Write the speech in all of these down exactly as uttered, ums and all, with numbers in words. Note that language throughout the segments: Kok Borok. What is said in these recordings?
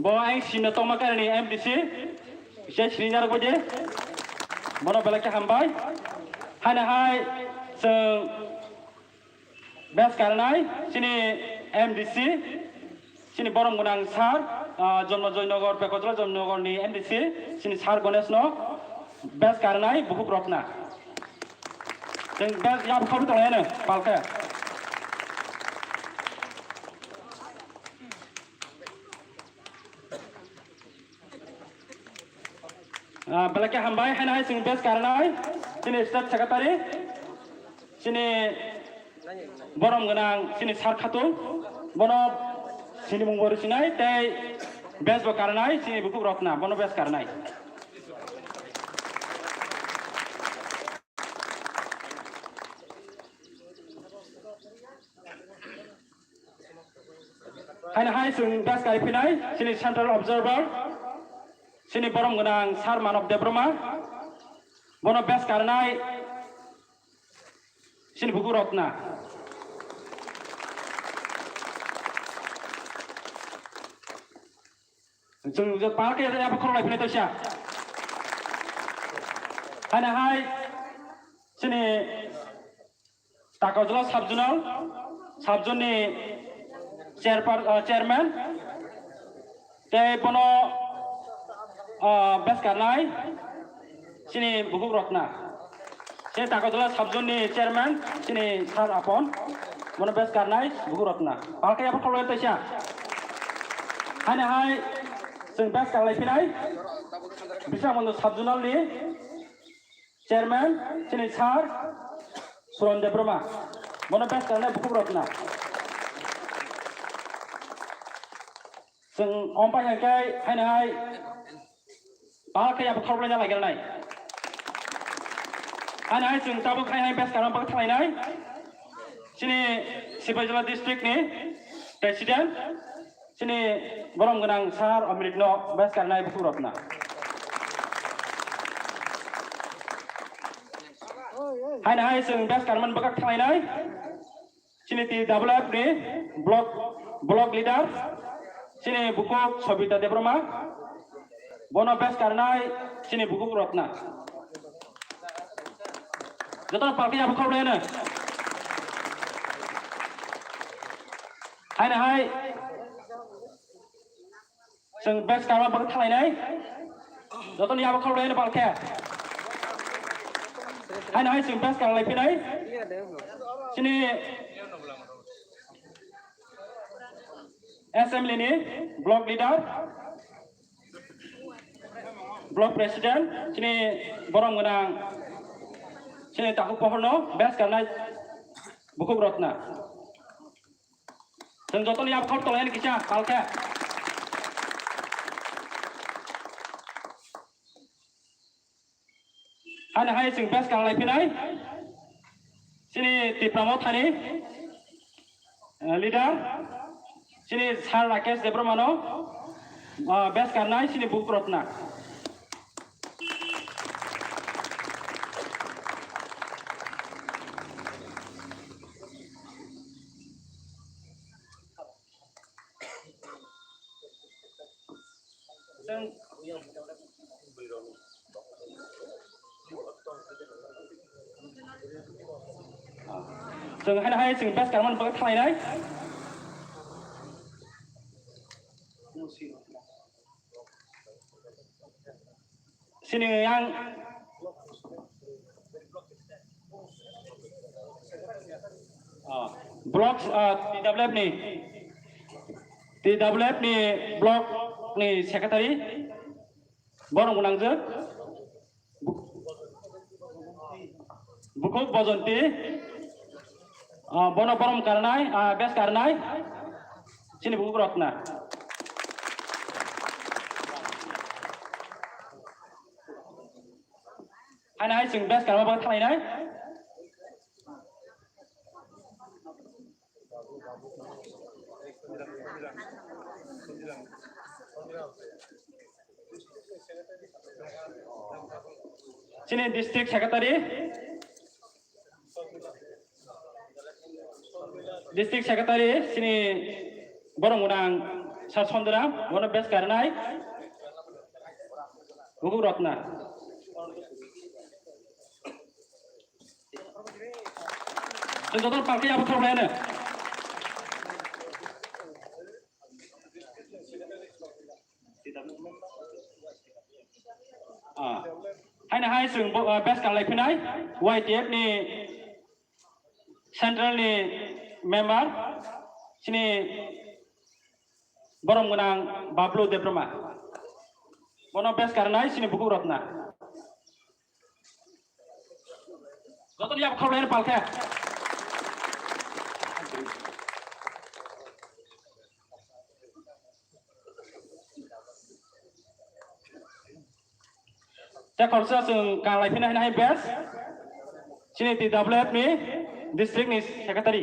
Bo ang sino tongma karani M D C, se sini narok baje. Bono belai khe hambai. Haino hai chwng best karnai chini M D C, chini borom gwnang sir, ah, Jonmojoy Nagar, Bekotla Jonmojoy Nagar ni M D C, chini sir Ganesh no best karnai bukhuk rokna. Chwng best yab khabu tonglaino palkhe. Ah, belai khe hambai, haino hai chwng best karnai, chini state secretary, chini borom gwnang, chini sir khatung, bono sini mung bo rwchinai, tei best bo karnai, chini bukhuk rokna, bono best karnai. Haino hai chwng best kai phinai, chini central observer, chini borom gwnang sir Manav Debbarma, bono best karnai, chini bukhuk rokna. Chwng je palkhe ya khorok lai phinai toisa. Haino hai chini Takarjala sub-zonal, sub-zone ni chairper-, ah, chairman, tei bono, ah, best karnai chini bukhuk rokna. Chini Takarjala sub-zone ni chairman, chini sir Apon, bono best karnai bukhuk rokna. Palkhe ya khorok lai toisa. Haino hai chwng best karlai phinai, Biswanath Mondo sub-zonal ni chairman, chini sir, Suran Debbarma. Bono best karnai bukhuk rokna. Chwng ompai hwnkhe haino hai palkhe ya khorok lai na lai gernai. Haino hai chwng tabuk hai hai best karma bagwi thanglainai. Chini Sipaijala district ni president, chini borom gwnang sir Amrit no best karnai bukhuk rokna. Haino hai chwng best karma bagwi thanglainai. Chini T W F ni block, block leader, chini bukhuk Sobita Debbarma, bono best karnai chini bukhuk rokna. Joto palkhe ya khorok lai no. Haino hai chwng best karma bagwi thanglainai. Jotoni ya khorok lai no palkhe. Haino hai chwng best karlai phinai. Chini assembly ni block leader, block president, chini borom gwnang, chini takhuk pohorno best karnai bukhuk rokna. Chwng jotoni ya khorok tonglaini kisa palkhe. Haino hai chwng best karlai phinai. Chini Tipra Mothani, eh, leader, chini sir Rakesh Debbarmano, ah, best karnai chini bukhuk rokna. Chwng haino hai chwng best karma bagwi thanglainai. Sini yang, ah, block, ah, T W F ni, T W F ni block ni secretary, borom gwnang je. Bukhuk Bojonti, ah, bono borom karnai, ah, best karnai, chini bukhuk rokna. Haino hai chwng best karma bagwi thanglainai. Chini district secretary, district secretary chini borom gwnang Sir Sondiram, bono best karnai. Bukhuk Rotna. Chwng joto palkhe abo thok laino. Ah. Haino hai chwng bo, ah, best karlai phinai Y T F ni central ni member chini borom gwnang Bablu Debbarma. Bono best karnai chini Bukhuk Rotna. Jotono yabo khoroknwi palkhe. Tei khoroksa chwng kanglai phina hai best. Chini T W F ni district ni secretary.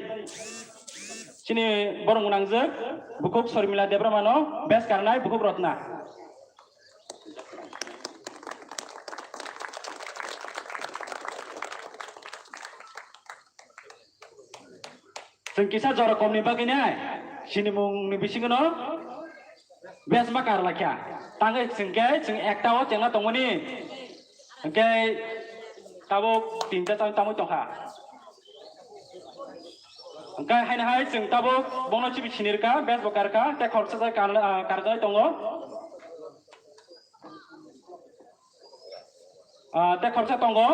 Chini borom gwnangjwk Bukhuk Sormila Debbarma no best karnai Bukhuk Rotna. Chwng kisa jora komni bagwi nai, sinimung ni bisingo no best ma kar lakha. Tangwi chwng khe chwng ekta o chengna tongmani. Hwnkhe tabuk tinta chang tangwi tongkha. Hwnkhe haino hai chwng tabuk bono chibi sinirkha, best bo karkha, tei khoroksa kar-, ah, karjai tongo. Ah, tei khoroksa tongo.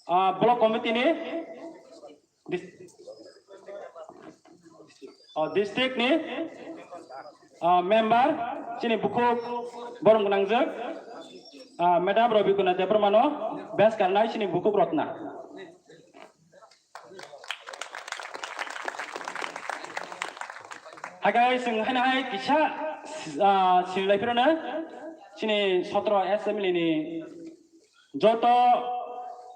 Ah, block committee ni dis-, oh, district ni, ah, member chini Bukhuk borom gwnangjwk, ah, Madam Robikuna Debbarma no best karnai chini Bukhuk Rotna. Hagai chwng haino hai kisa, ah, sinilai phirano chini sotro assembly ni joto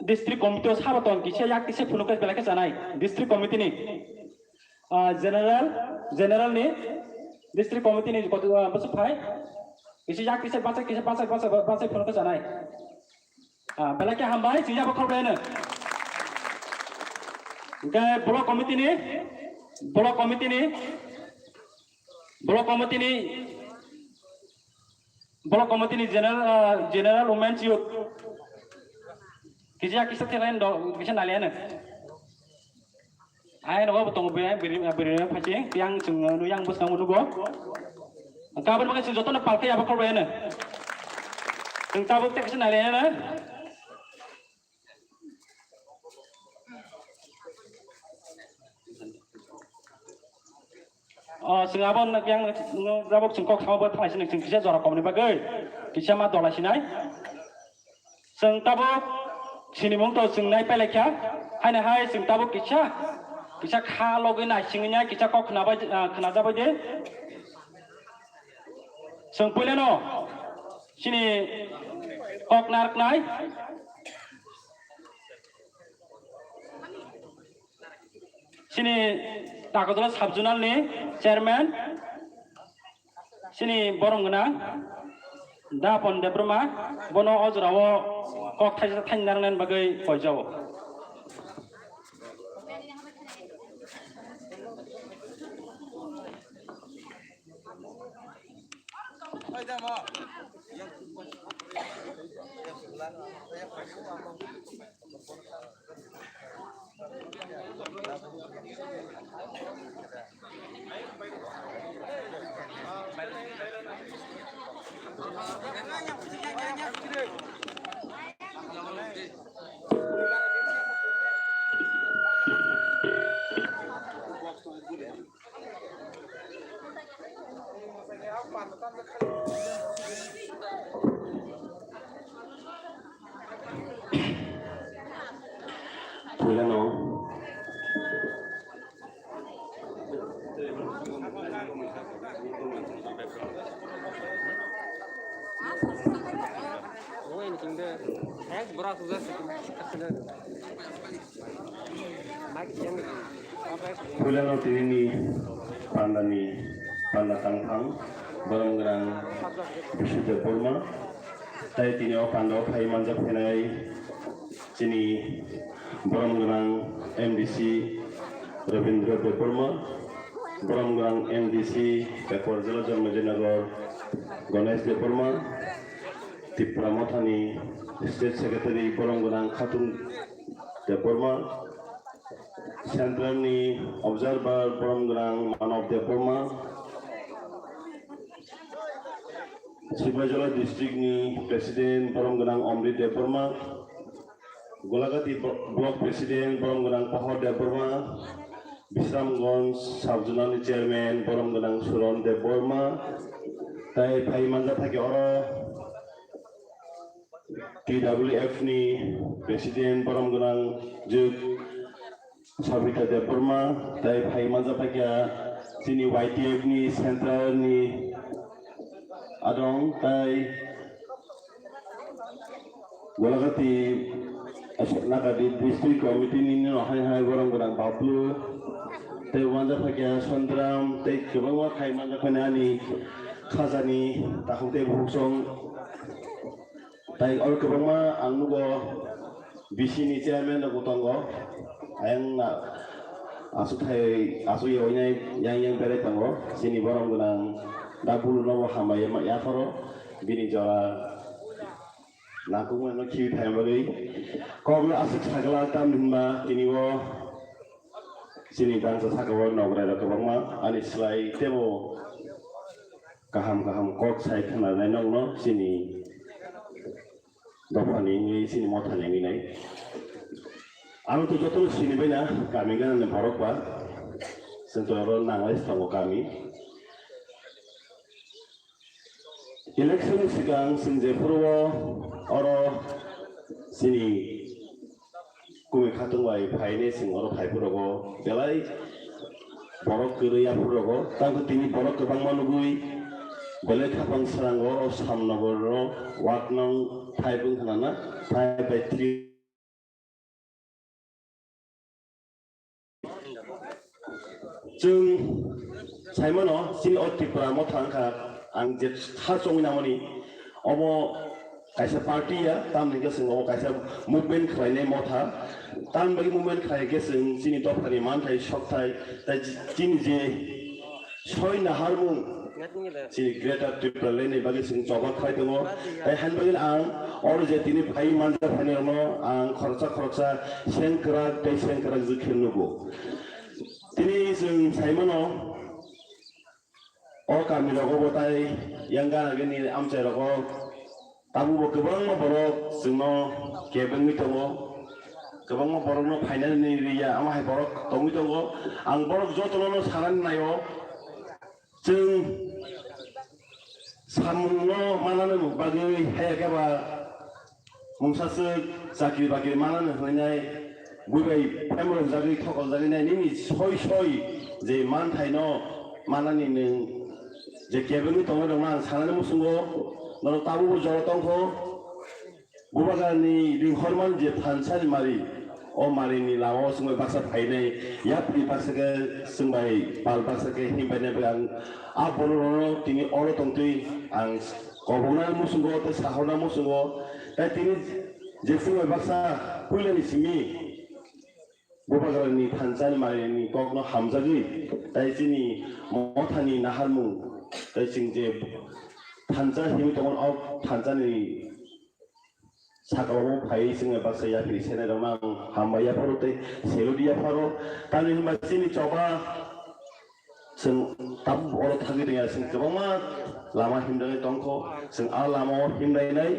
district committee o sabo tong kisa yak kisa phunuk khe belai khe chanai district committee ni, ah, general, general ni district committee ni koto, ah, bwswk phai kisa yak kisa bachai kisa bachai bachai bachai phunuk khe chanai. Ah, belai khe hambai, chini abo khoroknwi no. Hwnkhe block committee ni, block committee ni, block committee ni, block committee ni general, ah, general women's youth. Kisa kisa thelain do, kisa naliano. Ai nogo bo tongo bini, bini, bini phaising, yang chwng, yang bwskango nugo. Kabin bagwi chwng jotono palkhe abo khoroknwi no. Chwng tabuk tei kisa naliano. O, chwng abo nwk yang nwk tabuk chwng kok samo bo thalai sinai chwng kisa jora komni bagwi kisa ma dolai sinai. Chwng tabuk sinimung to chwng nai pailai kha, haino hai chwng tabuk kisa, kisa kha logwi nai singwi nai kisa kok khnabai, ah, khnajabai de. Chwng puilano chini kok narwknai. Chini Takodala sub-zonal ni chairman, chini borom gwnang Dapon Debbarma, bono o jorao kok thaisa thaini narwknani bagwi koijao. Puilano Puilano tinini pandani panda tangphang borom gwnang Bisudeb Borma tei tini o panda o phai manjak phainai chini borom gwnang M D C Rabindra Debbarma Borom gwnang M D C, Kakwar Jila Janmajinagar, Ganesh Debbarma, Tipra Mothani State Secretary, borom gwnang Khatung Debbarma, Central ni Observer, borom gwnang Manav Debbarma, Sipaijala District ni President, borom gwnang Amrit Debbarma, Golagati Blo-, Block President, borom gwnang Pahor Debbarma, Bisramganj Sub Zonal ni Chairman, borom gwnang Suron Debbarma, tai phai manjak thake oro T W F ni President, borom gwnang Jwk Sabita Debbarma, tai phai manjak thake chini Y T F ni Central ni adong, tai Golagati Aswk Nagadi District Committee ni no hai hai borom gwnang Bablu, tei uanjak phaikha Sandram, tei kwbangma khai manjak phani ani khajani takhuk tei bukhuk song. Tai oro kwbangma ang nugo B C ni chairman rok bo tongo. Ayang na aswk thai aswk yawi nai yang yang berai tongo. Chini borom gwnang Bablu no bo hambai yapharo bini jora nangkukmano khibi phaima bagwi. Kokno aswk sakla tamni hwnba tini o chini bangsa sakao nograi rok kwbangma ani slai teibo kaham kaham kok sai khwnanai nokno chini dophani wngwi chini mothani wngwi nai. Ano to jotono sini baina kami ganani borok ba chwng to oro nanglai tongo kami. Election ni swkang chwng jephuru o oro chini Kumi Khatung bai phainai chwng oro phaiphuru rogo belai borok kwrwi yaphuru rogo tangkhe tini borok kwbangma nugwi belai khapang srango o Samnogor o ward nong five wng khna na five by three. Chwng saimano chini o Tipra Motha wngkha ang je kha chongwi nangmani omo kaisa party ya tamni hwnkhe chwng omo kaisa movement khlainai motha tamni bagwi movement khlai khe chwng chini dophani manthai sokthai tai chini je soi naharmung chini Greater Tipraland ni bagwi chwng choba khlai tongo. Tai han bagwi ang oro je tini phai manjak phainai rokno ang khoroksa khoroksa sengkrak tei sengkrak jwk khe nugo. Tini chwng saimano o kami rogo bo tai yang gana gini amchai rogo tabuk bo kwbangma borok chwngno kebengwi tongo. Kwbangma borokno phainani riya ama hai borok tongwi tongo. Ang borok jotono sanani naio. Chwng samungno manani bagwi haya khe ba mungsa swk chakri bakri manani hwnwi nai bui bai phemrok jagwi thokol jagwi nai nini soi soi je manthaino manani nwng je kebengwi tongwi rokno ang sanani muchungo norok tabukbo jora tongkho. Bubagrani ringhormani je thansani mari, o marini lama o chwng bai baksa phainai, yapri baksa khe chwng bai pal baksa khe himbainai bai ang a borok rokno tini oro tongtwi ang kobokna muchungo tei sahorna muchungo. Tai tini je chwng bai baksa puilani simi Bubagrani thansani marini kokno hamjagwi, tai chini mothani naharmung, tai chwng je thansa himwi tongo, o thansani sakao phaiwi chwngno baksa yapri senai rokno ang hambai yapharo tei selodi yapharo. Tamni hwnba chini choba chwng tabuk oro thangwi tongya, chwng kwbangma lama himjaknai tongkho, chwng a lamao himlainai.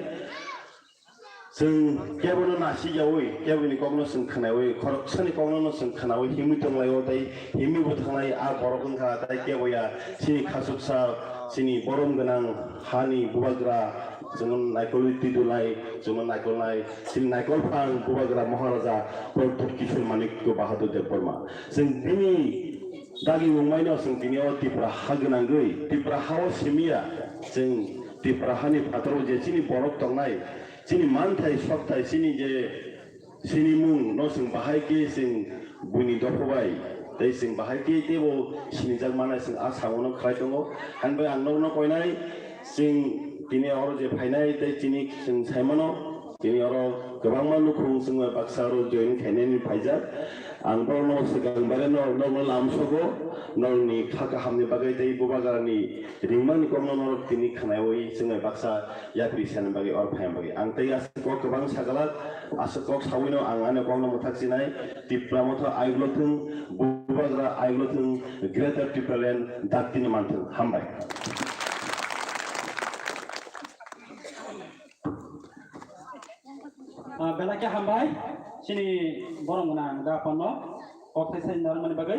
Chwng kebono nasi yaui, keboni kokno chwng khnaui, khoroksani kokno chwng khnaui himwi tonglaio tei himwi bo thanglai a borok wngkha tei keboya chini khasuksa, chini borom gwnang hani bubagra, chwngno naikolwi twidulnai, chwngno naikolnai, chini naikol phang bubagra Maharaja Pradyut Kishore Manikya Bahadur Debbarma. Chwng bini dagi wngmaino chwng tini o Tipra ha gwnangwi, Tipra ha-o simiya, chwng Tipra hani phataro je chini borok tongnai, chini manthai sokthai, chini je sinimung no chwng bahai khe chwng buini dopha bai tei chwng bahai khe teibo sinijak manai chwng a samungo khlai tongo. Hani bai ang norokno koinai chwng tini oro je phainai tei chini chwng saimano Tini oro kwbangma nukhung chwngno baksa oro join khainani phaijak. Ang borokno swkang bare no, norokno lamsogo, norokni kha kahamni bagwi tei bubagrani ringmani kokno norok tini khwnaiwi chwngno baksa yapri sani bagwi oro phaina bagwi. Ang tei aswk kok kwbang sagalak, aswk kok sawino ang ani kokno mwthak sinai, Tipra Motha ayuklo thwng, bubagra ayuklo thwng, Greater Tipraland daktino manthwng. Hambai. Ah, belai khe hambai, chini borom gwnang da panno kok thai sai narwkmani bagwi.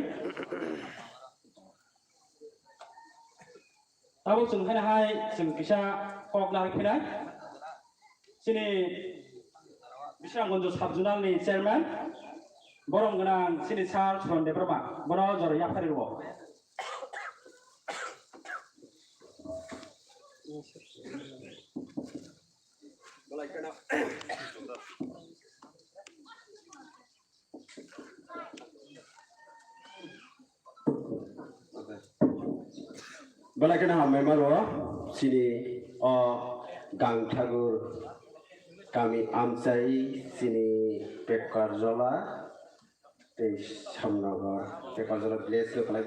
Tabuk chwng haino hai chwng kisa kok narwk phinai. Chini Bisramganj Sub Zonal ni chairman, borom gwnang chini sir Suran Debbarma, bono jora yaphari rwo. Belai kheno hambai mano chini o Gangthagur kami amchai chini Pekarjola tei Samnagar Pekarjola village no kwlai,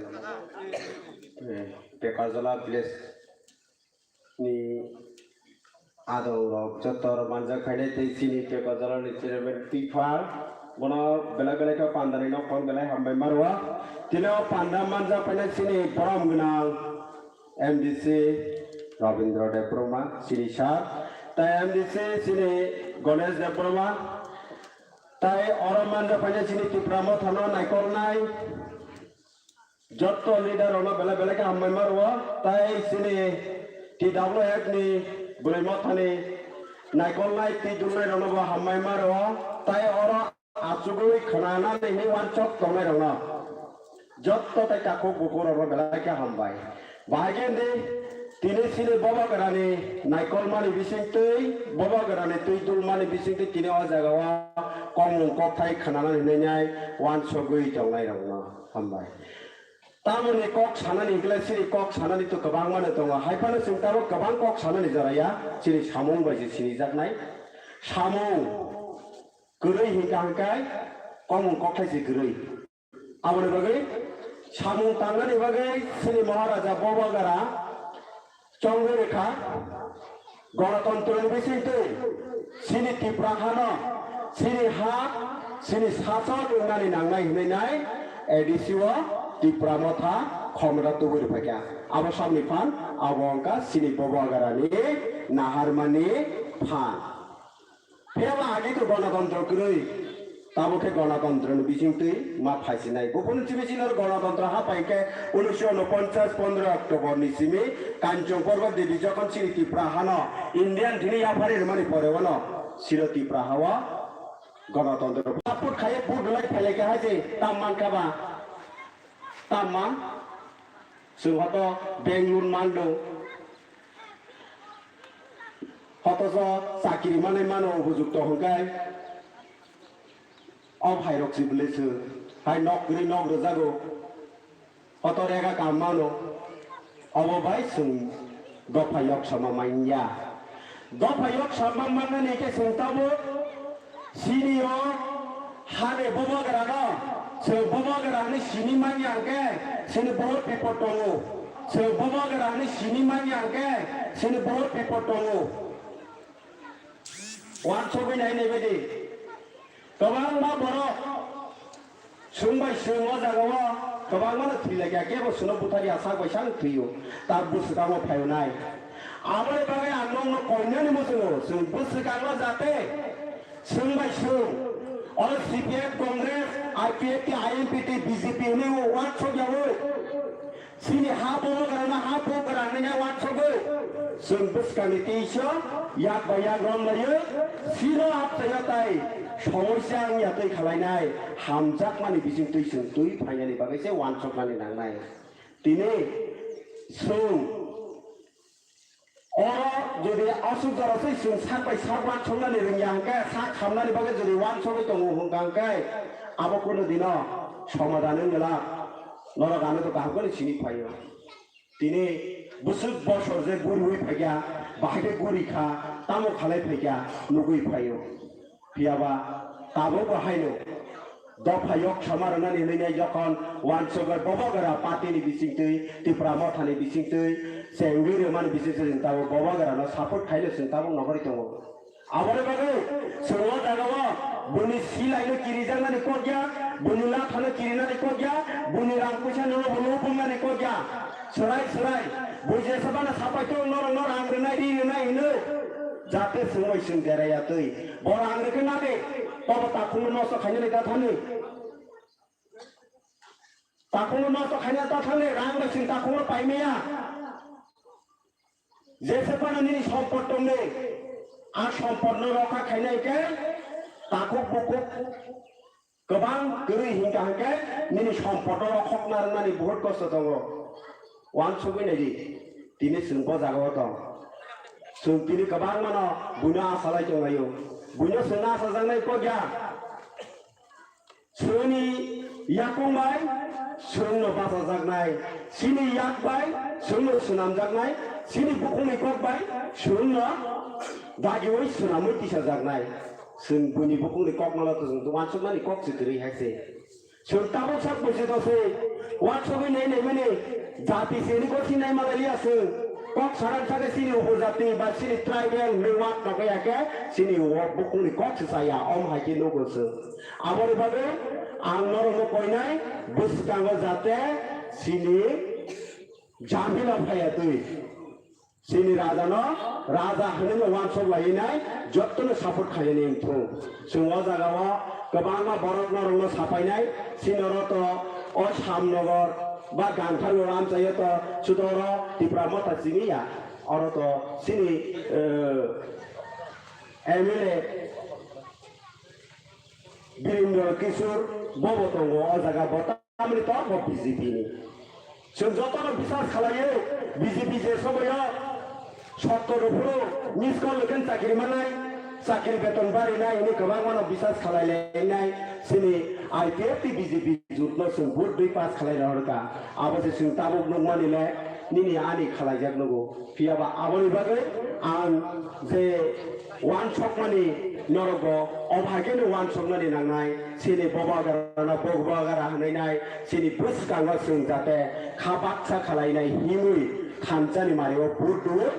eh, Pekarjola village ni adong rok joto rok manjak khainai tei chini Pekarjola ni chairman Tipha bono belai belai khe panda ni nok phang belai hambai maro. Tini o panda manjak phainai chini borom gwnang M D C Rabindra Debbarma chini sir tei M D C chini Ganesh Debbarma tei oro manjak phainai chini Tipra Motha no naikolnai. Jotto leader rokno belai belai khe hambai maro, tei chini T W F ni bwrwi mothani naikolnai twi dulnai rokno bo hambai maro, tei oro achugwi khwnanani hinwi uansuk tongnai rokno jotto tei takhuk bukhuk rokno belai khe hambai. Bahai khe hindi tini chini bobo gwnani naikolmani bisingtwi, bobo gwnani twi dulmani bisingtwi tini o jaga o kokmung kokthai khwnanani hinwi nai uansugwi tongnai rokno. Hambai. Tamoni kok sanani hwnkhe chini kok sanani to kwbangmano tongo. Hai phano chwng tabuk kwbang kok sanani jora ya. Chini samung bai se sinijaknai. Samung kwrwi hwnkha hwnkhe kokmung kokthai se kwrwi. Aboni bagwi samung tangnani bagwi chini Maharaja Bobagara chongwi rwkha, ganatantroni bisingtwi chini Tipra hano chini ha, chini sachal wngnani nangnai hwnwi nai A D C o Tipra Motha khomota tubui rwphaikha. Abo samni phan abo wngkha chini Bobo Agarani naharmani phan. Phiyaba agi to ganatantro kwrwi, tamo khe ganatantro ni bisingtwi ma phaisinai. Buphuru simi sino ganatantro ha pai khe unisho unoponchas pondro October ni simi Kanchong Porba Devi jokhon chini Tipra hano Indian thini yaphari rwmani pore wano siro Tipra hawa ganatantro. Support khaye vote rwlai phailai khe hai je tam man kha ba? Tam man? Chwng hoto Bangalore mando. Hotoso chakiri manwi mano upojukto hwnkhe o phairok si bwlwi se hai nok kwrwi nok rwjago. Hoto rega kam mano. Obo bai chwng dopha yok sama manya. Dopha yok sama mannani khe chwng tabuk chini o hani bobogra no, chwng bobogra hwnwi sini manya hwnkhe chini bohot bipot tongo. Chwng bobogra hwnwi sini manya hwnkhe chini bohot bipot tongo. Wansugwi nai nai baidi. Kwbangma borok chwng bai chwng o jaga o kwbangma no thwi lai kha, kebo chwngno buthar ya sak bai sak thwi o, ta bwswkango phai o nai. Aboni bagwi ang nokno koinani muchungo, chwng bwswkango jate chwng bai chwng o C P M, Congress, I P F T, I N P T, B J P hwnwi o wansuk yaui. Chini ha bomogra no ha bomogra hwnwi ha wansugwi chwng bwskangni teiso yak bai yak romlaiwi chino apchaio tai somosya wngya twi khalainai hamjakmani bisingtwi chwng twi phainani bagwi se wansuknani nangnai. Tini chwng oro jodi aswk jora se chwng sak bai sak wansuknani rwngya hwnkhe sak hamnani bagwi jodi wansugwi tongo hwnkha hwnkhe abo kunu dino somadhan wngwlak. Norok ano to kaham khe sini phaio. Tini bwswk bosor je guriwi phaikha, bahai khe guri kha, tamo khalai phaikha, nugwi phaio. Phiyaba tabukbo haino dopha yok sama rwnani hinwi nai jokhon wansugwi Bobogra party ni bisingtwi, Tipra Motha ni bisingtwi, chengwi rwmani bisingtwi chwng tabuk Bobogra no support khaino chwng tabuk nogori tongo. Aboni bagwi chwng o jagao buni silaino kirijaknani kok ya, buni lathano kirinani kok ya, buni rang puisa no bo lobongnani kok ya. Swrai swrai bui jesa bana sapai tong norok no rang rwnai ri rwnai hino. Jate chwng bai chwng dera ya twi. Bo rang rwkhe na de, tobo takhungno nosto khainani da thani. Takhungno nosto khaina ta thangni rang bai chwng takhungno paimaya. Jesa phano nini sompot tongni, a sompotno rokha khaina hwnkhe takhuk bukhuk kwbang kwrwi hwnkha hwnkhe nini sompotno rokhokna rwnani buhut kosto tongo. Wansugwi naidi, tini chwng bo jagao tong. Chwng tini kwbangmano buino asalai tonglaio. Buino chwngno asajaknai kok ya. Chwngni yakung bai chwngno bachajaknai, chini yak bai chwngno swnamjaknai, chini bukhukni kok bai chwngno dagiui swnamwi tisajaknai. Chwng buini bukhukni kokno chwng uansukmani kok se kwrwi hai se. Chwng tabuk sak buji tose uansugwi nai naimani jati sini goti nai malai liya chwng. Kok saran sakhe chini upojati ba chini tribal ni wak nokya khe chini o bukhukni kok se chaya, om hai khe nugo chwng. Aboni bagwi ang norokno koinai bwskango jate chini jamila phaiya twi. Chini rajano raja hwnwi no uansuk lainai, jottono support khainani wngthung. Chwng o jagao kwbangma borok norokno sapainai, chini oro to o Shyamnagar ba Gangthar o amchaio to chuto oro Tipra Motha chini ya. Oro to chini, eh, M L A Birendra Kishore bobo tongo o jaga, bo tamni tongo B J P ni. Chwng jotono bisas khlaio, B J P je somoyo sottor phuru miss call hwnkhe chakri manai, chakri beton barinai hwnwi kwbangmano bisas khlai lainai. Chini I P F T B J P jutno chwng vote dui pass khlai rohorkha. Abo se chwng tabuk nukmani le nini ani khlaijak nugo. Phiyaba aboni bagwi ang je uansukmani norokbo o hai kheno uansuknani nangnai. Chini Bobogra no Bobogra hwnwi nai, chini bwskango chwng jate kha baksa khlainai hinwi thansani mario vote rwo.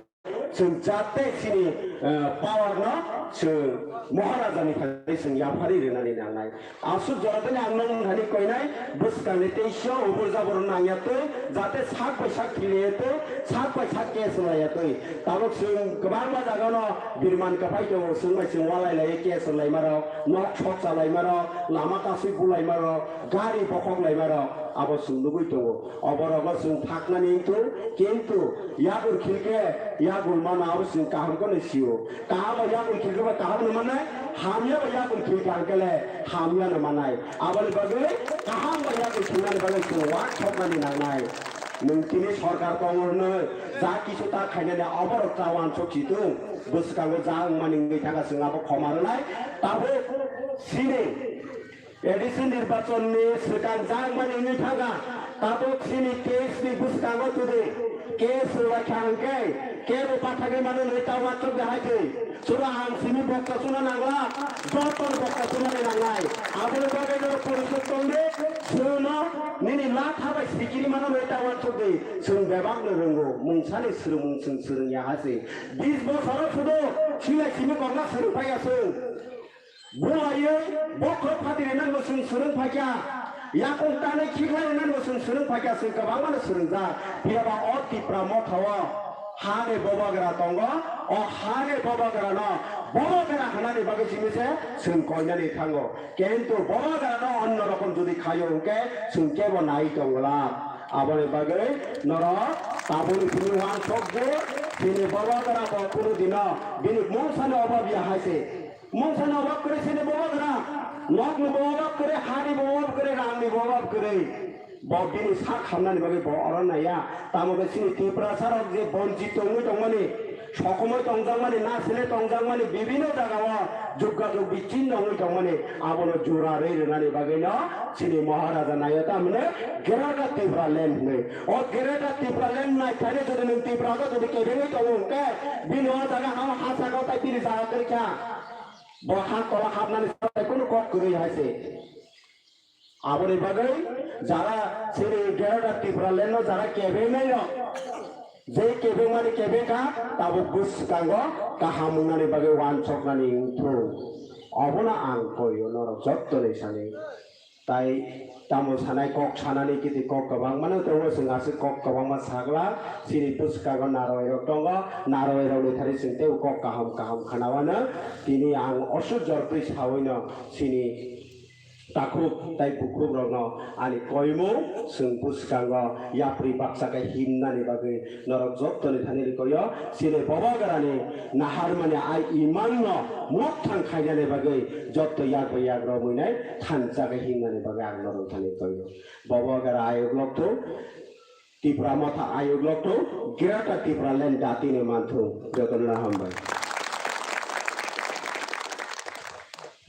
Chwng jate chini, eh, power no chwng Maharaja ni thani chwng yapharwi rwnani nangnai. Aswk jora tani ang nong thani koinai, bwskangni teisa ubur jabor nangya twi, jate sak bai sak thilaya twi, sak bai sak case laya twi. Tabuk chwng kwbangma jagano birman kwphai tongo, chwng bai chwng walai lai case laima rok, nok sok chalaima rok, lama kasui bulaima rok, gari bokhok laima rok, abo chwng nugwi tongo. Oborogo chwng thaknani wngthung, kintu yagur khilke yagul mano abo chwng kaham kheno sio. Kaham bai yagur khilke bai kaham no manai, hamya bai yagur khilke hwnkhe le hamya no manai. Aboni bagwi kaham bai yagur khilnani bagwi chwng uansuknani nangnai. Nwng tini sorkar tongo hwnwi ja kisu ta khainani oborok ta uansuk si tung. Bwskango ja wngmani wngwi thangkha chwng abo khoma rwnai. Tabuk chini A D C nirbachon ni swkang jakmani wngwi thangkha, tabuk chini case ni bwskango twi case rwlai kha hwnkhe kebo pathagwi mano hwnwi ta uansuk de hai twi. Chwla ang simi bokta chuna nangla, joto ni bokta chunani nangnai. Aboni bagwi no porichot tong di, chwngno nini latha bai sikiri mano hwnwi ta uansuk di. Chwng bebak no rwngo, mungsani swrwngmung chwng swrwngya hai se. Bis bosoro sudo silai simi kokna swrwng phaiya chwng. Bulaiwi bokhorok phatiri nangno chwng swrwng phaikha, yakung tanwi khiklai nangno chwng swrwng phaikha, chwng kwbangmano swrwngjak. Phiyaba o Tipra Motha o hani Bobogra tongo, o hani Bobogra no Bobogra hwnani bagwi simi se chwng koinani thango. Kintu Bobogra no onno rokom jodi khaio hwnkhe chwng kebo nai tongla. Aboni bagwi norok tabukni simi uansuk di, chini Bobogra bo kunu dino bini mungsani obab ya hai se. Mungsani obab kwrwi sini bo obab kwrwi, nokni bo obab kwrwi, hani bo obab kwrwi, rangni bo obab kwrwi. Bo bini sak hamnani bagwi bo oro naiya. Tamo khe chini Tiprasa rok je bonchit tongwi tongmani, sokomoi tongjakmani, nasile tongjakmani, bibino jagao jugga jug bichinno wngwi tongmani, abono jura rwi rwnani bagwino chini Maharaja naio tamni Greater Tipraland hwnwi. O Greater Tipraland naithani jodi nwng Tiprasa jodi kebengwi tongo hwnkhe, bini o jaga ha, ha sakao tai bini jaga kwrwi kha. Bo ha tola hapnani kunu kok kwrwi hai se. Aboni bagwi jara chini Greater Tipraland no jara kebengnaino, je kebengmani kebengkha, tabuk bwskango kaham wngnani bagwi wansoknani wngthung. Obono ang koio norok jottoni sani. Tai tamo sanai kok sanani kiti kok kwbangmano tongo, chwng aswk kok kwbangma sagla, chini bwskango narwai rok tongo, narwai rokni thani chwng teibo kok kaham kaham khwnawano. Tini ang oso jortwi sawino chini takhuk tai bukhuk rokno ani koimung chwng bwskango yapri baksa khe himnani bagwi norok jottoni thani rikoyo. Chini bobo grani naharmani ai imanno mokthang khainani bagwi jotto yak bai yak romwi nai thansa khe himnani bagwi ang norok thani koyo. Bobo gra ayuk lokthung. Tipra Motha ayuk lokthung, Greater Tipraland datino manthung, jotono hambai.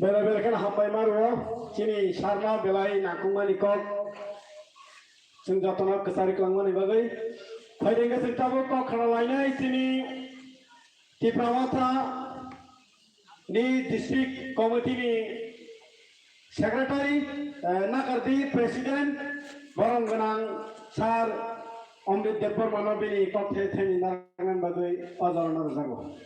Belai belai kheno hambai maro, chini sarma belai nangkukmani kok, chwng jotono kwchari kwlangmani bagwi. Phaidi hwnkhe chwng tabuk kok khna lainai chini Tipra Motha ni district committee ni secretary, eh, Nakardi president, borom gwnang sir Amrit Debbarma no bini kok the thani narwknani bagwi o jorano rwjago.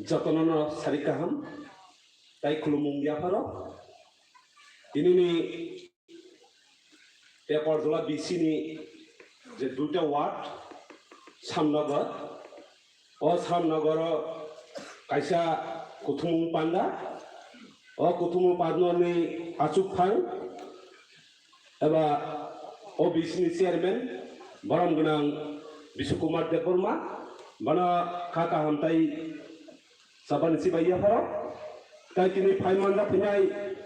Jotono no sari kaham. Tai khulumung yapharo tinini Tekorjala B C ni je duita ward, Samnagar, o Samnagaro kaisa kuthumung panda, o kuthumung pandani achukphang eba o B C ni chairman borom gwnang Bishu Kumar Debbarma, bono kha kaham tai Sabani sibai yapharo, tai tini phai manjak phinai,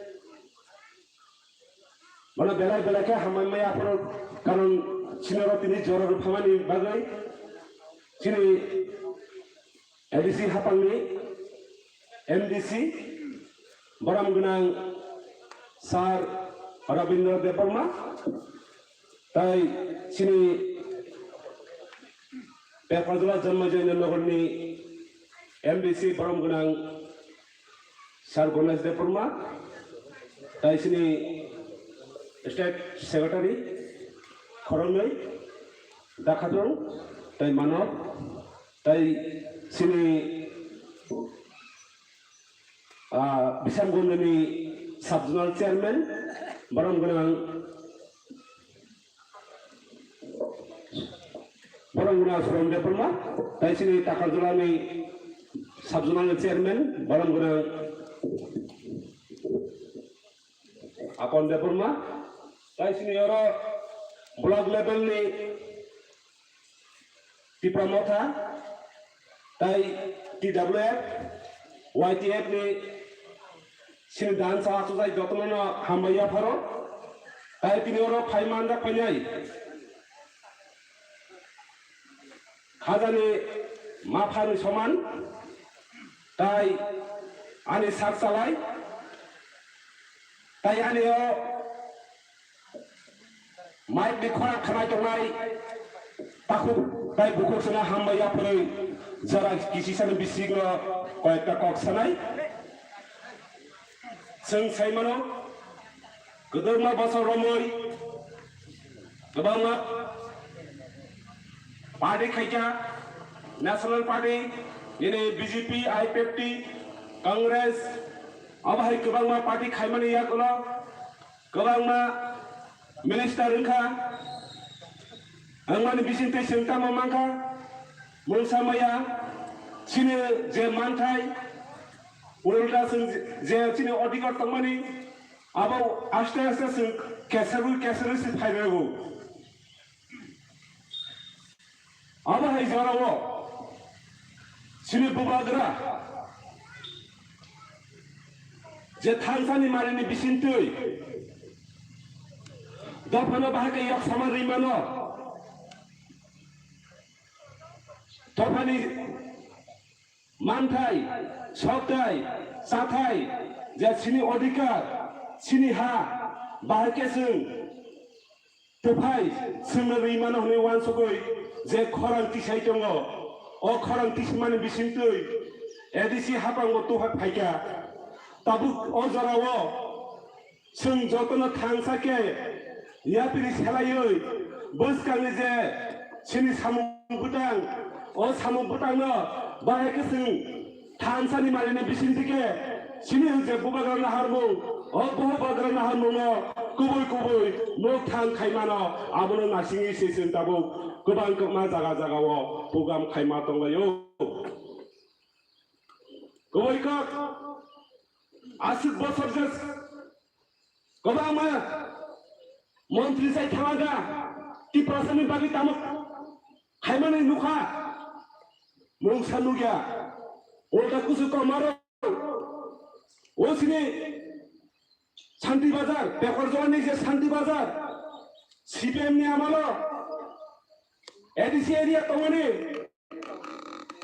bono belai belai khe hambai maya apharo, karon sinoro tini jora rw phamani bagwi, chini A D C hapangni M D C, borom gwnang sir Rabindra Debbarma, tai chini Tekorjala Janmajayanta Nagarni M D C borom gwnang Sir Ganesh Debbarma, tai chini State Secretary khoroknwi, Dakhatung, tai Manob, tai chini, ah, Bisramganj ni Sub Zonal Chairman, borom gwnang Borom gwnang Suron Debbarma, tai chini Takarjala ni Sub Zonal Chairman, borom gwnang Apon Debbarma, tai chini oro block level ni Tipra Motha, tai T W F, Y T F ni sini dan sa achuk jai jotono no hambai yapharo, tai tini oro phai manjak phainai. Khajani maphani soman, tai ani sak salai, tai ani o mic ni khorang khnai tongnai takhuk tai bukhuk sano hambai yapharwi jora kisisani bisingno koyekta kok sanai. Chwng sai mano, kwdwkma bosor romwi kwbangma party khaikha, National Party, nini B J P, I P F T, Congress, abo hai kwbangma party khaimani yagulo kwbangma minister wngkha, wngmani bisingtwi chwng tamo mankha, mungsa maya, chini je manthai, ulta chwng je chini odhikar tongmani, abo aste aste chwng keserwi keserwi se phairwgo. Abo hai jorao chini bubagra je thansani marini bisingtwi dophano bahai khe yok sama rwi mano. Dophani manthai, sokthai, chathai, je chini odhikar, chini ha, bahai khe chwng Tei phai, chwngno rwi mano hwnwi uansugwi je khorang tisai tongo, o khorang tisimani bisingtwi A D C haphango tuphai phaikha. Tabuk o jorao chwng jotono thangsa khe yapiri selaiwi bwskangni je chini samung bwtang, o samung bwtangno bahai khe chwng Thansani malini bisingtwi khe chini je bubagra naharmung, o bubagra naharmungno kubui kubui mukthang khai mano, abono naisingwi se chwng tabuk kwbang kwbangma jaga jagao program khai ma tonglaio. Kubui kok aswk bosor je kwbangma montri sai thangkha, Tiprasani bagwi tamo khaimani nukha, mungsa nukya, ulta kusu komaro, o sini Shanti Bazar, Bekor Jolani je Shanti Bazar, C P M ni amalo, A D C area tongmani,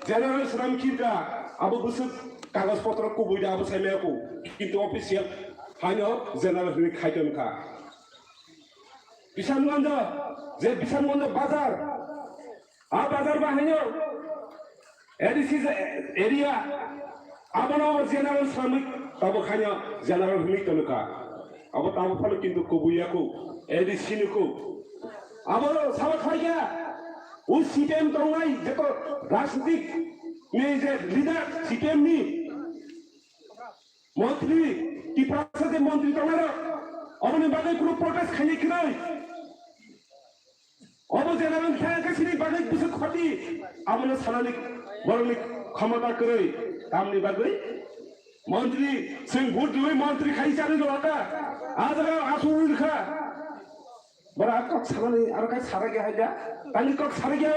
General swnam khirka, abo bwswk kagoj potro kubui da, abo sai maya ku, kintu official haino general hwnwi khai tongkha. Bishamganj, je Bishamganj bazar, a bazar ba haino A D C je area, abono general swnamwi tabuk haino general hwnwi tongkha. Abo tabuk phano kintu kubui ya ku, A D C ni ku. Abo sabo khlai ya, o C P M tongnai jeto rajnitik ni je leader C P M ni montri, Tiprasa je montri tongnai rok, oboni bagwi kunu protest khaini kwrwi. Obo general thang khe sini bagwi bwswk khoti, abono sanani borokni khomota kwrwi, tamni bagwi montri, chwng vote rwwi montri khai chani rwkha, a jaga asugwi rwkha. Bora kok sanani aro kai sara ge haida, tani kok sara ge.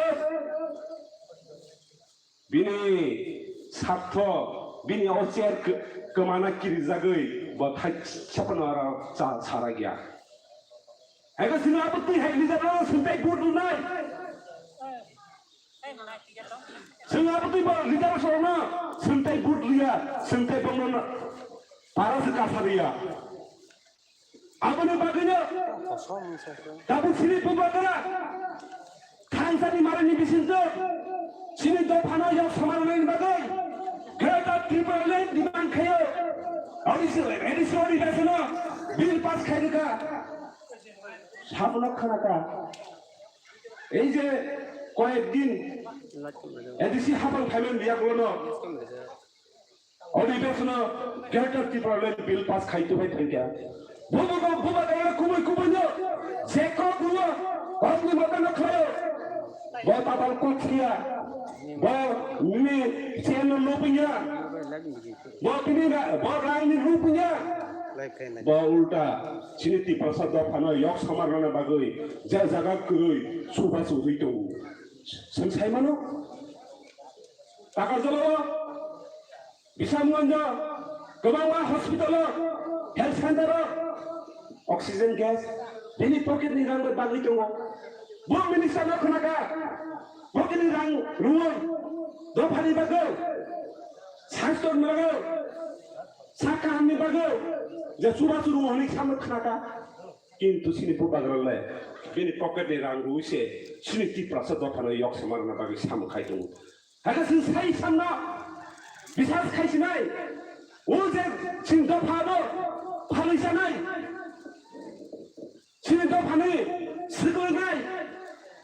Bini sartho, bini o chair kw-, kwmana kirijagwi bo thai sapano aro cha-, sara gya. Ego sino abo twi hai leader no swntai vote rwnai. Sino abo twi bo leader sono swntai vote rwya, swntai bono para se kasa rwya. Aboni bagwino tabuk sini bubagra thansani marani bisingtwi sini dophano yok somarnani bagwi Greater Tipraland demand khayo. A D C, A D C odhibesono bill pass khairwkha. Sabono khanaka. Ei je koyek din A D C haphang phaimani biyakulono Odhibesono Greater Tipraland Bill pass khai tubai thangya. Bubagra, bubagra kubui kubui no je kok no kokni mata no khlayo. Bo tatal kok siya. Bo nini chair no lupinya. Bo tini ra-, bo rang ni lupinya. Bo ulta chini Tiprasa dophano yok samar rana bagwi je jaga kwrwi suba sugwi tongo. Seng sai mano. Takarjalao Bishamganjo, kwbangma hospital o, health center o, oxygen gas, bini pocket ni rang bai bagwi tongo. Bo minister no khwnaka, bo bini rang rwo, dophani bagwi, sastor ni bagwi, sak kaham ni bagwi, je chubachu rwo hwnwi samno khwnaka. Kintu sini bubagra le, bini pocket ni rang rwi se, sini Tiprasa dophano yok sama rwna bagwi samno khai tongo. Hakhe chwng sai samno bisas khai sinai, o je chini dopha bo phalwi sanai, chini dophani swkang nai,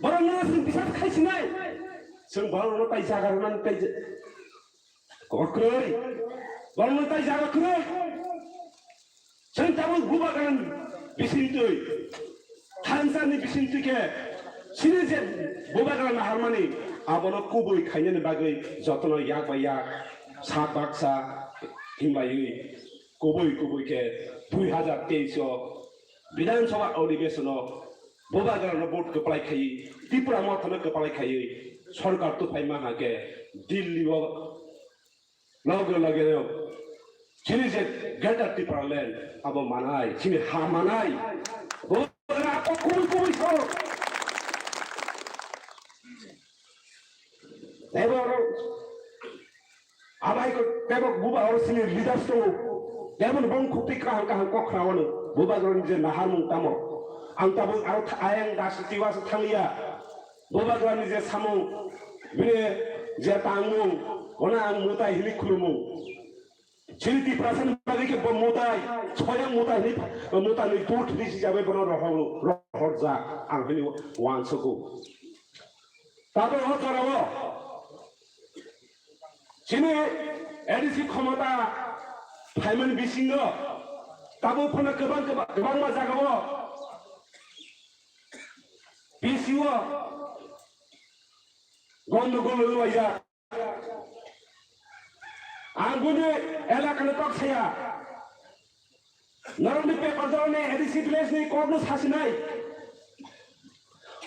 borok no chwng bisas khai sinai, chwng borok no tai jaga rwna tai je-, kok kwrwi, borok no tai jaga kwrwi. Chwng tabuk bubagrani bisingtwi, thansani bisingtwi khe chini je bubagra naharmani abono kubui khainani bagwi jotono yak bai yak sak baksa hinlaiwi kubui kubui khe dui hazar teis o Bidhan Sabha Adhibeshon o bubagrano vote kwplai khaiwi Tipra Mothano kwplai khaiwi sorkar tuphai ma hakhe Delhi o Loge loge no chini je Greater Tipraland abo manai, chini ha manai. Bo bubagra sini leaders tongo. Jemon bong khukti kaham kaham kok khna wano. Bubagra ni je naharmung tamo. Ang tabuk aro tha-, ayang das tiwa se thangya. Bubagra ni je samung, bini je tangmung, ona ang mutai hini khulumu. Chini Tiprasa ni bagwi khe bo mutai, soyang mutai hini, mutai ni dut hini si jabai bono rohor, rohor ja, ang hini wansuku. Tabuk o jorao. Chini A D C khomota phaimani bisingo tabuk phano kwbang, kwbang, kwbangma jagao B C O gondogol wnglaijak. Ang bini elakani kok saya. Norokni paper jorani A D C village ni kokno sasinai.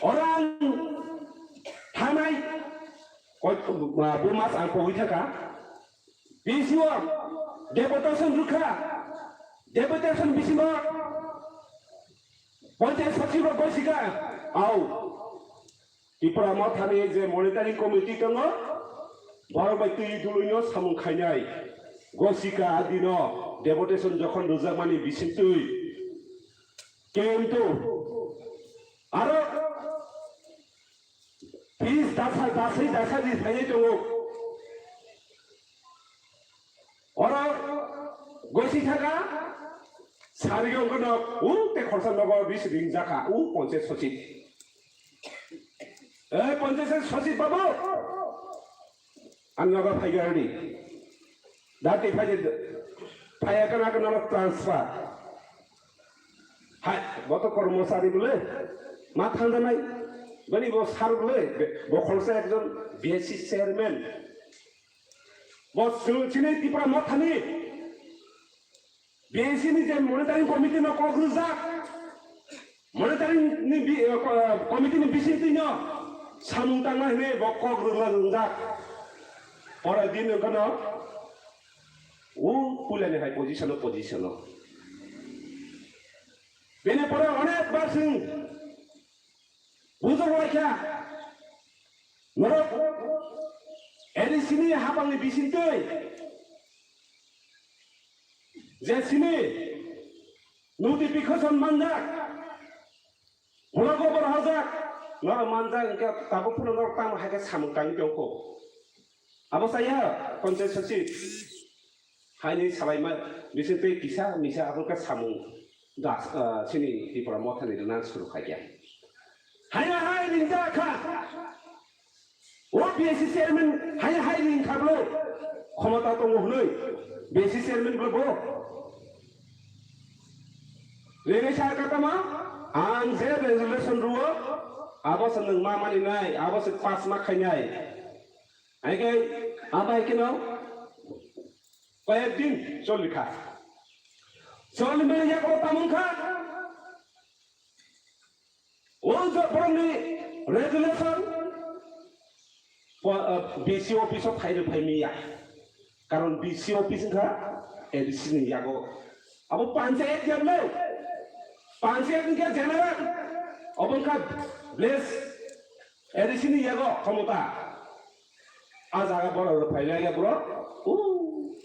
Oro ang thanai. Koi, ah, bo mas ang pogwi thaka. B C O deputation rwkha. Deputation bisingo panchayat sachiv rok goisika. Au. Tipra Mothani je monitoring committee tongo, borok bai twi duluino samung khainai. Gosika adino deputation jokhon rwjakmani bisingtwi kintu aro fees dasa, dasai dasa di phaiwi tongo. Oro gosi thaka, sari wngkha no, u te khorsa nogo bisi ring jaka, u panchayat sochib. E panchayat sochib babu, ang nogo phaiga ready. Dati phai, phaiya kana kana transfer. Hai, bo to kormosari bole, ma thangda nai. Bani bo sar bole, bo khorsa ekjon B S C chairman. Bo chwng chini Tipra Mothani B S C ni je monitoring committee no kok rwjak, monitoring ni bi-, eh, ko-, committee ni bisingtwi no samung tangma hwnwi bo kok rwjak wngjak. Pore din wngkha no u puilani hai position o, position o. Bini pore onek bar chwng bujok lai kha. Norok A D C ni hapang ni bisingtwi je sini notification manjak, block o rohorjak, norok manjak hwnkhe tabuk phano norok tamo hai khe samung tangwi tongkho. Abo chaya panchayat sochib. Haini salaima bisingtwi kisa misa abo khe samung das, ah, chini Tipra Mothani rwna suru khaikha. Haya hai ringjak kha. O B S C chairman haya hai ring kha bwlwi. Khomota tongo hwnwi B S C chairman bwlwi bo. Ringwi sa kha tama, ang je resolution rwo, abo se nwng ma mani nai, abo se pass ma khainai. Hai khe, abo hai kheno koyek din choli kha. Choli mani yago tamung kha. O je borokni resolution po-, ah, B C office o phai rw phai miya. Karon B C office wngkha A D C ni yago. Abo panchayat ya bwle. Panchayat wngkha general. Obo wngkha village A D C ni yago khomota. A jaga borok rok phailai ya bro. U.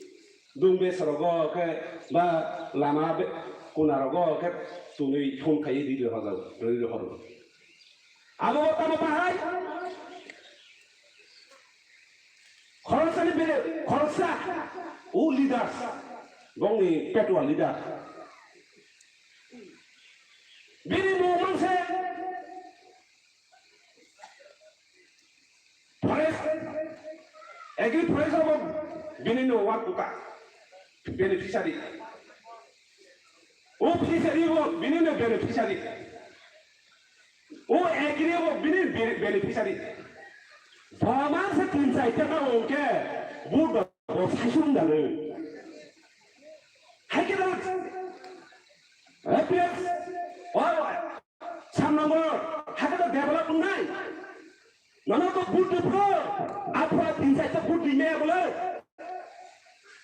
Dung besa rogo khe ba lama be-, kuna rogo khe tunui thum khai di di hojak, di di horo. Abo tamo bahai. Khoroksa ni bere, khoroksa. U leaders. Bongni petua leader. Bini mung manse Forest, agri forest abo bini no wa kuta beneficiary. O fishery bo bini no beneficiary. O agri bo bini bene-, beneficiary. Bama se tin chai taka ongke bu do bo saisun dare. Hai ke da? A P S. Oi, oi. Samnango, hakhe to develop wngnai. Nono to vote di phro, aphra tin chaita vote di me bole.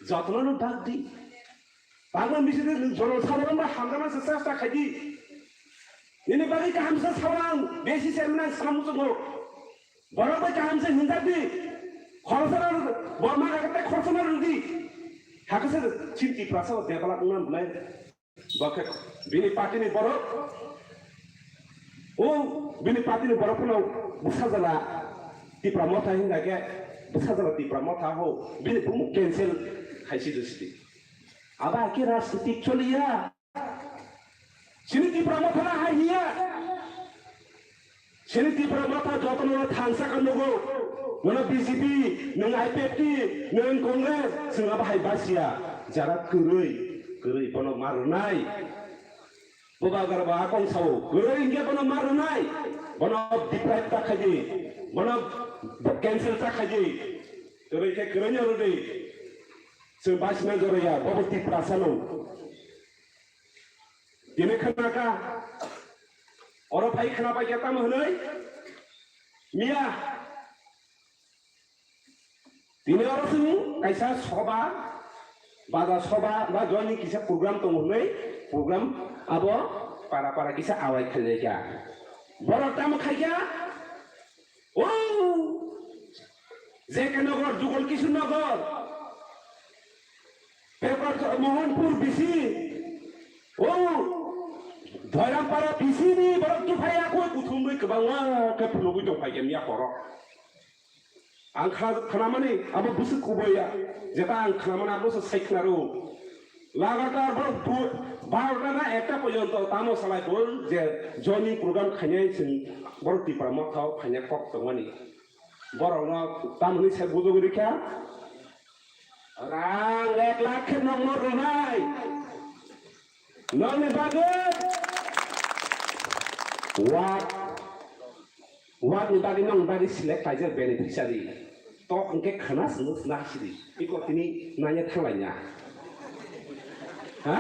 Jotono no bag di. Bagman biside nwng jono sabono ma hamjana se chesta khai di. Nini bagwi kaham se sawa ang, besi se mnang samu chungo. Borok bai kaham se hinjak di. Khorsa na rw, borma hakhe khorsa na rw di. Hakhe se chini Tiprasa o develop wngna belai. Bo khe bini party ni borok. O bini party ni borok phano bwsa jala Tipra Motha hinga khe bwsa jala Tipra Motha ho bini bumung cancel khaisi do sidi. Aba khe rajniti choliya. Chini Tipra Motha na hai hiya. Chini Tipra Motha jotono thangsa ka nugo. Nono B J P, nwng I P F T, nwng Congress, chwng abo hai basia. Jara kwrwi, kwrwi bono ma rwnai. Bubagra bo akong sao, kwrwi hinkhe bono ma rwnai. Bono deprive ta khaidi, bono cancel ta khaidi. Kwrwi khe kwrwi no rwdi. Chwng basina joraya, bobo Tiprasa no. Tini khna kha, oro phai khna pai kha tamo hwnwi? Miya. Tini oro chwng kaisa soba, baja soba ba joining kisa program tongo hwnwi, program abo para para kisa awai khainai kha. Borok tamo khai kha? O! J K Nagar, Jugal Kishore Nagar, Pepar Mohanpur B C, o! Dhoirampara B C ni borok tuphai ya koi kuthumwi kwbangma khe phunugwi tongphai khe miya horo. Ang kha-, khnamani abo bwswk kubuya, jeta ang khnamani abo se sai khnaro. Lagatar borok bu-, barota na ekta porjonto tamo salai bol je joining program khainai chwng borok Tipra Motha o phaina kok tongmani. Borokno tamoni sai bujogwi rikha. Rang ek lakh khe nokno rwnai. Nokni bagwi wak, wakni bagwi nokni bagwi select khlaijak beneficiary. Tok hwnkhe khna swngo sna sidi. Iko tini nanya thanglaina. Ha?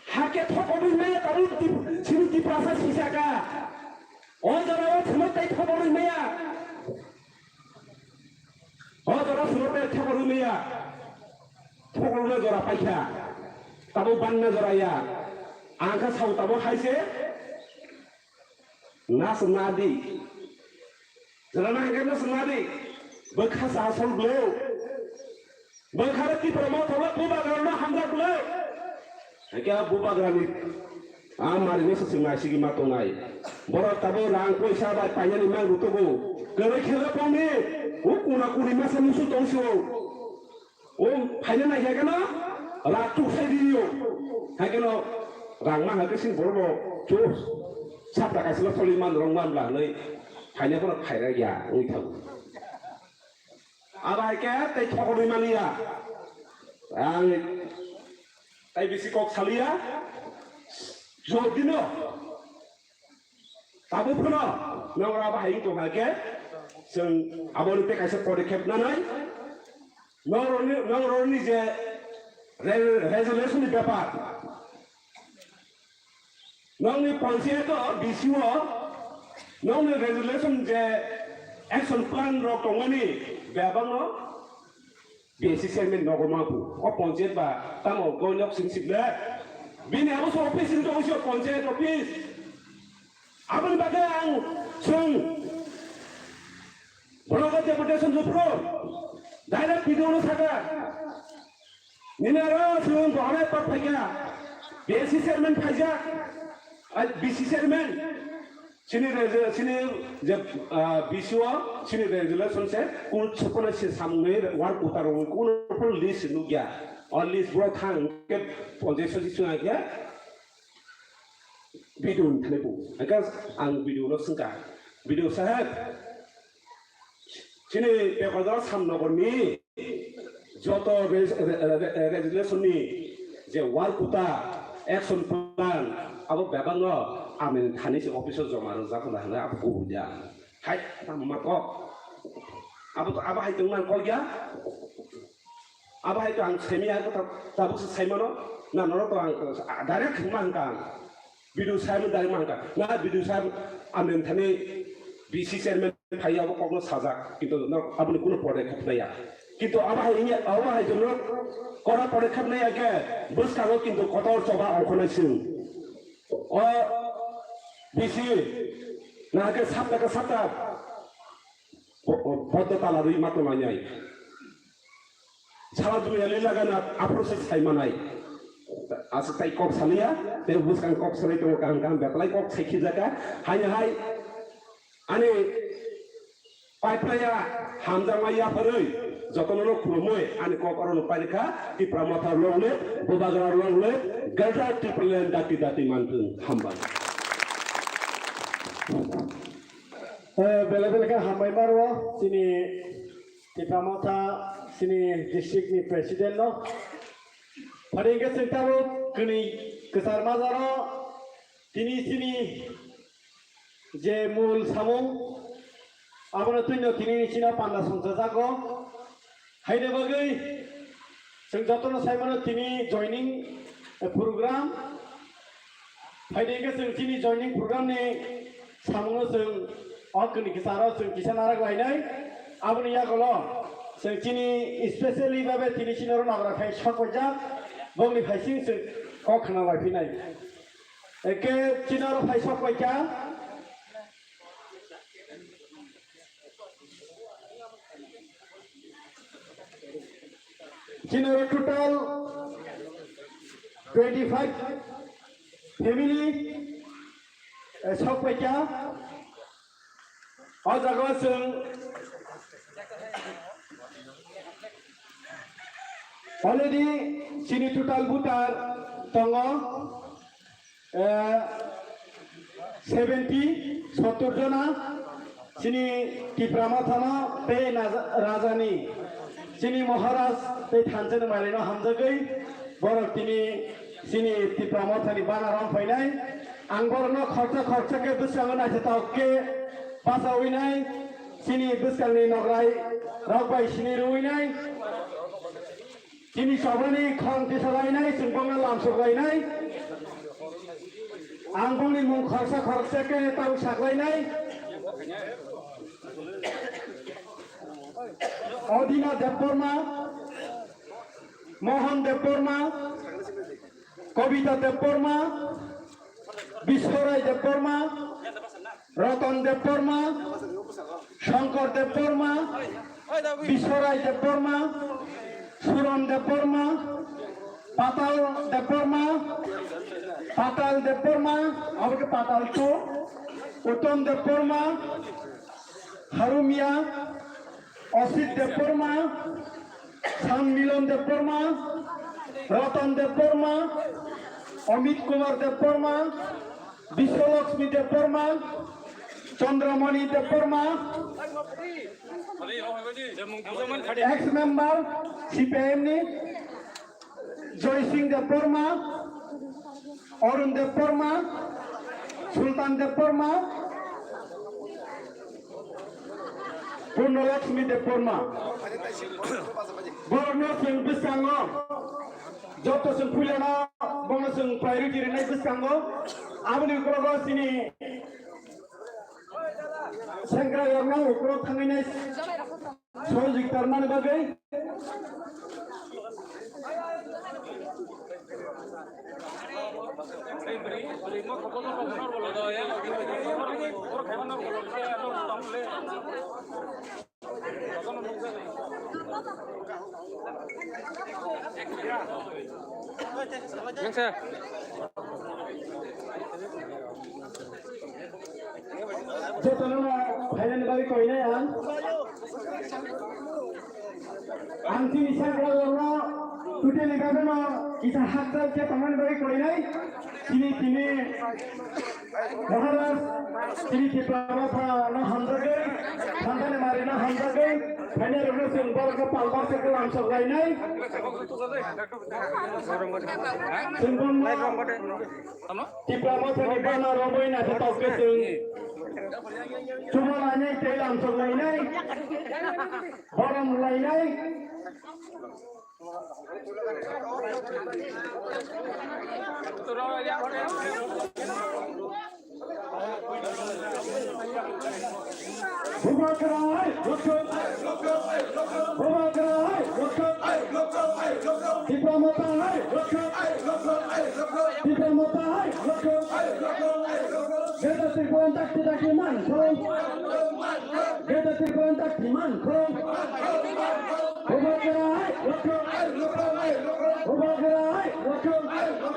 Hakhe thokobwi maya tabuk tip-, sini Tiprasa sisaka. O jora o thwmwk tai thokobwi maya. O jora surote thokol rwmaya. Thokol rwna jora paikha. Tabuk banna jora ya. Ang kha sao tabuk hai se. Nas nadi. Jora na hangke nas nadi. Bwkha sa sol blo. Bwkha re Tipra Motha o bubagra no hamjak blo. Hake bubagra ni. A mari no se sing nai sigi ma tongnai. Borok tabuk rang poisa bai painani mang rutugo. Kwrwi khela pongni. O kuna kuni masa musu tongsi o. O phaina nai khe no. Rak tuk sai di o. Hake no. Rang ma hake sing borok no. Chus. Sapta kaisa no soli man rong man bla nai. Phaina kono phaira ya. Oi thago. Abo hai khe tei thokorwi maliya. Ang tei bisi kok saliya. Jodino tabuk phano nang abo hai wng tong hai khe chwng aboni tei kaisa podikep nanai. Nang roni, nang roni je re-, resolution ni bepar. Nokni panchayat o B C o nokni resolution je action plan rok tongmani bebak no B S C chairman nogo mabu o panchayat ba tamo goinok sing sik le bini abo so office ni tong si panchayat office aboni bagwi ang sung Borok o deputation rwphuru direct P D O no saka. Nini aro chwng bohornai kok phaikha, B S C chairman phaijak, ai B C chairman, chini re-, chini je, ah, B C o chini resolution se kun chukuna se samungni work utarwi kun phuru list nukya. O list bro thang ke ponjai sosi chwng khe B D O ni thani bu. Hake ang B D O no swngkha, B D O saheb, chini Pekodar Samnogor ni joto re-, re-, re-, re-, resolution ni je work quota, action plan, abo bebak no ameni thani se office o joma rwjak hwnwi abo kubui ya. Hai, tamo ma kok. Abo to, abo hai tongmani kok ya. Abo hai to ang semi hai to tab-, tabuk se sai mano. Na norok to ang, ah, direct ma hwnkha ang. B D O saheb direct ma hwnkha. Na B D O saheb ameni thani B C chairman phai abo kokno sajak. Kintu norok aboni kuno podekkhep naiya. Kintu abo hai wngya, abo hai to norok kora podekkhep naiya khe bwskango kintu kotor choba ongkhornai chwng. O B C na khe sapta khe sapta. Bo-, bo-, bodo tala rwi ma tongnai. Sara dunia lila gana aphuru se sai manai. Aswk tai kok saliya, tei bwskang kok salai tongo, kaham kaham betlai kok sai khijaka. Haino hai ani paiphaya hamjakma yapharwi jotono no khulumwi ani kok oro no pairikha, Tipra Motha long live, Bubagra long live, Greater Tipraland dati dati manthung. Hambai. Eh, bele bele khe hambai maro chini Tipra Motha chini district ni president no. Phari hwnkhe chwng tabuk kwnwi kwchar majaro tini chini je mul samung abono twino tini chini panda songchajago. Haini bagwi chwng jotono sai mano tini joining, eh, program. Phaidi hwnkhe chwng chini joining program ni samungno chwng o kwnwi kwcharo chwng kisa narak lainai. Aboni yagulo chwng chini specially babe tini chini oro nagra phai sok paijak, bongni phaising chwng kok khna laiphinai. Eke chini oro phai sok paikha. Chini oro total twenty five family, eh, sok paikha. O jaga o chwng already chini total voter tongo. Eh, seventy, sottor jona chini Tipra Mothano tei naja-, rajani chini Maharaj tei thansa ni mairino hamjagwi borok tini chini Tipra Mothani bana rong phainai. Ang borokno khoroksa khoroksa khe bwskango naithotok khe bachawinai, chini bwskangni nograi rok bai sini rwinai. Chini chobani khorang tisalainai, chwng bongno lamsoklainai. Ang bongni mung khoroksa khoroksa khe tau saklainai. Odina Debbarma, Mohan Debbarma, Kobita Debbarma, Biswarai Debbarma, Ratan Debbarma, Shankar Debbarma, Biswarai Debbarma, Suran Debbarma, Patal Debbarma, Patal Debbarma, abo khe Patal two, Uttam Debbarma, Harumia, Asit Debbarma, Sanmilan Debbarma, Ratan Debbarma, Amit Kumar Debbarma, Biswalakshmi Debbarma, Chandramani Debbarma, ex member C P I M ni, Joy Singh Debbarma, Arun Debbarma, Sultan Debbarma, Purnalakshmi Debbarma. Borokno chwng bwskango, joto chwng puilano, bono chwng priority rwnai bwskango. Aboni ukologo chini sengkrairokno ukolog thangwi nai. Sojik tarmani bagwi. Yang saya. Jotono phainani bagwi koinai ang. Ang chini sagra lorno tuteni bagwino kisa hakchal khe tongmani bagwi koinai. Chini tini Maharaj, chini Tipra Mothano hamjagwi, thansa ni marino hamjagwi, phainairokno chwng borokno palmar se kwlam sok lainai. Chwng bono Tipra Mothani bana romwi naithotok khe chwng chuba lainai tei lamsok lainai, borom lainai. Bubagra hai, rukun. Bubagra hai, rukun. Tipra Motha hai, rukun. Tipra Motha hai, rukun. Greater Tipraland dakti dakti manthung. Greater Tipraland dakti manthung. Bubagra hai, rukun.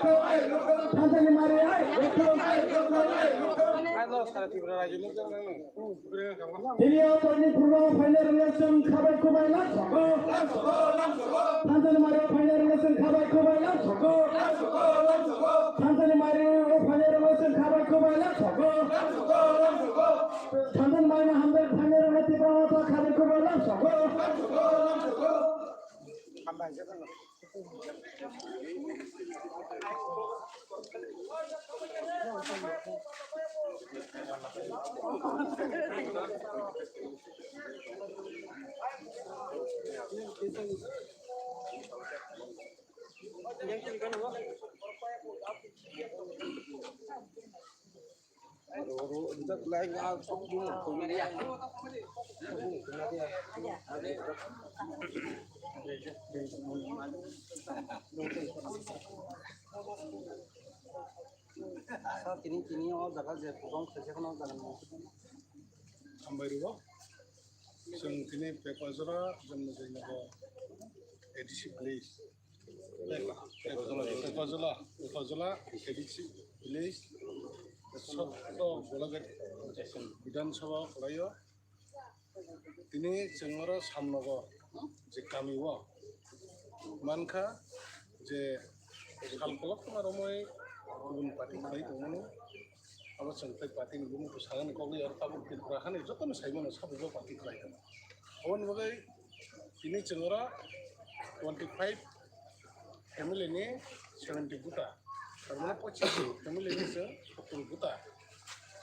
Thansa ni mari ai. Tini o toni purba phainai rwna chwng khabai khwbai lang sogo. Thansa ni mari o phainai rwna chwng khabai khwbai lang sogo. Thansa ni mari o phainai rwna chwng khabai khwbai lang sogo. Thansa ni mari no hambai phainai rwna Tipra Motha khabai khwbai lang sogo. Sir, tini, tini o jaga je program khaijak no jaga ni. Hambai rwo. Chwng tini Pekwajora Janmajoy Nagar A D C village. Pekwajora, Pekwajora A D C village. Sotto Golaghat Bidhan Sabha khlaio. Tini chwng oro Samnogo je kami o mankha je sal kolok khna romwi kubun party khlai tongmani. Abo chwng tei party ni bumung bwskango ni kok aro tabuk Tripura hani jotono saimano sabugo party khlai tongo. Aboni bagwi tini chwng oro twenty five family ni seventy buta, tar mane pochis family ni chwng sottor buta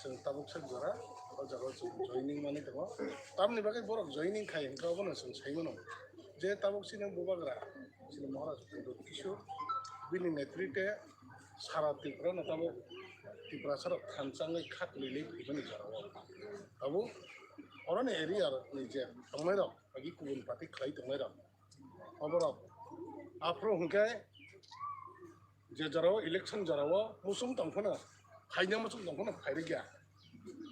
chwng tabuk sak jora o jaga o chwng joining manwi tongo. Tamni bagwi borok joining khai hwnkhe obono chwng sai mano je tabuk chini bubagra chini Maharaj Pradyot Kishore bini netrite sara Tripura no tabuk Tiprasa rok thansa wngwi kha kwlwi phimani jora o tabuk oroni area ni je tongnai rok agi kubun party khlai tongnai rok. Oborok aphuru hwnkhe je jorao election jorao muchung tong phano, phaina muchung tong phano phairwkya.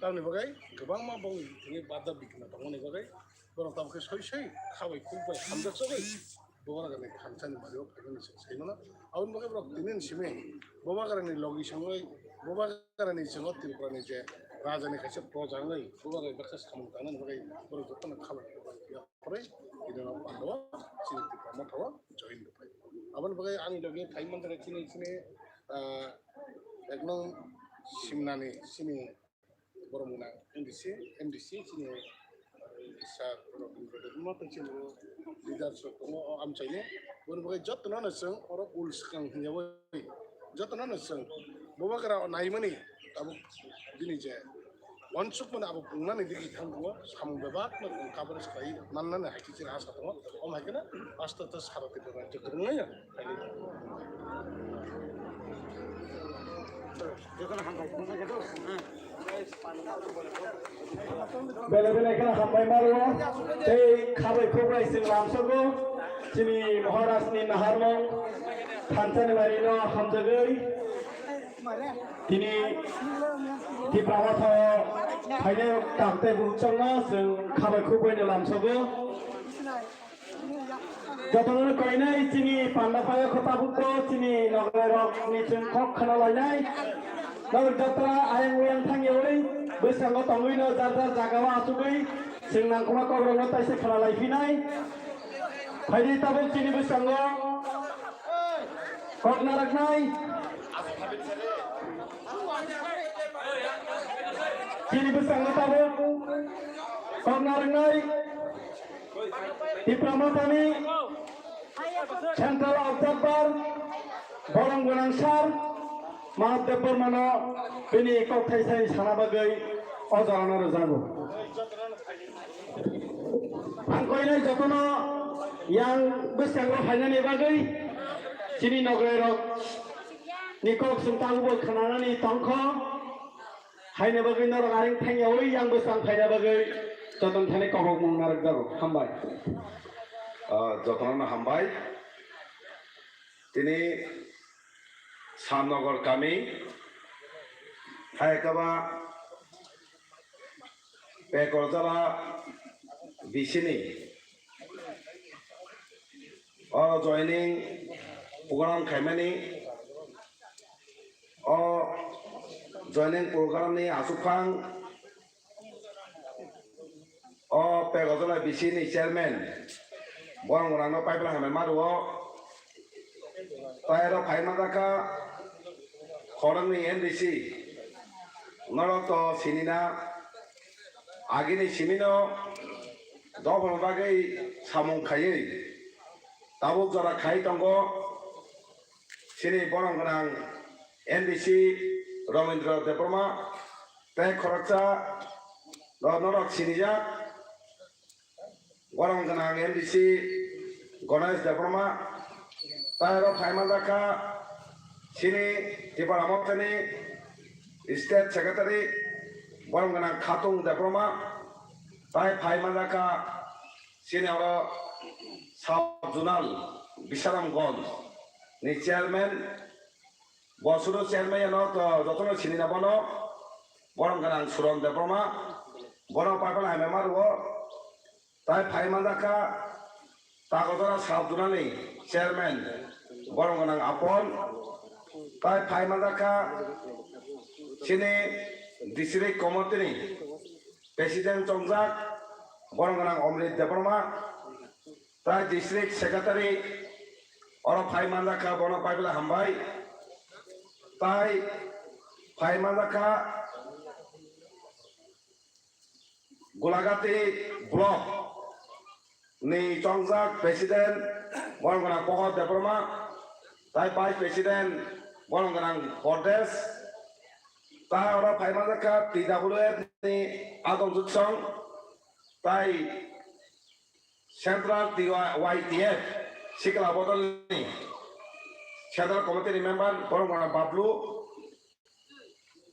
Tamni bagwi kwbangma bongni thini bada bikna tongmani bagwi borok tamo khe soi soi khabai khukbai hamjak chogwi borok ni thansani bario phaimani se sai mano. Aboni bagwi borok tini ni simi Bubagrani logi songwi Bubagrani swngo Tripurani je rajani kaisa proja wngwi Bubagrani baksa samung tangnani bagwi borok jotono khabai khukbai. Pore, ini no pando, sini Tipra Motha o join rwphai. Aboni bagwi ani logi phai manthara chini, chini, ah, ek nong Simnani, chini borok mwnang M D C, M D C, chini, ah, sir, borok ni bagwi ma tong chini leaders rok tongo, o amchaini. Aboni bagwi jotono no chwng oro ul swkang hinya bai. Jotono no chwng Bubagra o naimani tabuk bini je uansukmani abo pungnani digwi thangbo samung bebak no coverage khlai mannani hai khe chini asa tongo. Omo hai kheno aste aste sara Tripura rajyo kwrwngnaino khailai tongo. Belai belai kheno hambai ma rwo tei khabai khukbai chwng lamsogo chini Maharaj ni naharmung thansani mari no hamjagwi tini Tipra Motha o phainai rok tak tei buchung no chwng khabai khukbai no lamsogo. Jotono koinai chini panda phai kho tabuk bo chini nograi rok ni chwng kok khna lainai. Nogor jatra ayang uyang thang yawi bwskango tongwi no jar jar jaga o achugwi chwng nangkukma kok rok no taisa khna lai phinai. Phaidi tabuk chini bwskango kok narwknai. Chini bwskango tabuk kok narwknai. Tipra Mothani Central Observer, borong gwnang sir, Mahadev Bormano bini kokthai sai sana bagwi o jorano rwjago. Ang koinai jotono yang bwskango phainani bagwi chini nograi rok ni kok chwng tabukbo khwnanani tongkho. Haina bagwi norok areng thangyawi yang bwsang phaina bagwi jotono thani kobokmung narwkjago. Hambai. Ah, jotono hambai. Tini Samnogor kami, hai kaba Pekorjala bisini oro joining program khaimani joining program ni aswk phang o Pegojala B C ni chairman borok rang no pipeline hambai ma rwo. Tai aro phai manjakha khorang ni M D C norok to sinina agini simino dophani bagwi samung khaiwi tabuk jora khai tongo. Chini borok gwnang M D C Romendra Debbarma tei khoroksa norok sinijak borok gwnang M D C Ganesh Debbarma tei aro phai manjakha chini Tipra Mothani State Secretary borok gwnang Khatung Debbarma tei phai manjakha chini oro Sub Zonal Bisramganj ni chairman, bo sudu chairman ya no to jotono sinina bono, borok gwnang Suron Debbarma, bono pipeline hambai ma rwo, tai phai manjakha Tagodora Sub Zonal ni chairman, borok gwnang Apon, tai phai manjakha chini district committee ni president chongjak, borok gwnang Omrit Debbarma, tai district secretary oro phai manjakha, bono pipeline hambai. Tai phai manjakha Gulagati block ni chongjak president borok gwnang Pohor Debbarma, tai vice president borok gwnang Hordes, tai oro phai manjakha T W F ni Adong Jutsong, tai Central T Y T F Sikla Bodolni Central Committee ni member borok gwnang Bablu,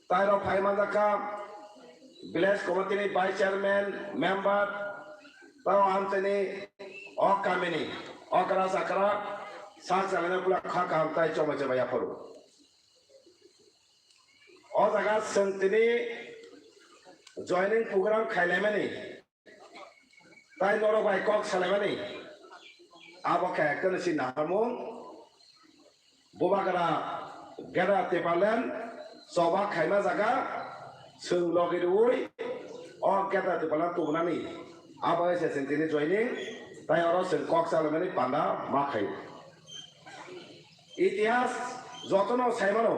tai rok phai manjakha Village Committee ni Vice Chairman, member, tao amchaini o kamini okra chakra sak chalani ukulok kha kaham tai chomai chomai yaphuru. O jaga chwng tini joining program khailaimani. Tai norok bai kok salaimani abo khe ekta si naharmung. Bubagra Geda Tipraland choba khaima jaga chwng logi rwui o Geda Tipraland tubunani abo se chwng tini joining tai oro chwng kok salaimani panda ma khaio. Itihas jotono saimano.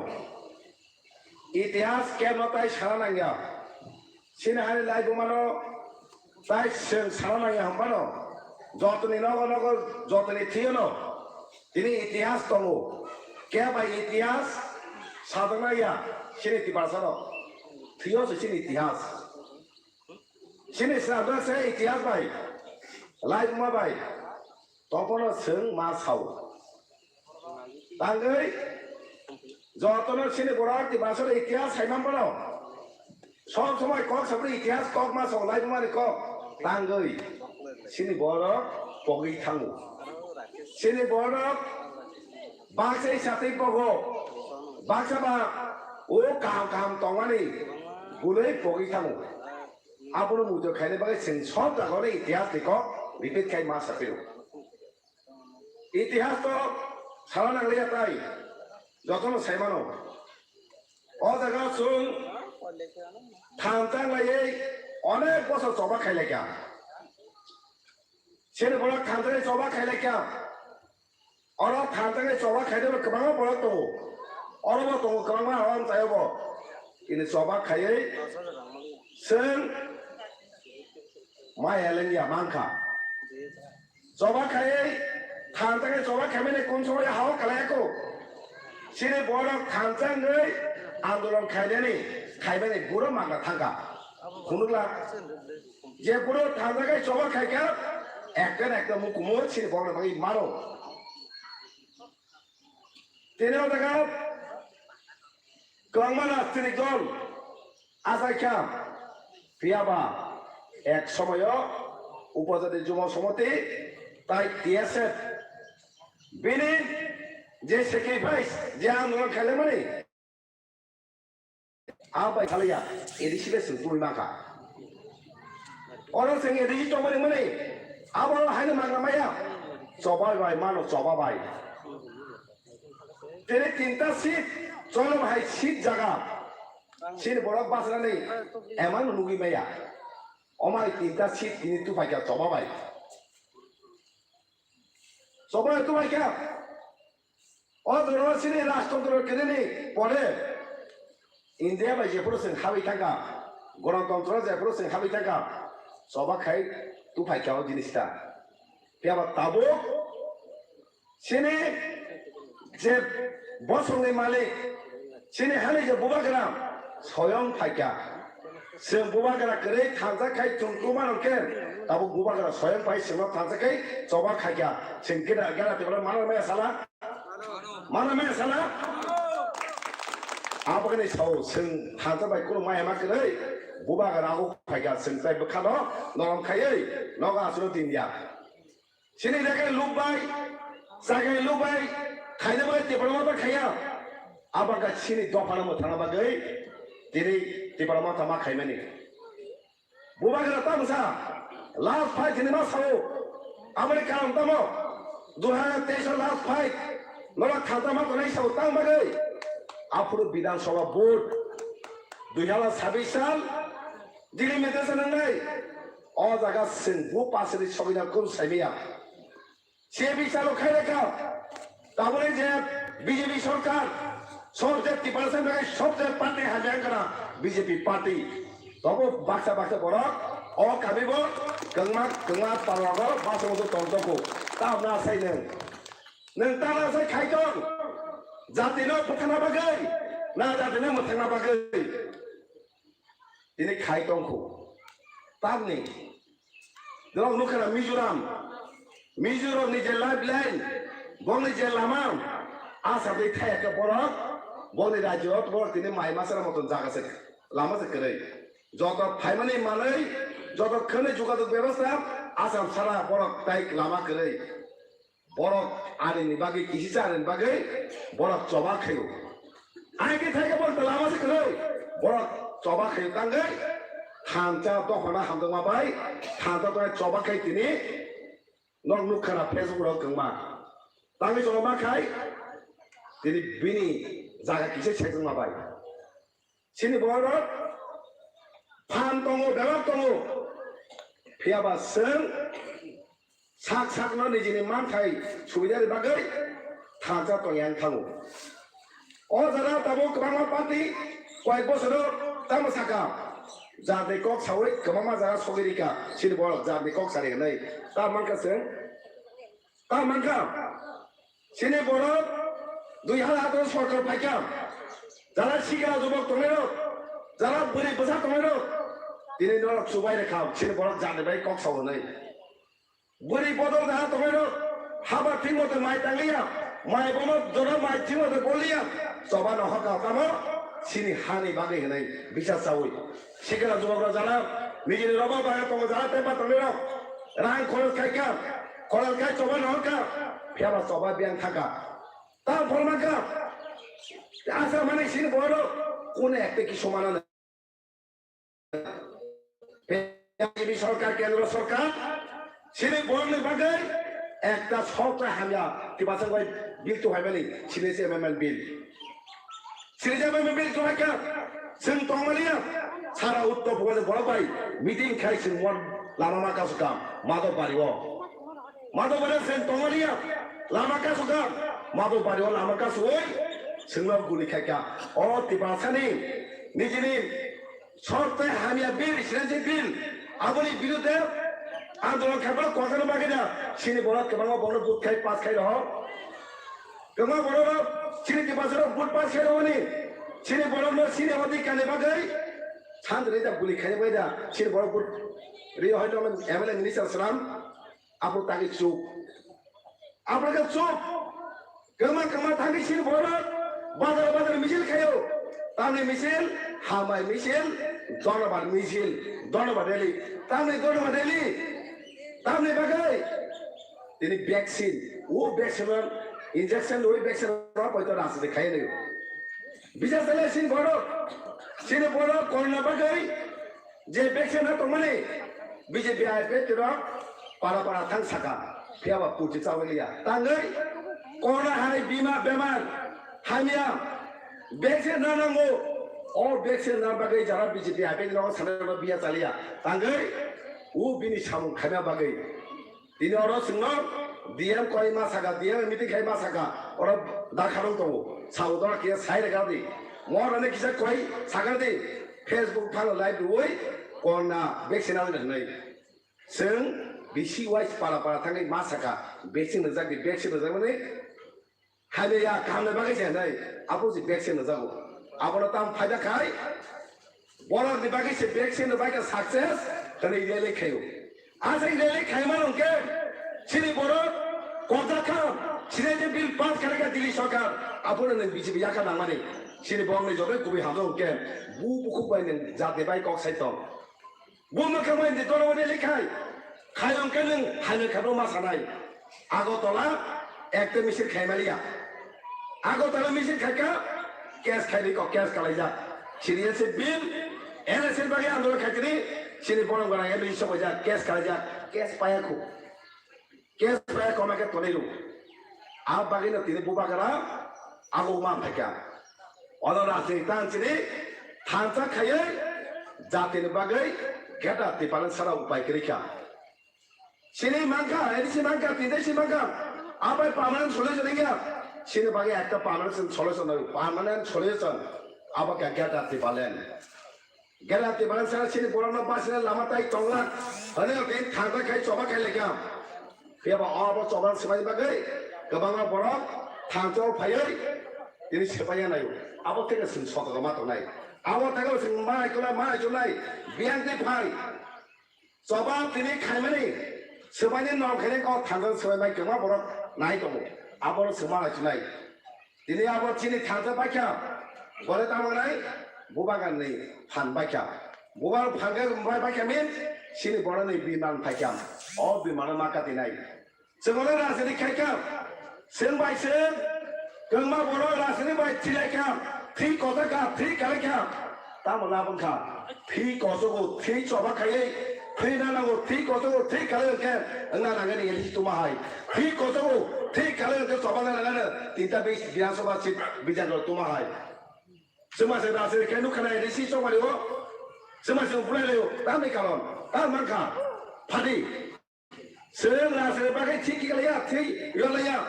Itihas kebo tai sana nangya. Chini hani laibumano tai chwng sana nangya hwnphano jotoni nogo nogo jotoni thwiyano tini itihas tongo. Kebo itihas sadokna ya chini Tiprasano thwiyo se chini itihas. Chini swnamjak se itihas bai, laibuma bai. Tobono chwng ma sao. Tangwi jotono chini borok Tiprasani itihas saiman bono. Sob somoi kok sabri itihas kok ma sao, laibumani kok. Tangwi chini borok pogwi thango. Chini borok baksa satwi pogo. Baksa ba o kaham kaham tongmani gwnwi pogwi thango. Abono muitu khaina bagwi chwng sob jagao itihas ni kok repeat khai ma sapiro. Itihas to sana nangliya tai jotono saimano. O jaga chwng thansa laiwi onek bosor choba khailaikha. Chini borok thansa choba khailaikha. Oro thansa choba khainai bo kwbangma borok tongo. Oro bo tongo kwbangma oro amchaio bo. Ini choba khaiwi chwng maya lengya mankha. Choba khaiwi thansa choba khaimani kun somoi hao kalaiyako. Chini borok thansa wngwi andolon khainani khaimani buro mangna thangkha. Phunukla. Je buro thansa choba khaikha, ekta na ekta mukumu chini borok bagwi mano. Tini o jaga kwbangma rajnitik dol achaikha, phiyaba ek somoyo Upojati Jubo Somoti tai T S F bini je sacrifice, je andolon khaimani, A bai salaya, A D C bai chwng tubui mankha. Oro chwng A D C tongmani mani, abo haino mangna maya. Choba bai mano, choba bai. Tini tinta seat, cholo hai seat jaga. Chini borok bachanani emang nugwi maya. Omai tinta seat tini tupaikha choba bai. Choba bai tupaikha. O jora chini rajtontro kinini pore India bai jephuru chwng habwi thangkha, gonotontro jephuru chwng habwi thangkha, choba khai tupaikha o jinista. Phiya ba tabuk chini je bosongni malik, chini hani je bubagra soyong phaikha. Chwng bubagra kwrwi thansa khai chwng tuma rok khe tabuk bubagra soyong phai chwngno thansa khai choba khaikha. Chwng gera gera tebra mana maya sala. Mana maya sala. Abagani sao chwng thansa bai kunu maya ma kwrwi bubagra rago phaikha chwng tai bwkhano norom khaiwi nogo aswrwng tin ya. Chini jaga luk bai, jaga luk bai, khaina bai tebra ma khaiya. Abagani chini dophano mwthangna bagwi tini tebra ma tama khaimani. Bubagra tamo sa, last fight hinwi ma sao. Aboni karon tamo? Dui hajar teis o last fight. Norok khata ma tongnai sao tang bagwi. Aphuru Bidhan Sabha vote. Dui hajar sabis sal, delimitation wngnai. O jaga chwng bu pasri sogina kun saimaya. Se bichalo khai lekha. Tabole je B J P sorkar, sobje Tiprasa bai sobje party hamya kana B J P party. Tobo baksa baksa borok o kami bo kwngma kwngma parwago basa basa tongtoko. Tamna sai nwng. Nwng tamna sai khai tong. Jati no bwthana bagwi, na jati no mwthangna bagwi. Tini khai tongkho. Tamni norok nukha na Mizoram. Mizoram ni je lifeline, bongni je lama, asa twi thaya khe borok, bongni rajyo borok tini mai masara moton jaga se lama se kwrwi. Joto phaimani manwi, joto khwnwi jogajog bebostha, Assam sara borok tai lama kwrwi. Borok anini bagwi, kisisa anini bagwi borok choba khaio. Aike thaike borok lama se kwrwi. Borok choba khaio tangwi thansa dophana hamjakma bai thansa tongwi choba khai tini norok nukha na Facebook rok kwngma. Tangwi choba ma khai tini bini jaga kisa saijakma bai. Chini borok phan tongo, belak tongo. Phiya ba chwng sak sakno nijini manthai subidani bagwi thansa tongya wng thango. O jaga tabuk kwbangma party koyek bosoro tamo saka. Jatni kok sawi kwbangma jaga sogwi rika. Chini borok jatni kok sari hwnwi ta mankha chwng. Ta mankha, chini borok dui hajar atharo sorkar phaikha, jara sikla jubok tongnairok, jara bwrwi bwsa tongnairok, tini norok chubai rwkha, chini borok jani bai kok sao hwnwi. Bwrwi bodol jara tongnairok, haba thik mote mai tangliya, mai bono jora mai thik mote bolliya, choba no hoka tamo chini hani bagwi hwnwi bisa chaui. Sikla jubok rok jara, nijini roba bai tongo jara tempa tongnairok, rang khorok khaikha, Koral kai choba no ka, phiya ba choba biyang thaka. Ta phorma ka, asa mani sin bodo, kune ekte ki somana na. P M G B sorkar, kendro sorkar, sini borni bagai, ekta sokra hamya, ki basang bai bil tu hai mani, sini si amendment bill. Sini si amendment bill tu hai ka, sing tong mani ya, sara utto bukan borok bai, meeting khai sing mon, lama ma kasu kam, mado bari wo. Madhobari sen tongmani ya, lama kasukha, Madhobari o lama kasui, sengno guli khaikha. O Tiprasani, nijini, sorte hamya bill, sirenji bill, aboni birude, andolon khaibara kokano bagida, sini borok kebangma bono but khai, pass khai roho. Kebangma borok, sini Tiprasarok but pass khai rohoni, sini borok no sini odi kani bagwi, sandri da guli khai bagida, sini borok but, ri hoito M L A minister salam, Abo tagi chuk. Abo ke chuk. Kema kema tagi sin borok. Bazar bazar misil khayo. Tamni misil, hamai misil, donobar misil, donobar rally. Tamni donobar rally. Tamni bagai. Ini vaccine. O vaccine, injection, o vaccine, apa itu rasa dikhai nih. Bisa selesai sin borok. Sin borok, corona bagai. Je bekse na tongmani B J P I P F rok para para thang saka, phiya ba puchi chawiliya. Tangwi corona hai bima bemar hamya bekse na nango. O vaccine na bagwi jara B J P haphai no sanai no biya chaliya. Tangwi o bini samung khaina bagwi. Tini oro chwngno D M koi ma saka, D M meeting khai ma saka, oro da kharung tongo. Sao dora kiya sai rega di. Mo rane kisa koi saka di. Facebook phano live rui corona vaccine na hinwi. Chwng B C Y para para thangwi ma saka, vaccine rwjak di, vaccine rwjak mani. Hamya ya, kaham ni bagwi se hinwi, abo se vaccine rwjago. Abono tam phaida khai, borok ni bagwi se vaccine rwbai kha success, hinwi rally khaio. Asai rally khaima rwng khe, chini borok kobja kha, chini je bill pass khlai kha Delhi sarkar, abono nwng B J P yakha nangmani. Chini borok ni jotoi kubui hamjak hwn khe, bu bukhuk bai nwng jati bai kok sai tong. Bo mwkhang bai ni tola bai likhai. Khai hwn khe nwng hamya khe bo ma sanai. Agartala ekta misil khai maliya. Agartala misil khai kha, case khai ri kok, case kalaijak. Chini S C bill, N S C bagwi andolon khai tini, chini borok gwnang M L A sok bai jak, case kalaijak, case paya khu. Case bai koma khe tonwi rw. A bagwi no tini bubagra abo ma phaikha. Ono rajni tang chini thansa khaiwi jatini bagwi Greater Tipraland sara upai kwrwi kha. Chini mankha, A D C mankha, T D C mankha. Abai permanent solution wngya. Chini bagwi ekta permanent solution nawi, permanent solution. Abo khe Greater Tipraland. Greater Tipraland sara chini borokno basina lama tai tongla. Hwnwi tini thansa khai choba khai lekha. Phiya ba abo choba swmai bagwi kwbangma borok thansa o phaiwi tini swmai ya naio. Abo theke chwng sotoko ma tongnai. Abo theke chwng ma naikolai, ma naikolai. Biyang tei phai. Choba tini khaimani swmaini nok khaini kok thansa swmai bai kwbangma borok nai tongo. Abo chwng ma naikolai. Tini abo chini thansa paikha, bore tamo nai, bubagarni phan paikha. Bubagar phan khe bai paikha means chini boroni biman paikha. O bimano ma kati nai. Chwngno rajniti khaikha, chwng bai chwng, kwbangma borok rajniti bai thilaikha, thwi kojakha, thwi kalaikha. Tamo labwng kha, thwi kosogo, thwi choba khaiwi, thwi nanago, thwi kosogo, thwi kalai hwnkhe wngna nangani elisi tuma hai. Thwi kosogo, thwi kalai hwnkhe choba na nangano tinta bis Bidhan Sabha seat bijak rok tuma hai. Chwma se rasi khe nukha nai elisi chobani o. Chwma se uphulai lai o, tamni karon, tam mankha, phadi. Chwng rajni bagwi thwi kiklaiya, thwi yolaiya.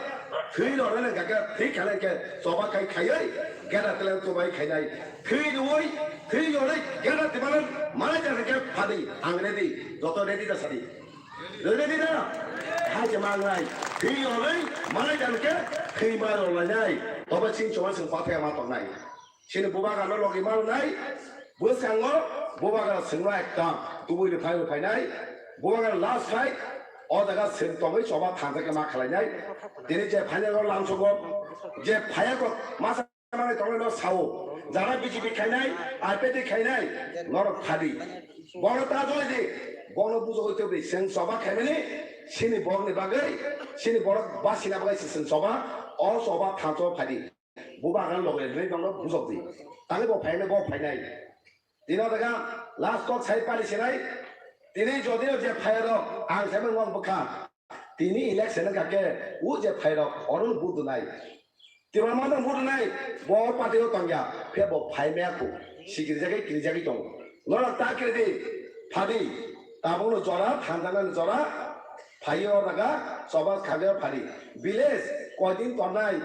Thwi rwrwna gaka, thwi khalai khe choba khai khaiwi, gada teleng tubai khainai. Thwi rwui, thwi yolai, gada tibalan, malai jani khe phadi, ang ready, joto ready da sadi. Ready da? Hai khe mangnai. Thwi yolai, malai jani khe, thwi ma rwlainai. Toba chini choba chwng pathai ma tongnai. Chini bubagarno logi ma rwnai, bwskango bubagra chwngno ekta tubui rwphai rwphainai, bubagra last khai o jaga chwng tongwi choba thansa khe ma khwlainai. Tini je phainago lamsogo, je phayako masa manwi tongnaino sao, jara B J P khainai, I P F T khainai, norok phadi. Bono ta jolai di, bono bujogwi tubui chwng choba khaimani, chini borokni bagwi, chini borok basina bagwi se chwng choba, o choba thansa phadi. Bubagra loge hinwi bono bujok di. Tangwi bo phainai, bo phainai. Tini o jaga last kok sai pari sinai. Tini jodi o je phairok ang saimano ang bwkha. Tini election wngkha khe o je phairok oro no vote rwnai. Tibra mano vote rwnai bo party o tongya. Phiya bo phai maya khu. Sikiri jagwi kiri jagwi tongo. Norok ta kiri di. Phadi. Tabukno jora, thanjanani jora, phaiwi o jaga, choba khamya phari. Village, koidin tongnai,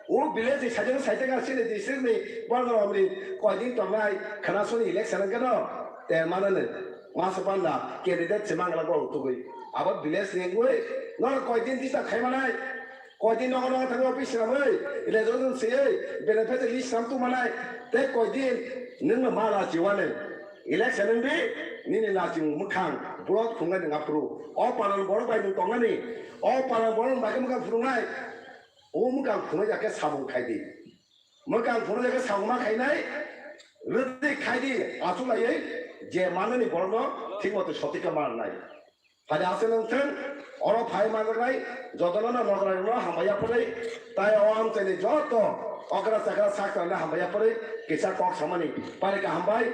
o village ni sajang saitanga chini district ni borok rok ni koidin tongnai, khwna soni election wngkhe no, te manani, masa panda, candidate se mangala borok tugui. Abo village ni wngwi, norok koidin disturb khaimanai, koidin nogo nogo thangwi office swnamwi, resolution swiwi, beneficiary list swnam tongmanai, tei koidin nwngno ma lachiwanai. Election wngdi, nini laching mwkhang, borok phungnai nwng aphuru. O palan borok bai nwng tongnani, o palan borok nwng bai khe mwkhang phunuknai, o mwkhang phunukya khe samung khaidi. Mwkhang phunukya khe samung ma khainai, rwdi khaidi, achuk laiwi je manani borokno thik moto sotika ma rwnai. Phai aswk wng thung, oro phai manjaknai jotono no nokrairokno hambai yapharwi, tai o amchaini joto okra chakra sakcharno hambai yapharwi kisa kok samani. Pari kaham bai,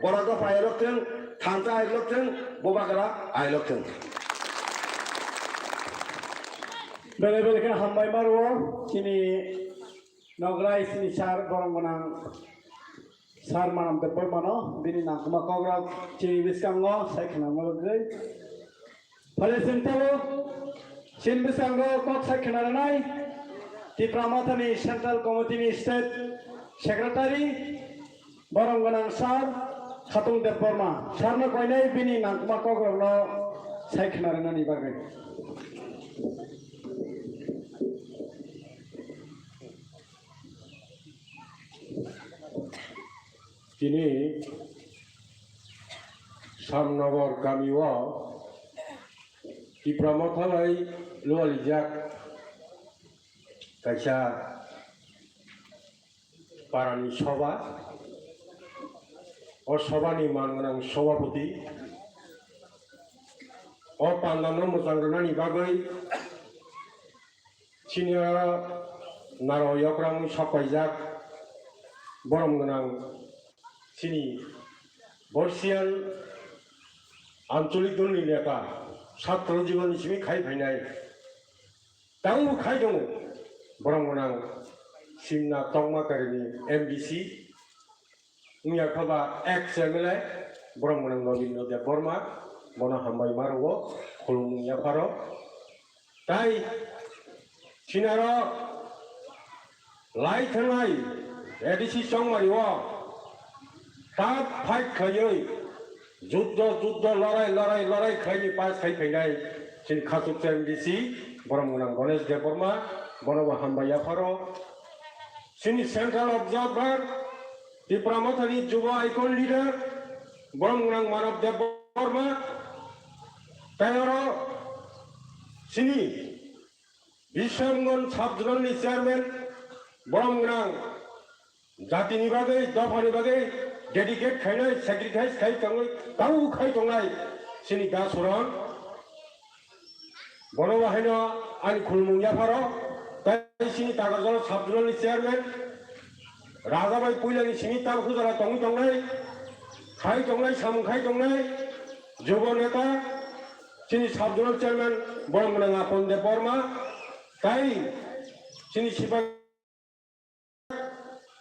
borok dopha ailok thung, thansa ailok thung, bubagra ailok thung. Bele bele khe hambai maro chini nokrai chini sar borok gwnang. Sir Manam Debbarmano bini nangkukma kokrok chini bwskango sai khwnarma bagwi. Phale chwng tabuk chini bwskango kok sai khwna rwnai Tipra Mothani Central Committee ni State Secretary, borom gwnang Sir Khatung Debbarma. Sir no koinai bini nangkukma kokrokno sai khwna rwnani bagwi. Tini Samnogor kamio Tipra Motha bai lualijak kaisa parani soba. O sobani man gwnang sobapoti. O pandano mwchang rwnani bagwi chini o naro yokrangwi sok paijak borom gwnang chini Borsian ancholik dolni neta, satro jiboni simi khai phainai. Tamo khai tongo borom gwnang Simna Tongma Karini M D C, wngya kha ba ex M L A borom gwnang Nobindra Debbarma, bono hambai ma rwo, khulumung yapharo. Tai sinaro lai thangnai A D C chongmari o tak fight khaiwi juddo juddo lorai lorai lorai khaini pass khai phainai chini khachuksa M D C borom gwnang Ganesh Debbarma, bono bo hambai yapharo. Chini Central Observer, Tipra Mothani Jubo Icon Leader, borom gwnang Manav Debbarma, tai oro chini Bisramganj Sub Zonal ni Chairman, borom gwnang jatini bagwi, dophani bagwi dedicate khainai, sacrifice khai tongwi, tamo khai tongnai chini Da Suron. Bono bo haino ani khulumung yapharo, tai chini Takarjala Sub Zonal ni Chairman, Raja bai puilani simi tabuk hujala tongwi tongnai, khai tongnai, samung khai tongnai, Jubo Neta, chini Sub Zonal Chairman, borom gwnang Apon Debbarma, tai chini sipai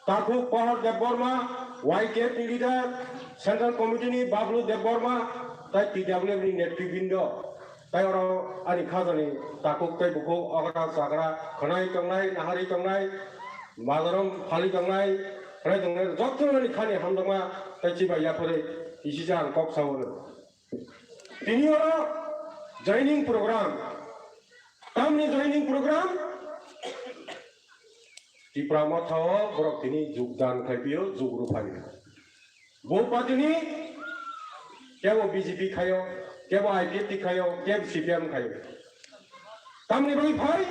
Takhuk Pohor Debbarma, Y K F ni leader, Central Committee ni Bablu Debbarma, tai T W F ni netribrindo, tai oro ani khajani takhuk tei bukhuk, okra chakra, khwnai tongnai, naharwi tongnai, majarom phali tongnai, khwnai tongnai, joto ani khani hamjakma tai chibai yaphari isija ang kok sao. Tini oro joining program. Tamni joining program? Tipra Motha o borok tini jogdan khai pio, jug rwphai. Bo party ni kebo B J P khaio, kebo I P F T khaio, kebo C P M khaio. Tamni bagwi phai?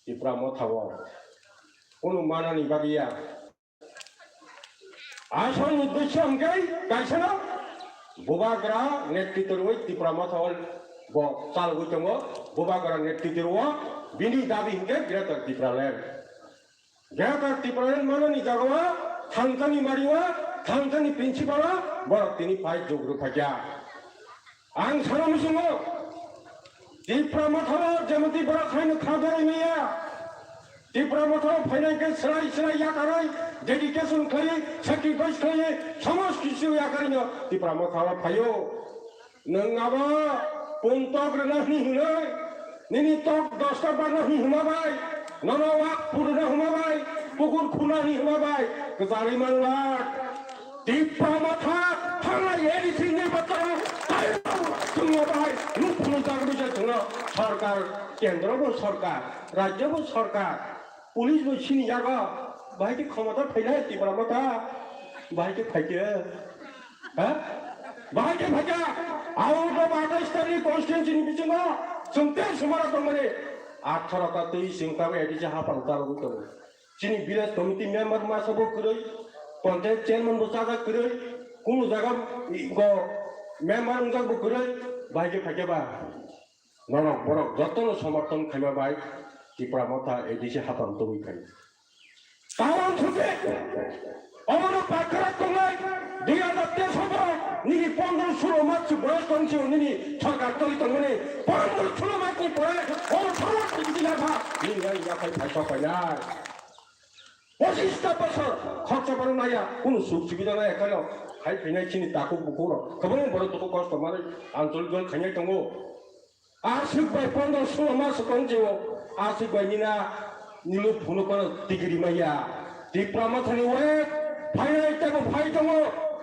Tipra Motha o kunu manani bagwi ya. Asol uddesho hwnkhe kaisano Bubagra netritwo rwui Tipra Motha o bo chalgwi tongo. Bubagra netritwo rwo bini dabi hwnkhe Greater Tipraland. Greater Tipraland manani jagao thansani mario, thansani principal o borok tini phai jug rwphaikha. Ang sana muchungo, Tipra Motha o jemoti borok haino kha berwi maya. Tipra Motha o phainai khe swrai swrai yakarwi dedication khlaiwi, sacrifice khlaiwi, somosto kichu yakarwino Tipra Motha o phaio. Nwng abo puntok rwna hwnwi hwnwi, nini tok dosta barna hwnwi hwnma bai, nono wak puruna hwnma bai, pukur khuna hwnwi hwnma bai, kwcharwi manlak. Tipra Motha thanglai A D C ni bwtaro taibo chwngno bahai nuk phunuk jagwi se chwngno sorkar, kendro bo sorkar, rajyo bo sorkar, police bo sini jago, bahai khe khomota phainai Tipra Motha, bahai khe phaikhe, ha? Bahai khe phaikha, out of athais ta ni constituency ni bisingo chwng tei sumara tongmani, atharo ta twi chwng tamo A D C hapang ta rwgwi tongo. Chini village committee member masa bo kwrwi, panchayat chairman bo chajak kwrwi, kunu jaga go member wngjak bo kwrwi, bahai khe phaikhe ba. Norok borok jotono somothon khaima bai Tipra Motha A D C hapang tongwi phai. Karon thwkhe obono bakra tongnai dui hajar teis o borok nini pondro sulo mas boyos tongsi nini sorkar tongwi tongmani pondro sulo mas ni pore o sorkar tongwi tongmani nini yaphai phai sok painai. Pochista bosor khoroksa borok naiya, kunu suk subida naiya, khaino hai phainai chini takhuk bukhuk rok kwbangma borok dukhuk kosto manwi anchalik dol khainai tongo. Aswk bai pondro solo mas tong jio, aswk bai nina nilo phunuk mano tigiri maya. Tipra Mothani wek phainai tebo phai tongo,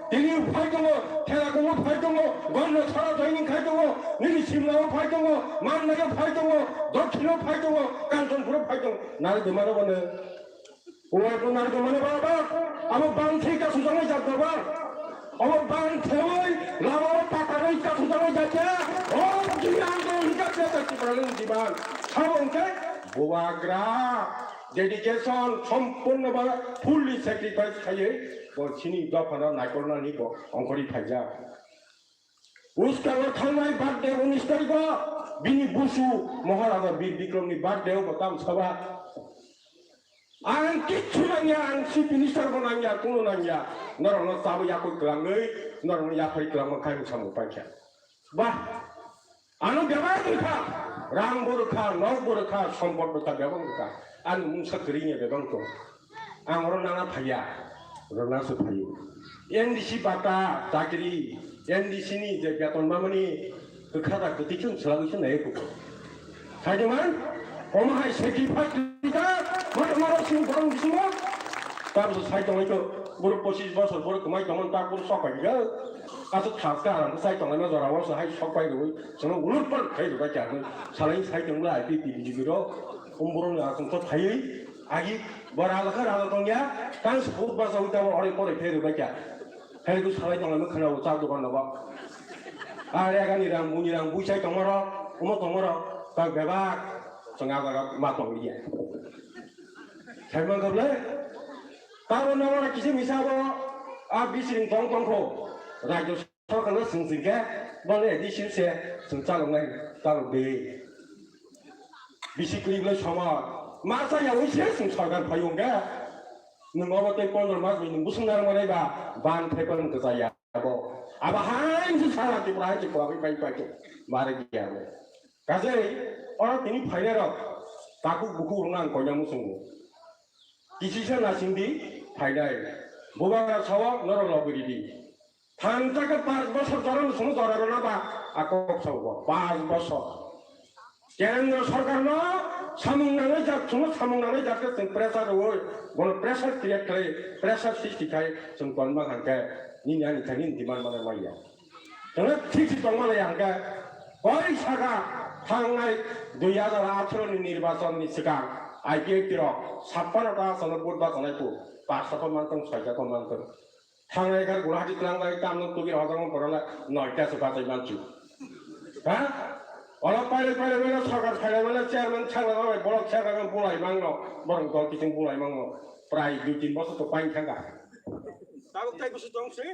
tini phai tongo, Thelakungo phai tongo, Gonda Sara Doining khai tongo, nini Simlao phai tongo, Mannaio phai tongo, Dokhino phai tongo, Kanchanpuro phai tongo. Nari demano bono. Obo narwkmani baba, abo bangthwi kasujagwi jat baba. Abo bangthwi lama o patarwi kasujagwi jat ya. O jini andolon hwnkha jesa Tiprani jiban. Sabo hwnkhe bubagra dedication sompurno ba fully sacrifice khaiwi bo chini dophano naikolnani bo ongkhorwi phaijak. Uskango thangnai birthday unis tarikh o bini busu Maharaja Bir Bikramni birthday o bo tam sabha. Ang kichu nangya, ang chief minister bo nangya, kuno nangya. Norokno chabwi yakwi kwlangwi, norokno yaphari kwlangma khai samung paikha. Bah, ano bebak wngkha, rang bo rwkha, nok bo rwkha, sompot rwkha, bebak wngkha. Ani mungsa kwrwini bebak tong. Ang oro nana phaiya, rwna se phaio. N D C bata, chakri, N D C ni je beton mamani kwkha da kwtwi khe swlagwi se nai kho. Saidi man, omo hai sacrifice da, mata mara sing borong bisingo. Tabso sai tonglai to, boro pochis bosor boro kwmai tongmani ta boro sok pai ga. Aswk thas ka haram sai tonglai ma jora o se hai sok pai rwi, sono ulur pan khai rwi ba kya. Salai sai tongla I P P B J P ro, um borong ni aswk to phaiwi. Agi bo raja khe raja tongya, tang se buk basa ui tamo ore pore pheru baikya. Pheru salai tonglaima khwna o chak dokan nogo. Are agani rang, buni rang, buisai tongmaro, omo tongmaro, tak bebak, chwng a jaga ma tongliya. Saiman kable, tabo nangora kisi misa bo, a bising tong tongkho, rajyo Sorkarno swng swng khe, bole D C se swng chaloknai, chalok de. Bisi kwrwi bwlai somar. Ma chaya wi se swng sorkar phai wng khe. Nwng obo tei pondro mas bai nwng bwswng narwk manai ba, ban thai phano kwchaya abo. Abo hai se sara Tripura hai se kwlagwi pai pai khe. Mare giya abo. Kajai, oro tini phainai rok, takhuk bukhuk rwna ang koina muchungo. Kisisa nasing di, phainai. Bubagra sao norok logwi ridi. Thansa khe panch bosor jorani songno jora rwna ba a kok sao bo, panch bosor. Kendra sorkarno samung nangnai jat, chwngno samung nangnai jat khe chwng pressure rwui, bono pressure create khlai, pressure sristi khai chwng tonma hwnkhe nini ani thani demand manai manya. Chwngno thik se tongma lai hwnkhe koi saka thangnai dui hajar atharo ni nirbachon ni swkang I P F T rok sappanno ta aswkno vote bachanai tu, pasta ko mantong, soita ko mantong. Thangnai kha Guwahati tlanglai tamno tugir hojagma borok le noita se bachai manchu. Ha? Olo pailai pailai mano sorkar phailai mano chairman thangla bai borok chairman bulai mangno borok dol kiting bulai mangno prai dui tin bosor to pain thangkha. Tabuk tai busu tong se?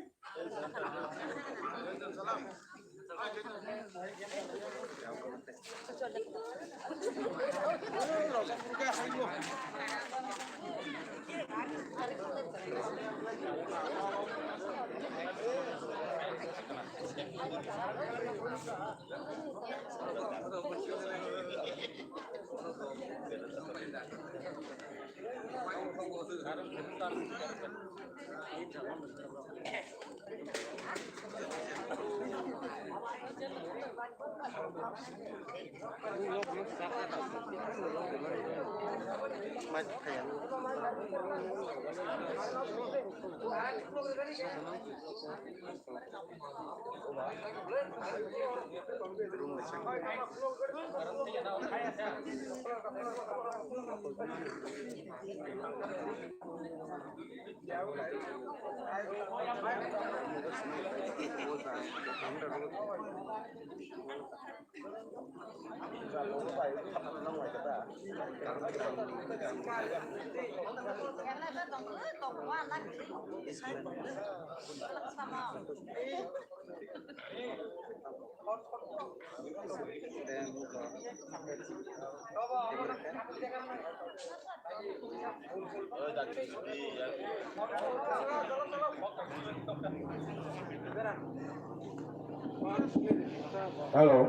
Hello.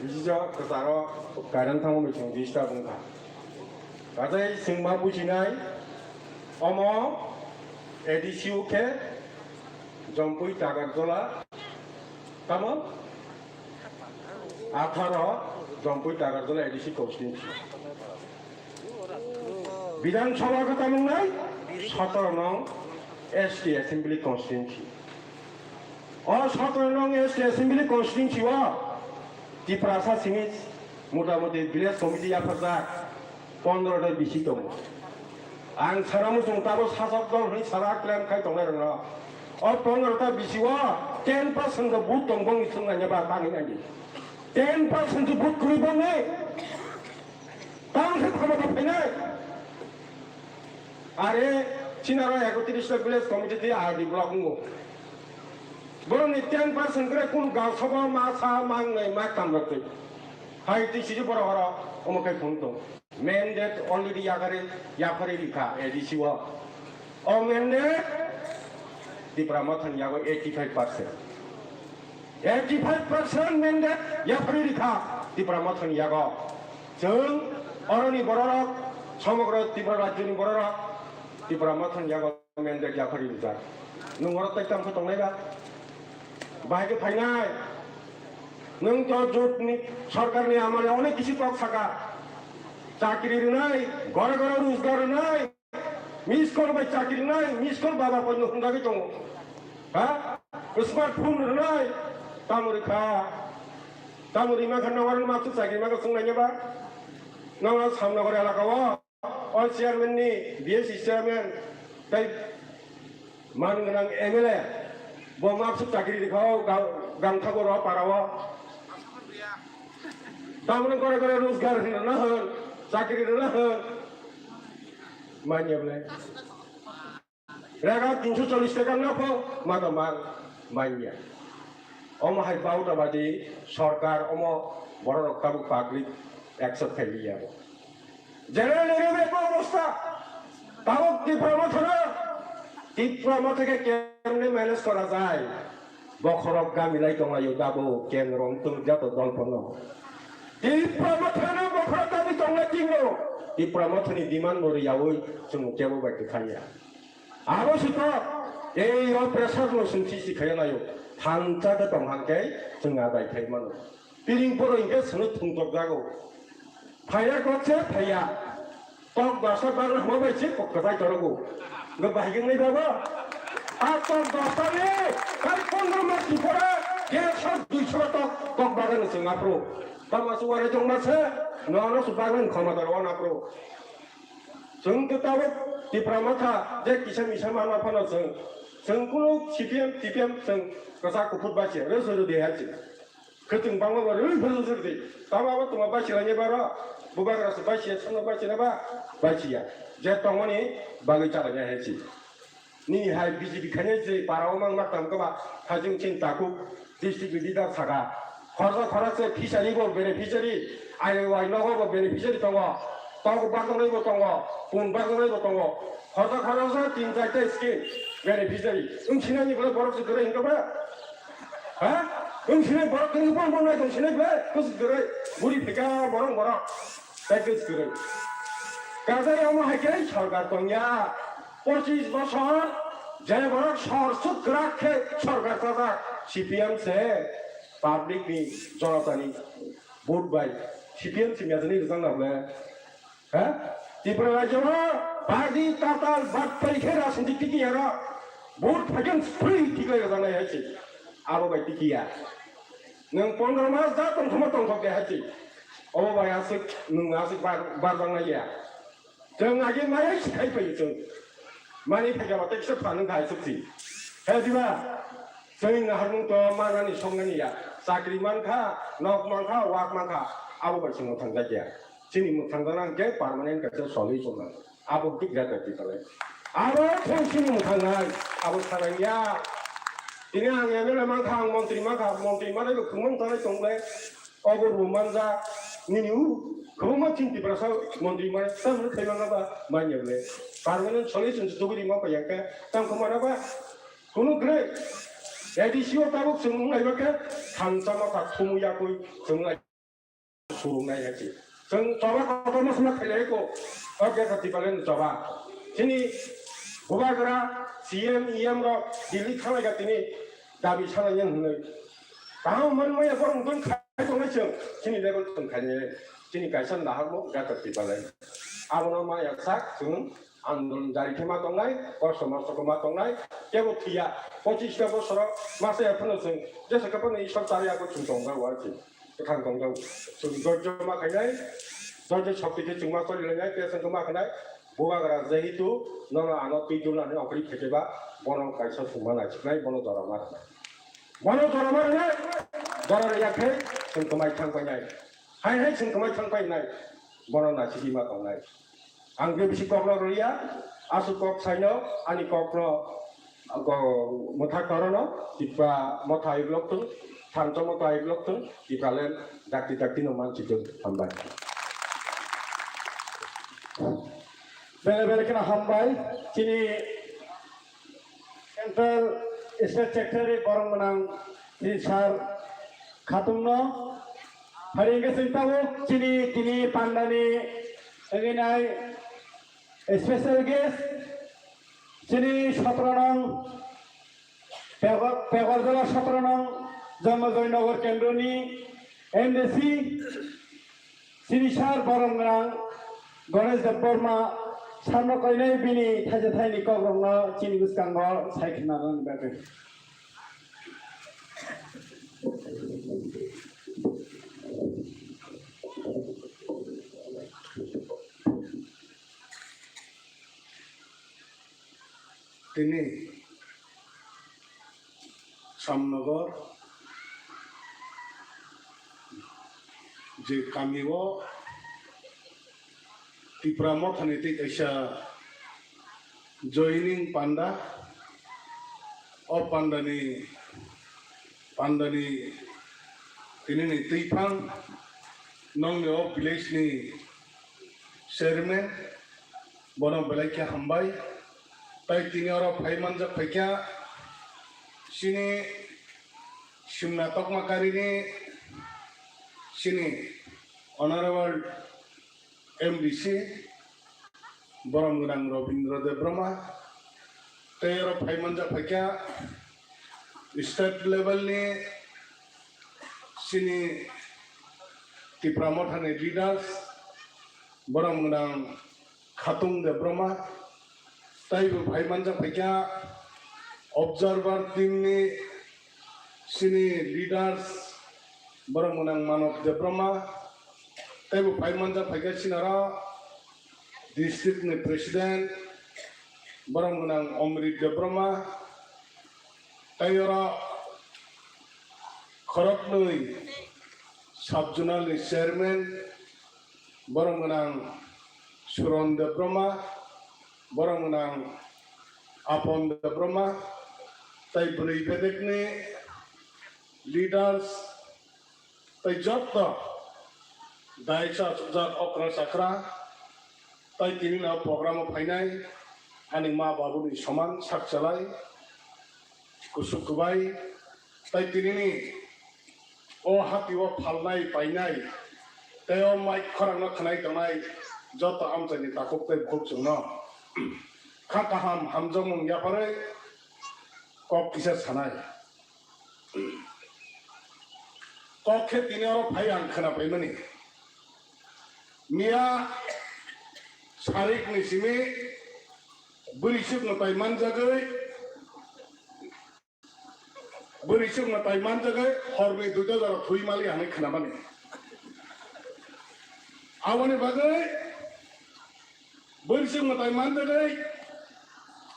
Ijija kwcharo kairan thangma meeting disturb wngkha. Kajai chwng ma bujinai, omo A D C o khe Jompui Tagarjola, tamo atharo Jompui Tagarjola A D C constituency. Bidhan Sabha khe tamo wngnai sotoro nong S T Assembly constituency. O sotoro nong S T Assembly constituency o Tiprasa simi motamuti village committee yapharjak pondro ta bisi tongo. Ang sana muchung tabo sasok dol hwnwi sara claim khai tongnai rokno. O pondro ta bisi o ten percent khe vote tong bongni chwng nanya ba tangwi nangdi. Ten percent vote kwrwi bongni tang khe khomota phainai. Are chinaro ekotris ta village committee tei R D block wngo. Borokni ten percent kre kun gausabo ma sa mang nai ma tam rok twi. Hai twi siji borok oro omo kai phone tong. Mandate already yakari yaphari rikha A D C o. O mandate Tipra Mothani yago eighty five percent. Eighty five percent mandate yaphari rikha Tipra Mothani yago. Chwng oroni bororok, somogro Tripura rajyoni bororok Tipra Mothani yago mandate yaphari rijak. Nwng oro tai tamo tongnai ba? Bahai khe phainai. Nwng to jotni sorkarni amale onek kisi kok saka. Chakri rwnai, gore gore rojgar rwnai. Miss call bai chakri rwnai, miss call baba pai nwng hwnjagwi tongo. Ha? Smartphone rwnai, tamo rikha. Tamo rima kha nang oro ma chakri ma chwng nai ba? Nang oro Samnagar elaka o. O chairman ni, B S C chairman, tei man gwnang M L A, bo mapsuk chakri rikha o, gang, gangthago ro para o. Tamoni gore gore rojgar rwna hwn, chakri rwna hwn. Manya bole. Rega tinsho chollish taka no pho, ma to man, manya. Omo hai bauta badi sorkar omo borok rok tabuk public accept khai liya bo. General Nehru bai ko obostha, tabuk Tipra Motha no, Tipra Motha khe kemne manage kora jai. Bokhorok gami lai tonglaio dabo, kendro wngtong jato dol phano. Tipra Motha no bokhorok gami tonglai tingo. Tipra Motha ni demand bo riyaui chwng kebo bai kwthaiya. Abo sito, ei o pressure no chwng sisi khaiya naio. Thansa khe tong hang khe chwng adai khai mano. Piring poro hinkhe swnwi thungtok jago. Phaiya kok se phaiya. Tok dosa bagwi hama bai se kok kwtai torogo. Go bahigwng nai babo. A tok dosa ni kai pondro mas ni pore dersho duisho tok kok bagwi ni swnga pro. Tamo su ware jong ma se. No no su bagwi khoma daro na pro. Chwng to tabuk Tipra Motha je kisa misa manma phano chwng. Chwng kunu C P M, T P M chwng kwchak kuphur bai se. Re suru de hai se. Khwtwng bangma ba rwi phuru suri di. Tamo abo tongma bai chilai ni baro. Bubagra se bai siya, sono bai chilai ba. Bai siya. Je tongmani bagwi chalai ya hai si. Nini hai B J P khainai se para o mang mak tam kaba. Hajung chin takuk district leader saka. Khorsa khora se fishery bo beneficiary. I O I nogo bo beneficiary tongo. Tok bagonai bo tongo. Pun bagonai bo tongo. Khorsa khora se tin char ta scheme beneficiary. Wng sinani bole borok se dure hingka ba. Ha? Wng sinai borok khe bong bong nai tong sinai ble, kus gurui, buri phika borok borok. Tai kus gurui. Kajai omo hai khe sorkar tongya. Pochis bosor je borok sor suk kwrak khe sorkar chajak C P M se public ni jonotani vote bai C P M se mejani rijak na ble. Ha? Tripura rajyo o party tatal bat pari khe rajniti tiki ya ro. Vote phaikhe free tiki ya janai hai se. Abo bai tiki ya. Nwng pondro mas da tongthoma tongthok de hai se. Obo bai aswk nwng aswk bar, bar jang nai ya. Chwng agi mai hai se khai pai chwng. Mani phaikhe ba tei kisa phanang khai suk si. He diba? Chwng naharmung to manani songnani ya. Chakri mankha, nok mankha, wak mankha. Abo bai chwng thang jak ya. Chini mwthang gana hwnkhe permanent kaisa solution nang. Abo hwnkhe greater Tipraland. Abo khe chini mwthang nai. Abo sanang ya. Tini ang M L A mankha, ang montri mankha, montri manai bo kwbang tanai tong bai. Obo bo manja nini u kwbangma chini Tiprasa montri manai tamni khai manga ba manya le. Permanent solution se tuburi ma pa yang khe tam kho mana ba. Kunu gre. A D C o tabuk chwng nai ba khe thansa ma ta thumu ya koi chwng nai. Surung nai ya chi. Chwng choba kotorma sima khailai ko, o Greater Tipraland ni choba. Chini bubagra C M, E M rok Delhi thanglai ka tini dabi sanai yang hwnwi. Kaham man maya borok wngtong khai tongnai chwng, chini level chwng khainai, chini kaisa naharmo Greater Tipraland. Abono ma yaksak chwng andolon jari khe ma tongnai, kosto mosto khe ma tongnai, kebo thwiya, pochista bosoro masa ya phano chwng jesa khe phano Ishwar chari ya bo chwng tong jago archi. Kwthang tong jago. Chwng dorjo ma khainai, dorjo shokti khe chwng ma choli lainai, tei chwng khe ma khainai, bubagra jehetu nono ano twi dulnani okri khe khe ba, bono kaisa chwng ma naisiknai, bono jora ma rwnai. Bono jora ma rwnai, jora rwya khe chwng kwmai thang painai. Hai hai chwng kwmai thang painai, bono naisigwi ma tongnai. Ang bebisi kokno rwliya, aswk kok saino, ani kokno, ko, mwthak torono, Tipra motha ayuk lokthung, thansa motha ayuk lokthung, Tipraland dakti dakti no mansi thung, hambai. Bele bele kheno hambai, chini Central State Secretary borok gwnang chini sir Khatungno. Phari hwnkhe chwng tabuk chini tini pandani wngwi nai special guest chini sotro nong Pegor-, Pegorjala sotro nong Janmajoy Nagar Kendroni M D C chini sir borok gwnang Ganesh Debbarma sarno koinai bini thaisa thaini kokrokno chini bwskango sai khna nani bagwi. Tini Samnogor je kami o Tipra Mothani tei kaisa joining panda, o pandani, pandani tinini twiphang nongni o village ni chairman, bono belai khe hambai. Tai tini oro phai manjak phaikha chini Simna Tokmakarini chini Honorable M D C borom gwnang Robindra Debbarma, tei oro phai manjak phaikha state level ni chini Tipra Mothani leaders, borom gwnang Khatung Debbarma, tei bo phai manjak phaikha observer team ni chini leaders, borom gwnang Manob Debbarma, tei bo phai manjak phaikha chini oro district ni president, borom gwnang Omrit Debbarma, tei oro khoroknwi sub zonal ni chairman, borom gwnang Suron Debbarma, borom gwnang Apon Debbarma, tei bwrwi bedekni leaders, tei jotto daisa aswkjak okra chakra, tei tini no program o phainai ani ma babuni soman sak chalai, kusuk kwbai, tei tinini o hati o phalnai painai tei o mic khorang no khwnai tongnai jotto amchaini takhuk tei bukhuk chwngno kha kaham hamjakmung yapharwi kok kisa sanai. Kok khe tini oro phai ang khwna paimani. Miya sarik ni simi bwrwi suk mwtai manjagwi, bwrwi suk mwtai manjagwi horni duita jora thwi mali hinwi khwnamani. Aboni bagwi bwrwi suk mwtai manjagwi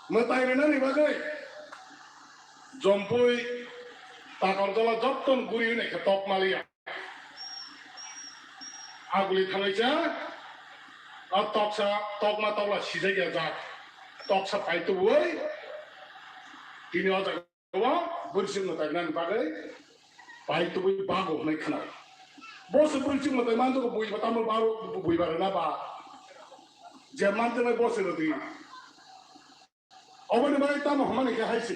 mwtai rwnani bagwi jompui takarjala jottoni guri hwnwi khe tok maliya. Aguli thanglaisa, a toksa, tokma tokla sijak ya jak. Toksa pai tubui, tini o jaga o bwrwi suk mwtai nani bagwi pai tubui bago hwnwi khna. Bo se bwrwi suk mwtai man jago bui ba tamo bago bui ba rwna ba. Je man jago bo se rwdi. Oboni bagwi tamo hwnmani khe hai se.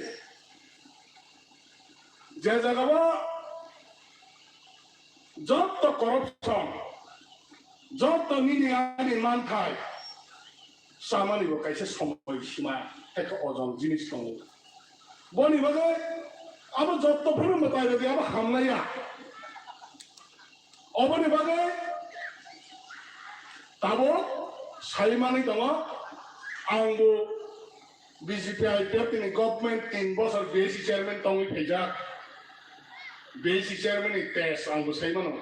Je jagao jotto corruption, Joto nini ani manthai chamani bo kaisa somoi sima, ekha ojon jinis tongo. Boni bagwi abo jotto phano mwtai rwdi, abo hamlaiya. Oboni bagwi tabuk sai manwi tongo, ang bo B J P I P F T ni government tin bosor B S C chairman tongwi phaijak. B S C chairman ni test ang bo sai mano.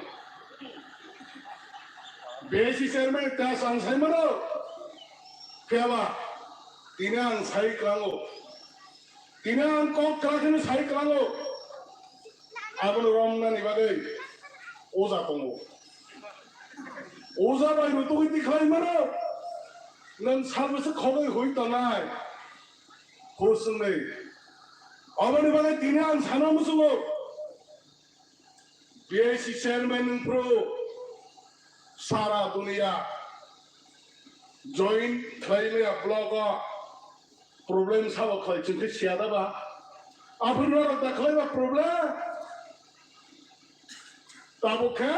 B S C chairman ni test ang sai mano. Phiya ba tini ang sai klango. Tini ang kok kwrak hwnwi sai klango. Abono romnani bagwi oja tongo. Oja bai rutugwi tikhlai mano. Nwng salbwswk khogwi hui tongnai? Hur swngwi. Aboni bagwi tini ang sana muchungo. B I C chairman wngphru sara duniya join khlai maya block o problem sabo khlai chwng khe siya da ba? Aphuru norok da khlai ba problem? Tabuk khe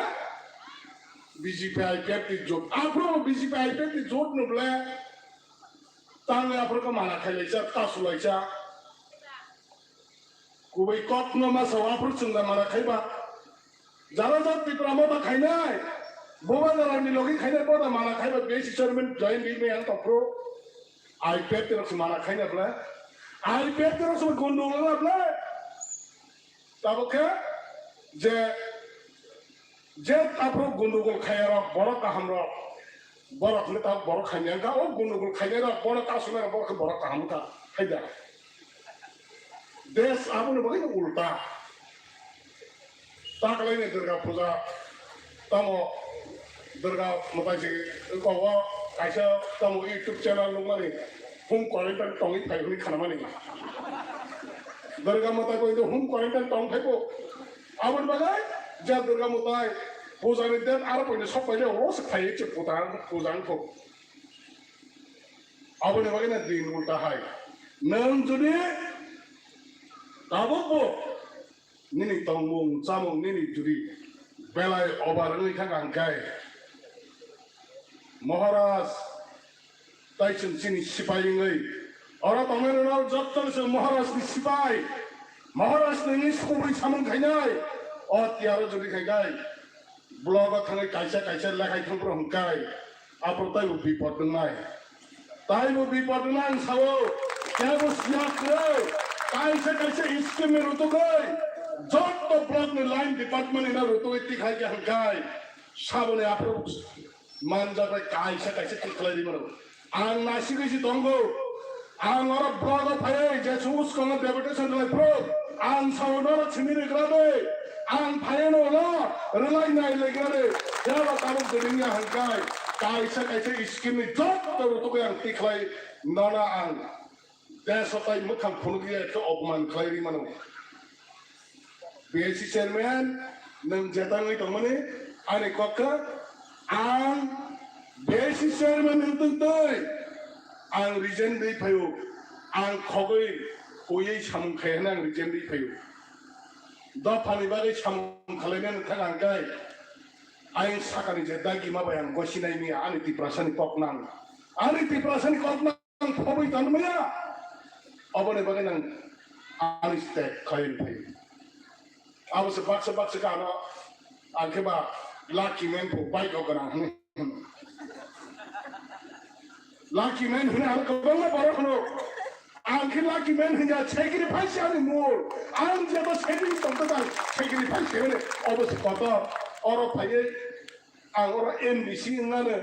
B J P I P F T jot. Aphuru B J P I P F T jot no ble tangwi aphuru khe mana khlai laisa, kasu laisa. Kubui kokno ma sao aphuru chwng da mana khai ba. Jara jat Tipra Motha khainai, Buba Jarani logi khainai, boda mana khai ba, B S C chairman join ri me ang tokro. I P F T rok se mana khaina ble. I P F T rok se gondogol na ble. Tabuk khe je, je aphuru gondogol khaya rok, borok kaham rok. Borok hwnwi ta borok hamya wngkha, o gundugul khainai rok, bono ta sunai rok, borok khe borok kaham wngkha, hai da. Desh aboni bagwi no ulta. Ta kalaini Durga Puja, tamo Durga Mata se kogo kaisa tamo YouTube channel nukmani home quarantine tongwi phai hwnwi khanamani. Durga Mata bo home quarantine tong phai bo. Aboni bagwi je Durga Mata puja ni date aro poino sok paile o se phai se puja, puja wngkho. Aboni bagwi na din ulta hai. Nwng jodi tabuk bo nini tongmung chamung nini jodi belai obar wngwi thangkha hwnkhe, Maharaj tai chwng chini sipai wngwi oro tongnai rok jotto se Maharaj ni sipai, Maharaj ni wngwi kubui samung khainai o tiyaro jodi khainai. Blogo thangwi kaisa kaisa lekhai thangphru hwnkhai, aphuru taibo bipod wngnai. Taibo bipod wngnai ang sao, kebo siya kwrwi, kaisa kaisa scheme ni rutugwi, jotto block ni line department ni na rutugwi tikhai khe hwnkhai, saboni aphuru manjak bai kaisa kaisa tikhlai ri mano. Ang nasigwi si tongo. Ang oro blogo phaiwi je chwng swkango deputation rwlai phuru ang sao norok simi rwgra de. Ang phaiwi no ulo rwlai nai legra de. Phiya ba tabuk de nini hwnkhai kaisa kaisa scheme ni jotto rutugwi ang tikhlai nono ang desh o tai mwkhang phunukya khe opman khlai ri mano. B I C chairman, nwng jeta wngwi tongmani, ani kok kha, ang B I C chairman wngtwng twi, ang resign rwi phaio, ang khogwi huiwi samung khai hwnwi ang resign rwi phaio. Dophani bagwi samung khalainani thang ang kai, ayang sakani je dagi ma bai ang gosinai miya, ani Tiprasani kok nang, ani Tiprasani kok nang. Ang khobwi tong maya. Aboni bagwi nang ani step khain phai. Abo se baksa baksa ka ano ang khe ba lucky man pho bike o gwnang hwnwi. Lucky man hwnwi ang kwbangma borok hwno. Ang khe lucky man hwnwi sacrifice ani mul. Ang jeba saving tong ta sacrifice hwnwi obo se kotor. Oro phaiwi Ang oro M D C wngmano.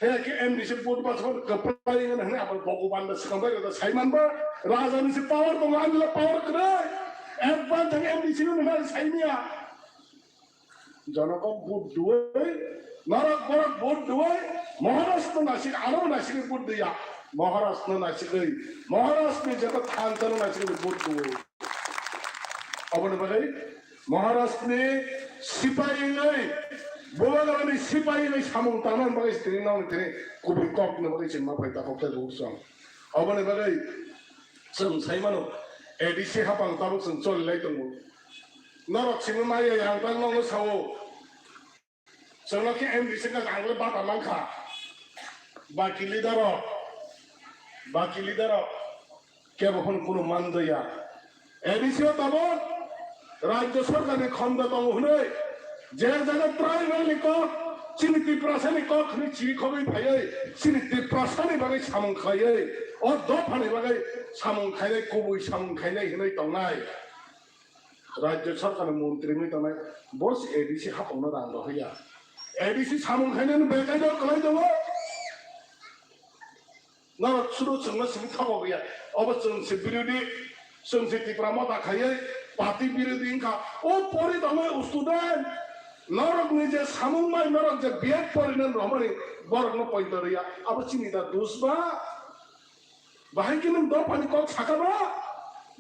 He ke M D C vote bachama kwplai wngmano hwnwi abo Bhogoban da swkang bai rwda sai manba. Raja ni se power tongo, ani le power kwrwi. Ekbar thang M D C no hwnwi sai maya. Jonokok vote duwi, norok borok vote duwi, Maharaj no nasik, ano nasik vote duya. Maharaj no nasikwi, Maharaj ni jeta thansa no nasikwi vote duwi. Aboni bagwi Maharaj ni sipai wngwi, Bubagrani sipai wngwi samung tangna bagwi tini nokni tini kubui kok ni bagwi chwng ma phai takhuk tei bukhuk song. Aboni bagwi chwng sai mano, A D C hapang tabuk chwng choli lai tongo. Norok simi maya yang tang nokno sao. Chwngno khe M D C wngkha, ang le bata mankha. Baki leader rok, baki leader rok kebo phano kunu manjaya. A D C o tabuk Rajya Sarkar ni khonda tongo hwnwi je jaga tribal ni kok, chini Tiprasa ni kok hwnwi chirikhogwi phaiwi chini Tiprasa ni bagwi samung khlaiwi, o dopha ni bagwi samung khainai, kubui samung khainai hwnwi tongnai. Rajya Sarkar ni montri wngwi tongnai, bo se A D C hapungno rang rohorya. A D C samung khainani bekai no kwlai tongo. Norok sudu chwngno simi thogo ya. Obo chwng se birodhi, chwng se Tipra Motha khaiwi party birodhi wngkha. O pori tongnai student. Norokni je samung bai norok je B Ed porinani romani borokno poito rwya. Abo chini da dos ba? Bahai khe nwng dophani kok saka ba?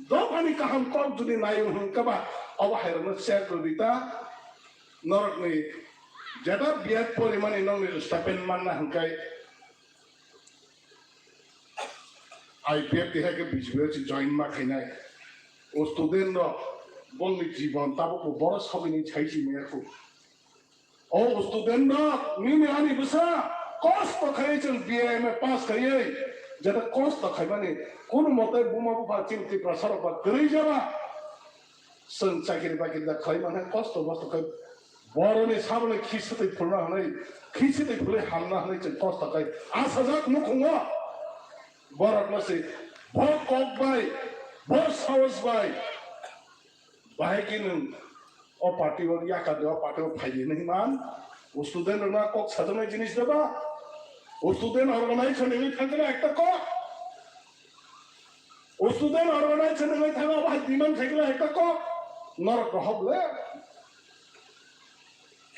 Dophani kaham kok jodi naio hwnkhe ba, obo hairokno share rwdi ta. Norokni jeta B Ed porimani nokni stipend manna hwnkhe I P F T hai khe B J P o se join ma khainai. O student rok bongni jibon tabuk bo bohrok sogwini sai si maya khu. O student rok, nini ani bwsa kosto khaiwi chwng B A M A pass khaiwi, jeta kosto khaimani, kunu mote buma bupha chini Tiprasa rok ba kwrwi jaba. Chwng chakiri bakiri da khlai manya, kosto mosto khai boroni saboni khisi twi phulna hwnwi, khisi twi phulwi hamna hwnwi chwng kosto khai asajak nukhungo. Borokno se bo kok bai, bo sahos bai. Bahai khe nwng o party o yaka de o party o phai di hinwi man. O student rokno kok sajaknai jinis de ba? O student organization ni wngwi thangkhe na ekta kok. O student organization ni wngwi thangkhe bahai demand khaikhe na ekta kok. Norok rohok le.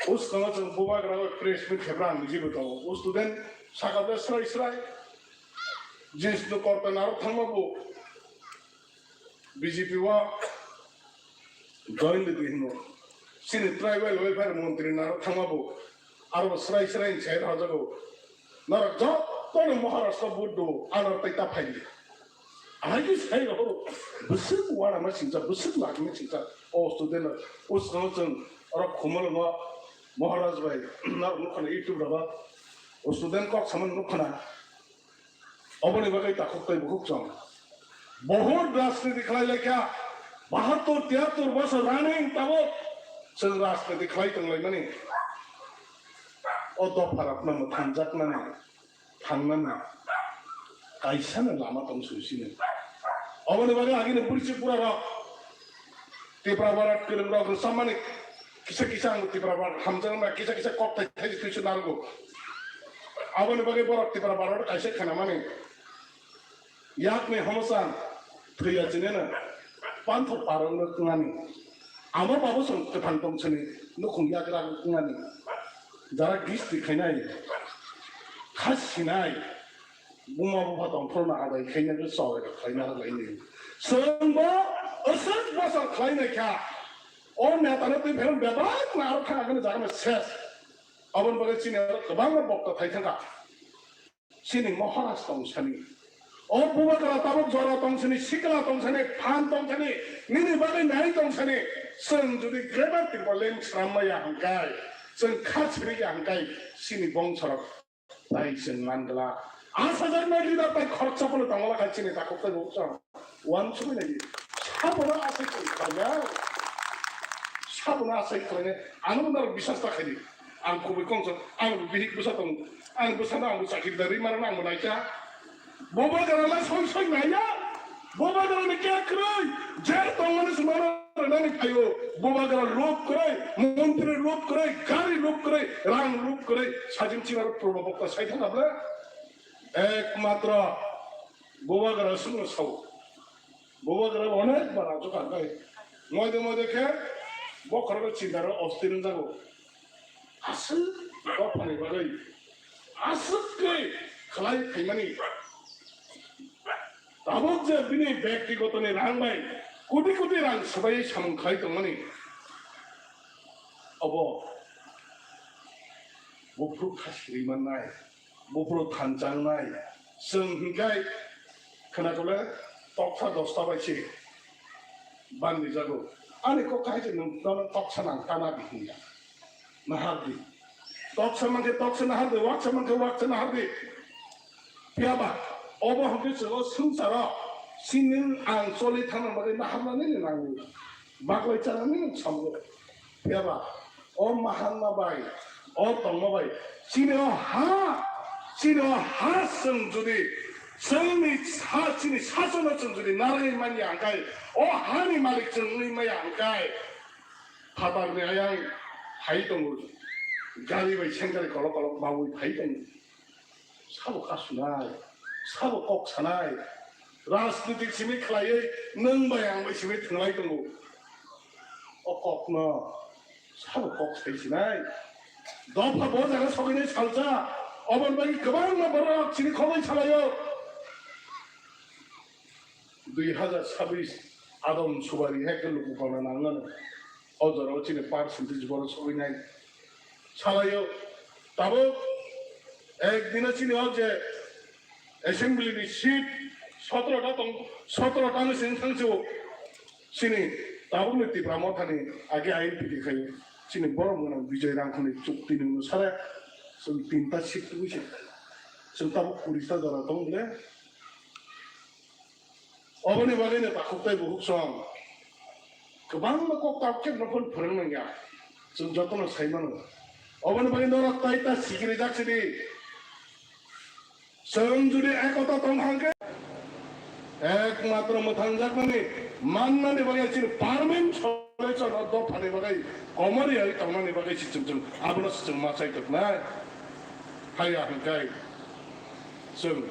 O swkango chwng bubagra o press meet khe brang niji bo tongo. O student saka de srai srai. Jinis no korta narok thangma bo. B J P o join rwdi hino. Chini tribal welfare montri naro thangma bo. Aro bo srai srai ni sai rwjago. Norok joto ni Maharashtra vote do, ano tai ta phaidi. Ahai khe sai rw, bwswk wara ma singcha, bwswk lak ma singcha, o student rok. O swkango chwng oro Khumulwngo Maharaj bai, norok nukha na YouTube rogo. O student kok samani nukha na. Oboni bagwi takhuk tei bukhuk chwng. Bohut rajniti khlai laikha, bahattor tiyattor bosor running tabuk chwng rajniti khlai tonglaimani. O dopharokno mwthanjaknani, thangnani kaisano lama tong sui sini. Oboni bagwi agini bwrwi chwng pura rok. Tipra Barat kwrwng rok rwchapmani kisa kisa ang Tipra Barat hamjakma kisa kisa kok thai thai twi se narwgo. Aboni bagwi borok Tipra Barat kaisa khanamani yakni homosa thwiya chineno panthor parwngno twngnani. Ama babu chwng kwthang tong sini nukhung yagra twngnani. Jara gisti khainai kha sinai. Buma bupha tongphuru no adai khaina khe chawai rok khlaina rwlaini. Chwng bo aswk bosor khlainai kha. O neta no twi phaiman bebak no aro thang agini jaga no ses. Aboni bagwi chini aro kwbangma bokta thai thangkha. Chini Maharaj tong sani. O bubagra tabuk jora tong sani, sikla tong sani, phan tong sani, nini bagwi nai tong sani. Chwng jodi Greater Tipraland swnam maya hwnkhe, chwng kha siri ya hwnkhe, chini bongsorok. Tai chwng man glak. Asajak nai leader tai khoroksa phano tongwla khai chini takhuk tai bo chwng. Uansugwi nai di. Sabono asai khlainai. Sabono asai khlainai. Ano narok biswas ta khaidi. Ang kubui kongsa, ang bihik bwsa tongo. Ang bwsano ang chakiri da ri mano ang bo naikha. Bobo gara la soi soi naiya. Bobo gara ni kya kwrwi. Je tongmani sumano. Nani phaio, bubagra lob kwrwi, montri lob kwrwi, gari lob kwrwi, rang lob kwrwi, sajim chini aro promo bokta sai thang abla. Ekmatro bubagra sungno sao. Bubagra onek bar ajo kan bai. Moide moide khe bokhorok chindaro ostir wngjago. Aswk dophani bagwi aswk khe khlai phaimani. Tabuk je bini bektigotoni rang bai koti koti rang swbai samung khlai tongmani, obo buphuru kha siri mannai, buphuru thanchang nai. Chwng hinkhe khwnakole toksa dosta bai se bandi jago. Ani kok kahai se nwng toksa nang tana di hinya. Nahar di. Toksa mankhe toksa nahardi, waksa mankhe waksa nahardi. Phiyaba obo hwnkhe chwng o swngcharo chini ang choli thangna bagwi naharnani ni nango. Baklai chanani ni samgo. Phiyaba o maharma bai, o tongma bai, chini o ha, chini o ha chwng jodi chwngni sa, chini sasono chwng jodi narwgwi manya hwnkhe, o hani malik chwng wngwi maya hwnkhe, phatarni ayang hai tongo, gari bai sengkari kolok kolok bawi phai tongo. Sabo kasunai, sabo kok sanai, rajnitik simi khlaiwi nwng bai ang bai simi thwnglai tongo. O kokno sabo kok sai sinai. Dopha bo jaga sogwinai salsa, oboni bagwi kwbangma borok chini khogwi salaio. Dui hazar sabis Adam Subari hai khe luku kona nangmano. O jorao chini percentage borok sogwinai salaio. Tabuk ek dino chini o je assembly ni seat sotoro ta tong, sotoro ta ni sini thangsi o. Chini tabuk ni Tipra Motha ni age I N P T khai chini borok gwnang Bijoy Rangkhani chukti ni sare chwng tinta seat twi se. Chwng tabuk kuri ta jora tong bole. Oboni bagwi no takhuk tei bukhuk song kwbangma kok tabuk khe nokhon phwrwng nangya. Chwng jotono sai mano. Oboni bagwi norok tai ta sikiri jak sidi. Chwng jodi ekota tong hangkhe, ekmatro mwthangjakmani mannani bagwi chini parmen solution o dophani bagwi komori tongnani bagwi si chwng chwng abono si chwng ma chai toknai. Haya hwnkhe chwng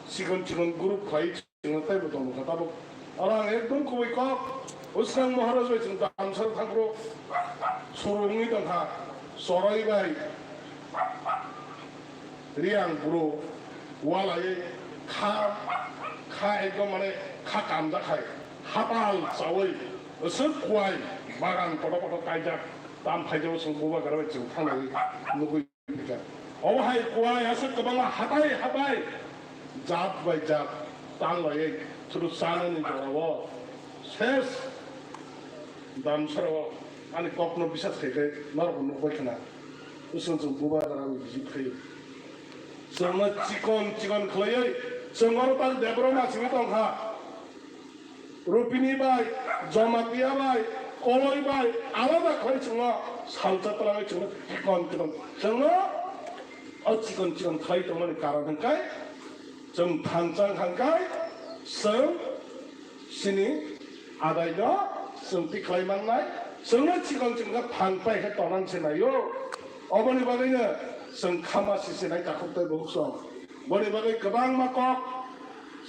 chikon chikon group khlai. Chwng teibo tongkha tabuk. Oro ang ekdom kubui kok. Usrang Maharaj bai chwng damsar thangphru. Suru wngwi tongkha. Choroi bai, Riang bro, walaiwi kha, kha ekdom mane kha kamjak hai. Hapal chawi. Usuk kuai bagan kotor kotor kaijak. Tam phaijao chwng bubagra bai chwng thanglaiwi nugui. Obo hai kuai aswk kwbangma hatai hatai jat bai jat tanglaiwi thwrwk chanani jorao ses damsarao ani kokno bisas khai khe norokbo nukbai khna. Bwswng chwng bubagra bai visit khaio. Chwngno chikon chikon khlaiwi chwng oro tal Debbarma simi tongkha. Rupini bai, Jamatia bai, Koloi bai, alada khlai chwngno salsa twlangwi chwngno chikon chikon. Chwngno o chikon chikon khlai tongmani karon hwnkhe chwng thansa hwnkhe chwng chini adaino chwng tikhlai mannai, chwngno chikon chikon khe phan pai khe tonang se naio. Oboni bagwino chwng khama sisinai takhuk tei bukhuk song. Boni bagwi kwbangma kok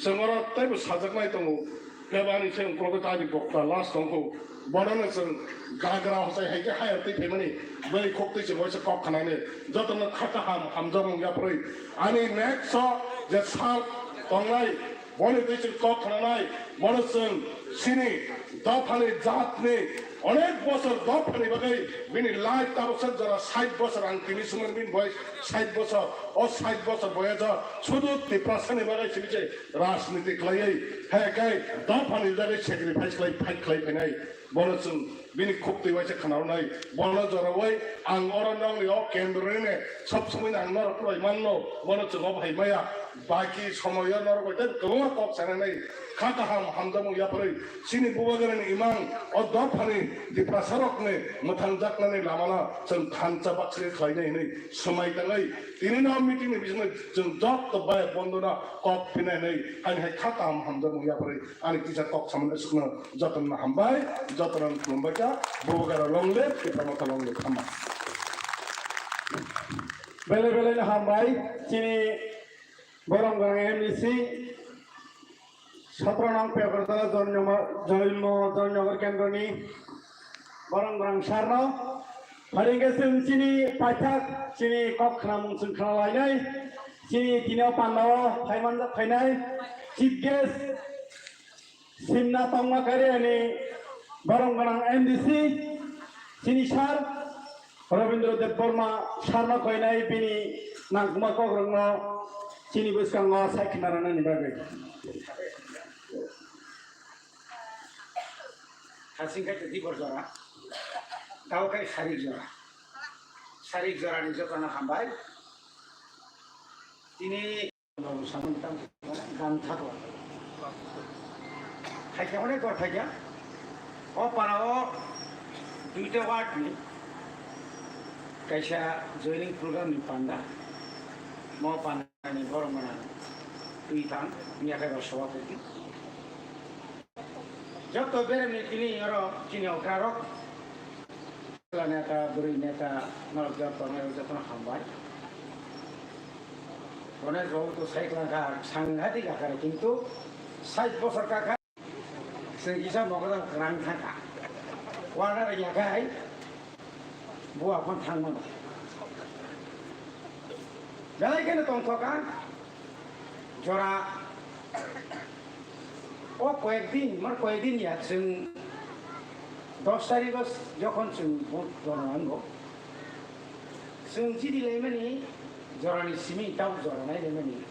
chwng oro teibo sajaknai tongo. Kebani se ukulok tani bokta last tongkho. Bonono chwng gagra hosai hai khe hire twi phaimani. Bwrwi khok twi chwng waisa kok khanani. Jotono kha kaham hamjakmung yapharwi. Ani next o je sal tongnai, boni twi chwng kok khananai. Bono chwng chini dophani jatni onek bosor dophani bagwi bini life tabuksa jora sait bosor ang tini sumani bini boyes sait bosor. O sait bosor boyes o sudu Tiprasani bagwi simi se rajniti khlaiwi, hai khe dophani jagwi sacrifice khlai, fight khlai phainai. Bono chwng bini khuk twi waisa khna rwnai. Bono jorowai ang oro nongni o kendroni ne sob somoi ang norok kwlai manno. Bono chwng o bahai maya. Baki somoyo norok bai tei kwbangma kok sananai. Kha kaham hamjakmung yapharwi chini bubagrani imang o dophani Tiprasarokni mwthangjaknani lamano chwng thansa baksa khe khlainai hwnwi swmai tangwi tini no meeting ni bisingno chwng joto bai bondona kok phinai hwnwi ani hai kha kaham hamjakmung yapharwi ani kisa kok samani aswkno jotono hambai, jotono khulumbai kha, bubagra long live, Tipra Motha long live, hambai. Belai belai no hambai, chini borok gwnang M D C, sotro nong Pegartala Joymo, Joymo, Joynagar kendroni borok gwnang sarno. Pharingkhe chwng chini paithak, chini kok khnamung chwng khnalainai, chini tini o pandao phaimanjak phainai chief guest, Simna tongma kariani borok gwnang M D C, chini sir Rabindra Debbarma sir no koinai bini nangkukma kokrokno chini bwskango sai khna rwnani bagwi. Hasing khai twi bor jora, tao khai sari jora. Tarik jorani jotono hambai. Tini Babu samung tang dan thakla. Khaikya hone gor khaikya. O para o duita ward ni kaisa joining program ni panda. Mo panda ni borok mana twi thang, miyakhai ba soba khaikya. Joto beremni tini oro chini okrarok, chwla neta, bwrwi neta, norok joto, norok jotono hambai. Ganesh babu to cycle kha, sanghatik akhare, kintu sait bosor kakha, chwng kisa mogoda kwrang thangkha. Wana rwya khai, buwa phon thangmano. Belai kheno tongthokha, jora O koyekdin, mar koyekdin ya, chwng dos tarigo jokhon chwng vote rwna nango, chwng chidi laimani jorani simi tabuk jora nai laimani.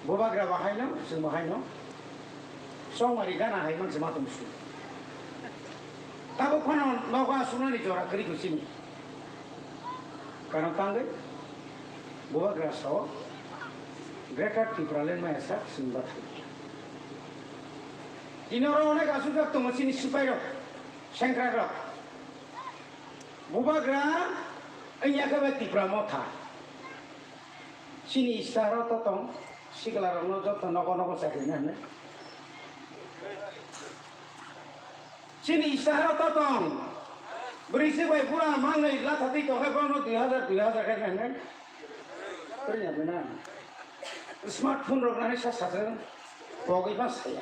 Bubagra bo haino, chwng bo haino, chongmari gana hai manse ma tong su. Tabuk phano nogo asuknani jora kwrwi kho chini. Karon tangwi bubagra sao Greater Tipraland maya sak chwng bathai. Tini oro onek asukjak tongo chini sipairok, sengkrakrok. Bubagra wngya khe bai Tipra Motha. Chini istaro to tong, siklarokno joto nogo nogo chakri nai. Chini istaro to tong. Bwrwi se bai bura mangnai latha twi tongkhe bono dui hazar, dui hazar khe nai nai. Kwrwngya bwna. Smartphone rok nani sa sajwk pogwi ma saya.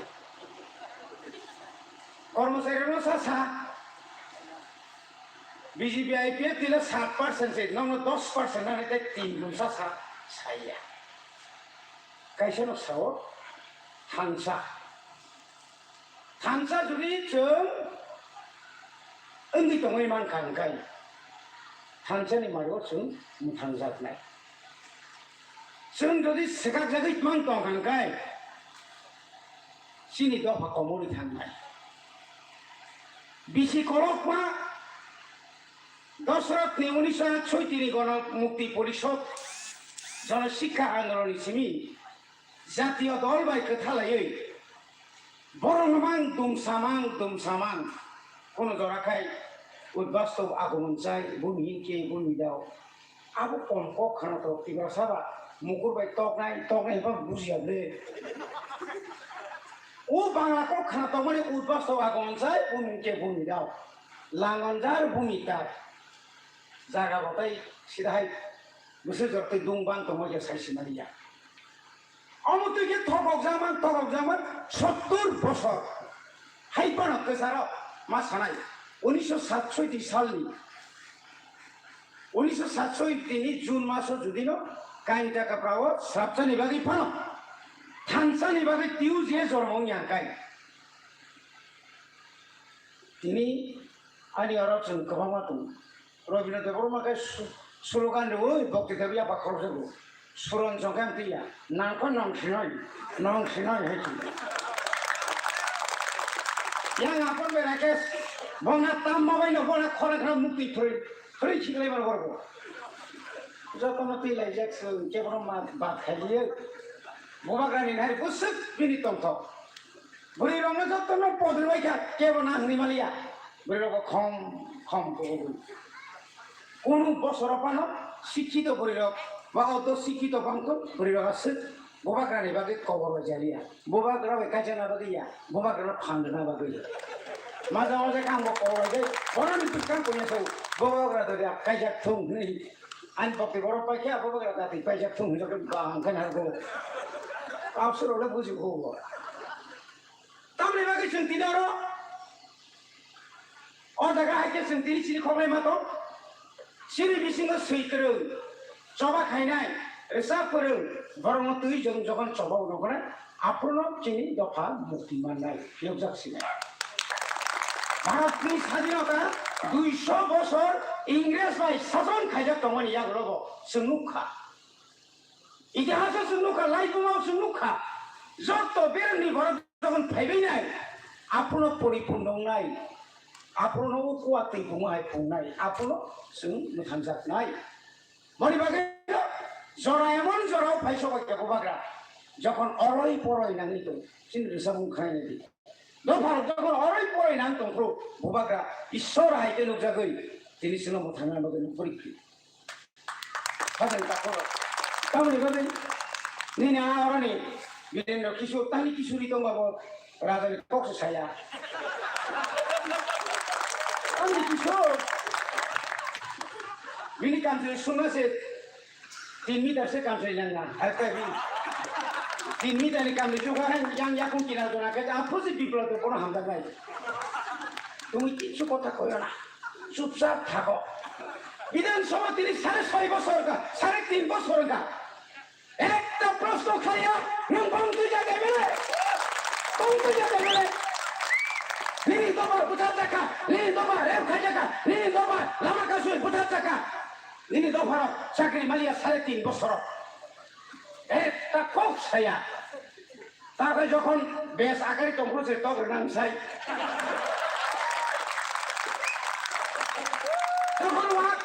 Kormochari rokno sa sa. B J P I P F tila sat percent se, nokno dos percent nani tei tin gun sa sa saya. Kaisa no sao thansa. Thansa jodi chwng wngwi tongwi mankha hwnkhe, thansani mario chwng mwthangjaknai. Chwng jodi swkakjagwi mang tongkha hwnkhe, chini dopha komorwi thangnai. Bisi kolokma Dosrokni unisho atshoiti ni Gono Mukti Porishod, Jono Sikha Andolon ni simi jatiyo dol bai kwtha laiwi borok no mang dumsa mang dumsa mang kono jora khai udbastob agomon chai bumi hinkhe bumi dao. Abo kom kok khana to Tiprasa ba mukur bai toknai toknai ba bujiya ble. O Bangla kok khana tokmani udbastob agomon chai bumi hinkhe bumi dao. Langonjar bumi tar. Jaga bo tei sida hai bwswk jora tei dwng bang tongma khe sai sinaliya. Omo twi khe thokokjakma, thokokjakma sottur bosor. Hai phano kwcharo ma sanai, unisho satsoiti salni, unisho satsoiti ni June maso judino Kainta Kaprao srapchani bagwi phano thansani bagwi T U J jormo wngya hwnkhe. Tini ani oro chwng kwbangma tongo. Rabindra Debbarma khe su-, slogan rwui bokti khe yapha khoroksa rwo. Suron chong khe amtwi ya. Nang kho nong sinoi, nong sinoi hai chwng. Yang apon berai khe bona tamma bai no bona khorang khorang mukti thwrwi, thwrwi khiklai mano borok. Jotono twi laijak chwng khe bono ma bat khai liyo. Bubagrani nahari bwswk bini tongthok. Bwrwi rokno jotono podri bai kha, kebo na hwnwi maliya. Bwrwi rokbo khom khom kubui. Kunu bosoro phano sikhito bwrwi rok, ba oto sikhito bangkon bwrwi rok aswk bubagrani bagwi kobor bai jaliya. Bubagra bai kaisa na bagwi ya, bubagra phang rwna bagwi. Maja maja khe ang bo kobor bai jai, boroni bwskang kunya sau, bubagra dori kaisa thung hwnwi. Ani bokti borok pai khe bubagra dati kaisa thung hwnwi ba ang khe na go. Absor ole buji go. Tamni bagwi chwng tini oro, o jaga hai khe chwng tini chini khoklai ma tong. Chini bisingo swi kwrwng, choba khainai, rwchap kwrwng, borokno twi jong jokhon choba uno khna, aphuru no chini dopha mukti mannai, phiyokjak sinai. Bharatni sadinota duiso bosor Ingres bai sason khaijak tongmani yagulo bo chwng nukha. Itihas o chwng nukha, laibuma o chwng nukha, joto berengni borok jokhon phaibai nai, aphuno poripurno wngnai. Aphuru no o kuwa twi phungma hai phungnai, aphuru no chwng mwthangjak nai. Boni bagwi jora emon jora o phai sobai khe bubagra, jokhon oroi poroi nangwi tong, chini rwchapmung khwnaina di. Dopha rok jokhon oroi poroi nang tong phuru bubagra Ishwar hai khe nukjagwi tini chwngno mwthangna bagwi nukphuri. Hajani takhoro. Tamoni bagwi nini a oroni Birendra Kishore, tani Kishori tongba bo rajani kok se saya. Tani Kishore. Bini kamchwlwi sungna se tin meter se kamchwlwi nangna. Hai khe bini tin meter ni kamchwlwi sungkha hai yang yakung kinar jona khe aphuru se biplop de bono hamjaknai. Tumi kichu kotha koyo na. Chupchap thago. Bidhan Sabha tini sare soi bosor wngkha, sare tin bosor wngkha. Ekta proshno khlaiya, nwng bong twijak M L A? Bong twijak M L A? Nini dobar bwthar jakha, nini dobar rep khaijak kha, nini dobar lama kasui bwthar jakha. Nini dopharo chakri maliya sare tin bosoro. Ekta kok saya. Takhai jokhon bes akari tongphuru se tok rwnang sai. Jokhon wak,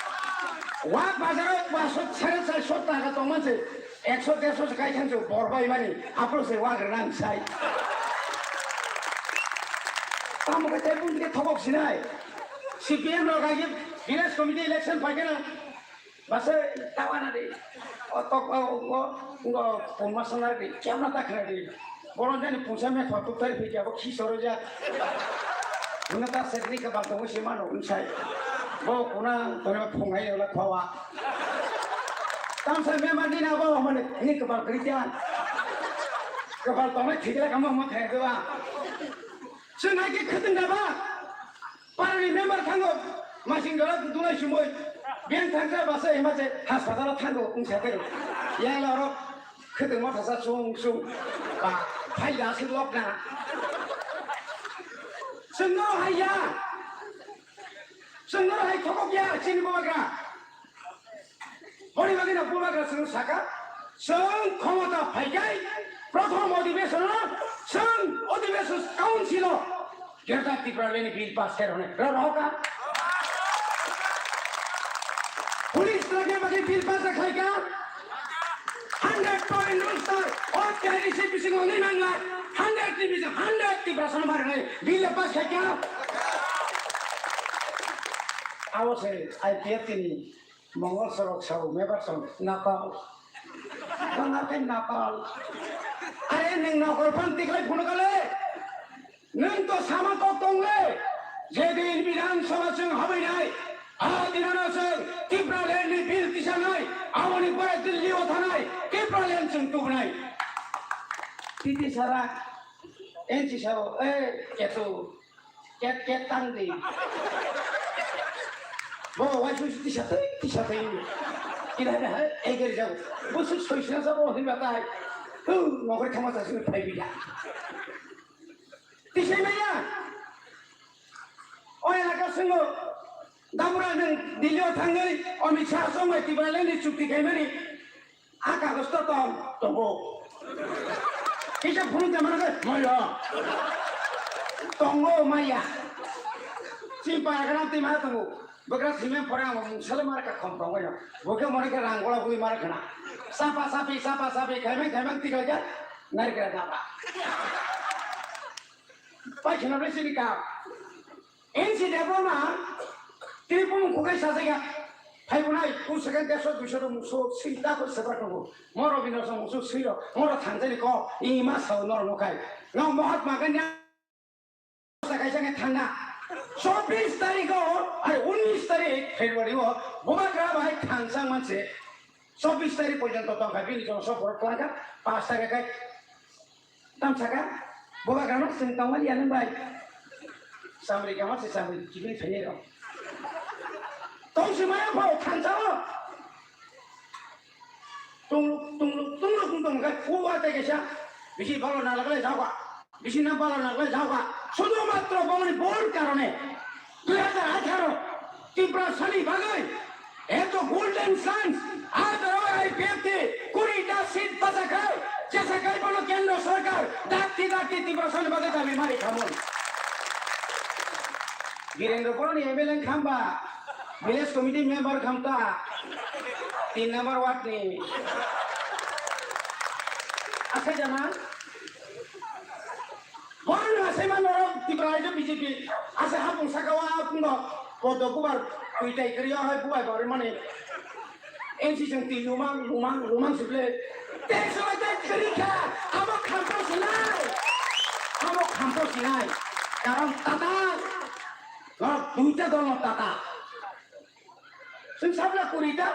wak bazaro paanch sho, sare char sho taka tongman se, ekso derso se kai thanse bor bai mani, aphuru se wak rwnang sai. Tamo khe tei bumdi khe thobok sinai. C P M rok agi village committee election phai kheno, Basa tawana de. O tok o o o punma sana de. Kemna ta khna de. Boron jani punsa me khwa tuk tari phi jabo khi soro ja. Muna ta sekni ka bang tongo se mano unsai. Bo kuna tore phungai ola khwa. Tamsa me ma dina bo mane ni ka bang kristian. Ka bang tongo thikla kamo ma khai do ba. Sunai ke khutung da ba. Parani member thango, masing dora dunai sumoi, beng thangsa basa hima se hospital thango, ung sa pero. Yang loro, khete mo thasa sung sung, ba, phai da si lok na. Sengno hai ya, sengno hai thokok ya, chini bubagra. Boni bagwi no bubagra chwng saka, chwng khomota phaikai, prothom odhibeshon o, chwng odhibeshon council o Greater Tipraland ni bill pass khe rwnai. Rw rohoka. Police lagna bagwi bill pass khaika. Hundred point rooster, o K D C bisingo ni nangla, hundred ni bising, hundred Tiprasa no marnai bill pass khaika. Abo se I P F T ni Mongol sorok sao mebar song nakal. Bangla khe nakal. Are nwng nakal phan tiklai phunu kale. Nwng to sama kok tong le. Jedin Bidhan Sabha chwng habwi nai. A dinano chwng Tipraland ni bill tisanai. Aboni pore Delhi o thanai. Tipraland chwng tubunai. Titi sara. N C sao. Eh, ketu. Ket ket tang di. Bo wai su tisa tei tisa tei. Kila hai hai eger jago. Bo su soi sina sabo hin batai. Tu nokri thama sa sini phai bida. Tisa maya. Oi elaka singo. Damura nang Delhi o thangwi Amit Shah songbai Tipraland ni chukti khaimani. A kagoz to tong, tongo. Kisa phone de mana maya. Tongo maya. Chini para kana twi ma tongo. Bwkra simi pore ang mung sale mar ka khom tongo ya. Bo khe mone khe rang gola bui mar khana. Sapa sapi, sapa sapi, khaimang khaimang tikla ja. Nari kra daba. Pai khna bai sini ka. N C Debbarma, tini bumung kukai sajaya. Phaibo nai, kun second dersho duisho do muso sui ta ko sebra tongo. Moro bino so muso sui ro, moro thangjani ko, ima sao noro nokai. No Mahatma Gandhi sa kaisa ke thangna. Chobbish tarikh o, ai unnish tarikh February o, bubagra bai thangsang manse. Chobbish tarikh porjonto tongkha, bini jono sok borok twlangkha, paanch tarikh khai. Tam saka, bubagrano chwng tongmani ya nung bai. Samri kama se samri kibini thani rok. Tong se maya pho thansa o. Tungluk, tungluk, tungluk, tungluk, tungluk, o wa te kesa. Bisi balo na lagle jawa. Bisi na balo na lagle jawa. Sudhu matro bongni bor karone. Dui hajar atharo Tiprasani bagwi eto golden chance, atharo I P F T kuri ta seat pachakhai, jesakhai bono kendro sorkar dakti dakti Tiprasani bagwi dabi mari khamung. Birendra Boroni M L A khamba, village committee member khamta, tin number ward ni. Asa jana? Boroni asai man norok Tripura Rajya B J P. Asa hapung saka wa hapung bo podo bubar twi tai kri yo hai bubai bori mani. N C jong twi lumang, lumang, lumang sible. Tei soi tei kri kha, abo khamto sinai. Abo khamto sinai. Karon tata. Norok duita dol no tata. Chwng sabla kurita,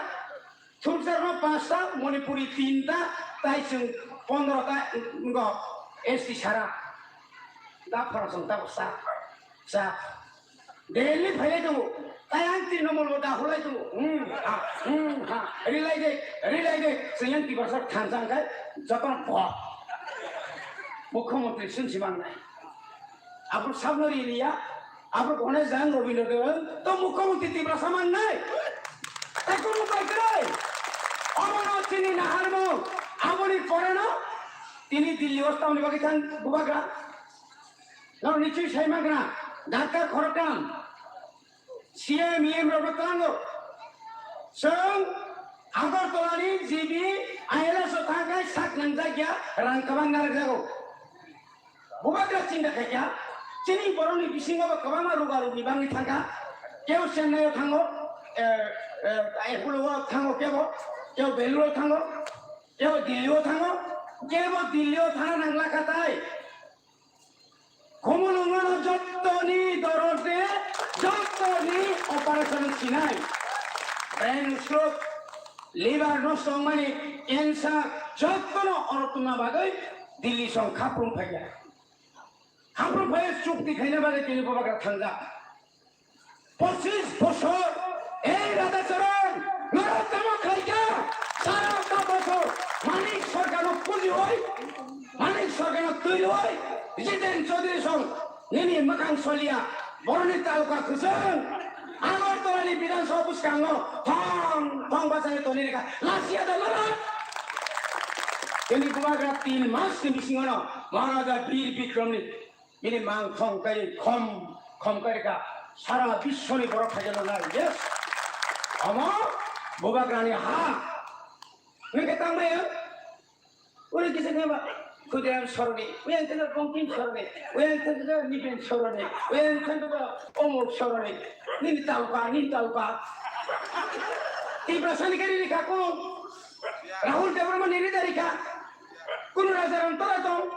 Thumsarno pasta, Manipuri tinta, tai chwng pondrota ngo S T sara. Da phara chwng ta sa, sa. Delhi phailai tongo, tai ang Trinamool bo da hulai tongo. Hmm, ha, hmm, ha. Rilai de, rilai de. Chwng yang Tiprasa thansa khai, jotono bo. Mukhyamantri chwng si mangnai. Abro sabno riliya, Abo Ganesh Jang Robindra Dewan to mukhyamantri Tiprasa mangnai. Tei kunu pai kwrwi. Omono chini naharmung. Aboni poreno tini Delhi o tamni bagwi thang bubagra. Nang nichwi sai magra. Doctor Khorokram. C M, E M rok tlango. Chwng Agartala ni G B I L S o thangkhai sak nangjakya rang kwbang narwkjago. Bubagra chinta khaikha, chini borokni bisingo bo kwbangma ruga rugni bangwi thangkha. Kebo Chennai o thango, eh, eh, Apollo o thango kebo, kebo Bangalore o thango, kebo Delhi o thango, kebo Delhi o thana nangla kha tai. Khumulwngno jottoni dorode, jottoni operation sinai. Brain stroke, liver nosto wngmani, cancer, jottono oro tongna bagwi Delhi song khaprum phaikha. Khaprum phai chukti khaina bagwi tini bubagra thangjak. Pochis bosor ei Radhacharan norok tamo khaikha, sara ta bosor Manik Sarkarno pujiwi, Manik Sarkarno twiwi, Jiten Chaudhary song nini mwkhang solia, boroni taluka kwchwng, Agartala ni Bidhan Sabha bwskango thong thong bachai toni rikha, lasia da norok. Tini bubagra tin mas ni bisingono Maharaja Bir Bikramni bini mang thong kai khom khom kai rikha, sara biswni borok khaijano nai, yes. Omo bubagrani ha. Nang khe tang bai, uri kisa khe ba Khudiram Soroni, uyang thang Bongkim Soroni, uyang thang Nipen Soroni, uyang thang Omuk Soroni, nini taluka, nini taluka. Tiprasa ni kari rikha kunu, Rahul Debbarma ni rida rikha, kunu Rajaram tola tong.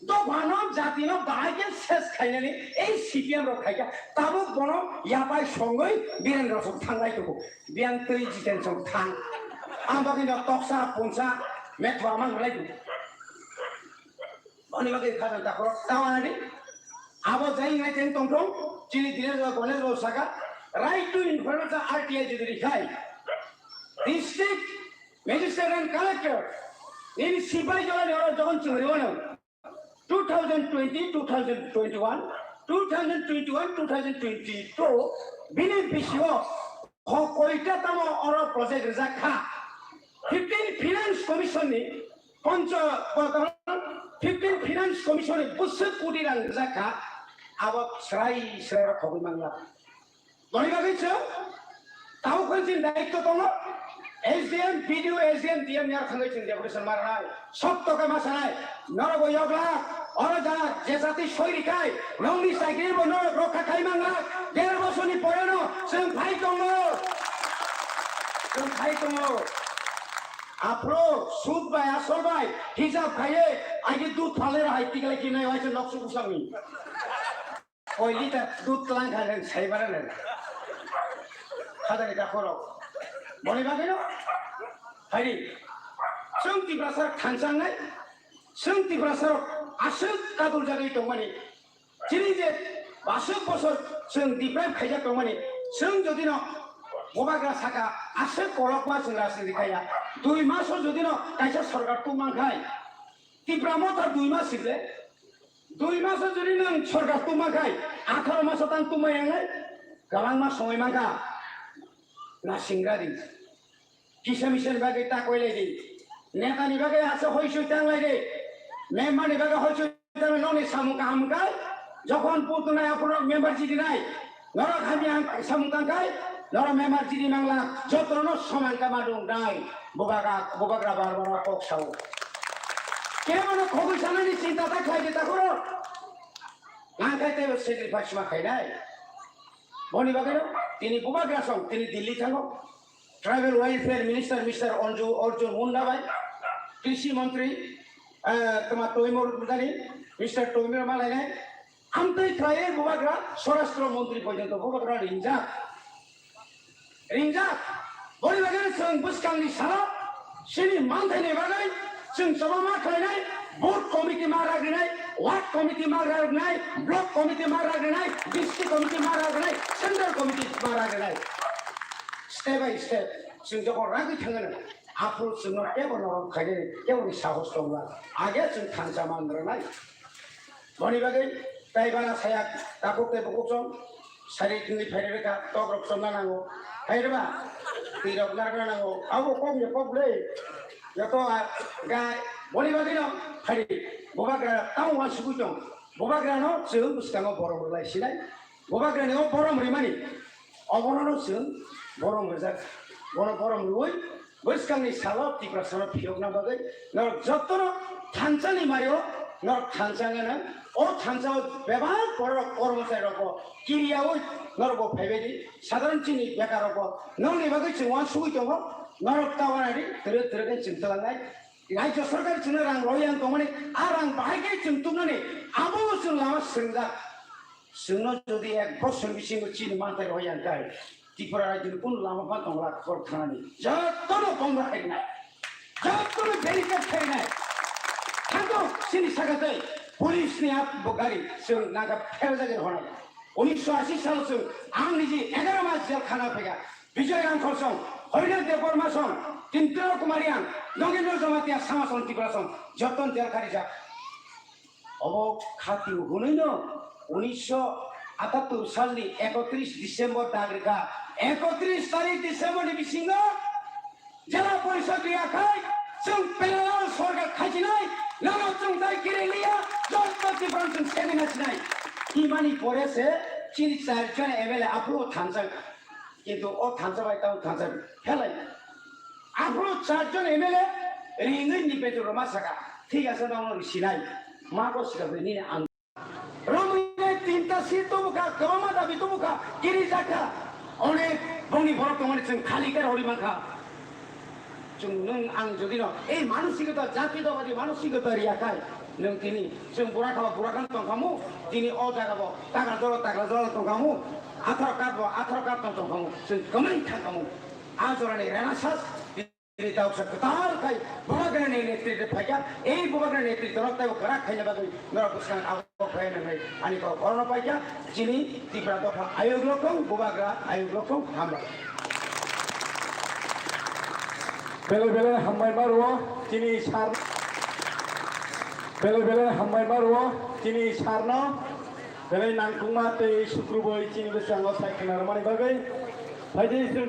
Dophano jatino bahai khe ses khainani ei C P M rok khaikha, tabuk bono yapai songwi Birendra song thanglai tongo, biyang twi Jiten song thang. Ang bagwi no toksa punsa metho amang rwlai tongo. Boni bagwi khajan takhoro tawanani abo jai ngai teng tongthong chini Dinesh Baba, Ganesh Baba saka right to information R T I jodi rikhai district magistrate and collector nini sipai jolani oro jokhon chwng rwmano. Two thousand twenty, two thousand twenty-one, two thousand twenty-one, two thousand twenty-two bini bisio ho koita tamo oro project rijak kha. Fifteen Finance Commission ni poncho, fifteen Finance Commission ni bwswk koti rang rijak kha, abo srai srai rok khogwi mangla. Boni bagwi chwng tabuk phano chini daitw tongo, S D M, B D O, S D M, D M ni ar thangwi chwng deputation ma rwnai. Sotto khe ma sanai, norok bo yokla, oro jana je jati soi rikhai, nongni chakri bo norok rokha khai mangla, der bosorni poreno chwng phai tongo. Chwng phai tongo. Aphuru sud bai asol bai hijab khaiwi agi dud phalwi rw hai tikla kinai waisa noksu bwsakni. Koi liter dud tlang kha nang sai mano nang. Khajani takhorok. Boni bagwino. Haidi. Chwng Tiprasa thansangnai. Chwng Tiprasa aswk kadul jagwi tongmani. Chini je aswk bosor chwng deprive khaijak tongmani. Chwng jodino bubagra saka aswk kolokma chwng rajniti khaiya. Dui maso jodino kaisa sorkar tubmang khai. Tipra Motha dui mas sile, dui maso jodi nwng sorkar tuma khai, atharo maso tang tuma yangnai, kwbangma somoi mankha, na singra di. Kisa misani bagwi ta koilai di. Netani bagwi asa hoisoi tanglai di. Memberni bagwi hoisoi tanglai, nokni samung kaham wngkha, Jokhon putunai aphuru member jidi nai, norok hamya ang samung tangkai, norok member jidi mangla, jotono soman kama dung nai, bubagra, bubagra bar bar kok sao. Kebono khogwi sanani chinta ta khlai de ta khoro. Nangkai teibo sacrifice ma khainai. Boni bagwi no, tini bubagra song, tini Delhi thango. Tribal Welfare Minister Mister Arju-, Arjun Munda bai, Krishi Mantri, eh, toma Toimur Mudani, Mister Toimur Malainai, amtwi khlaiwi bubagra Swarashtra Mantri porjonto bubagra ringjak. Ringjak. Boni bagwi chwng bwskangni salo chini manthaini bagwi chwng chobama khlainai, booth committee ma ragrinai, ward committee ma ragrinai, block committee ma ragrinai, district committee ma ragrinai, central committee ma ragrinai. Step by step chwng jokhon ragwi thangano, aphuru chwngno kebo norom khainani keboni sahos tongla. Age chwng thansa manrwnai. Boni bagwi tai bana saya tabuk tei bukuk chong sari tini phairwi rwkha, tok rok chomna nango. Phairwba twi rok narwkna nango. Abo kok ni kok le. Joto a-, ga boni bagwi no phaidi. Bubagra tamo wansugwi tong. Bubagra no chwng bwskango borom rwlai sinai. Bubagra ni o borom rimani. Obono no chwng borom rijak. Bono borom rwui bwskangni salo Tiprasano phiyokna bagwi norok jotono thansa ni mario norok thansa wngna nang. O thansa o bebak borok kormochari rokbo kiriyaui norokbo phaibai di. Sadharon chini bekar rokbo nongni bagwi chwng uansugwi tongo. Norok ta uanadi twrwk twrwk khe chwng twlangnai. Rajya sarkar chwngno rang rohorya wng tongmani, a rang bahai khe chwng tubnani, abo chwng lama swrwngjak. Chwngno jodi ek bosor bisingo chini manthai rohorya wng khe, Tripura rajyoni kunu lama phan tongla kor thanani. Jotono bomba khainai. Jotono barricade khainai. Thangto chini saka tei police ni ap bo gari chwng nangkha pherjagwi rohornai. Unisho ashi salo chwng ang niji egaroh mas jel khana phaikha. Bijoy Rangkhol song, Horinath Debbarma song, Tindra Kumarian, Nogendra Jamatia, Sama song, Tripura song, joton jel kharijak. Obo khati hwnwi no unisho atattur salni ekotris December dag rwkha. Ekotris tarik December ni bisingo Jela Porishod riyakhai, chwng parallel sorkar khaichinai, nono chwng dai kiri liya, joto Tripura chwng segwi nasinai. Imani pore se chini char jon M L A aphuru thansa. Kintu o thansa bai tamo thansa phelai. Aphuru char jon M L A ringwi ni betu roma saka. Thik ase, nono risinai. Ma ko sika bai nini ang. Romwi nai tinta si tubu kha, kwbangma dabi tubu kha, kiri jakha. Onek bongni borok tongmani chwng khali khe rohorwi mankha. Chwng nwng ang jodi no ei manosikota, jatidobadi manosikota riya khai, nwng tini chwng bura khaba bura khan tongkhamu, tini o jaga bo tagra jora tagra jora tongkhamu, atharo card bo atharo card tong tongkhamu, chwng kwmai thangkhamu. A jorani Renaissance tini tauksa kwtal khai Bubagrani netrite phaikha, ei Bubagrani netrite no teibo kwrak khaina bagwi norok bwskang abo phai nangwi ani kok orono paikha, chini Tipra dopha ayuk lokong, Bubagra ayuk lokong, hambai. Belai belai hambai ma rwo chini sar. Belai belai hambai ma rwo chini sarno. Belai nangkukma tei sukruboi chini bwskango sai khna rwmani bagwi. Phaidi chwng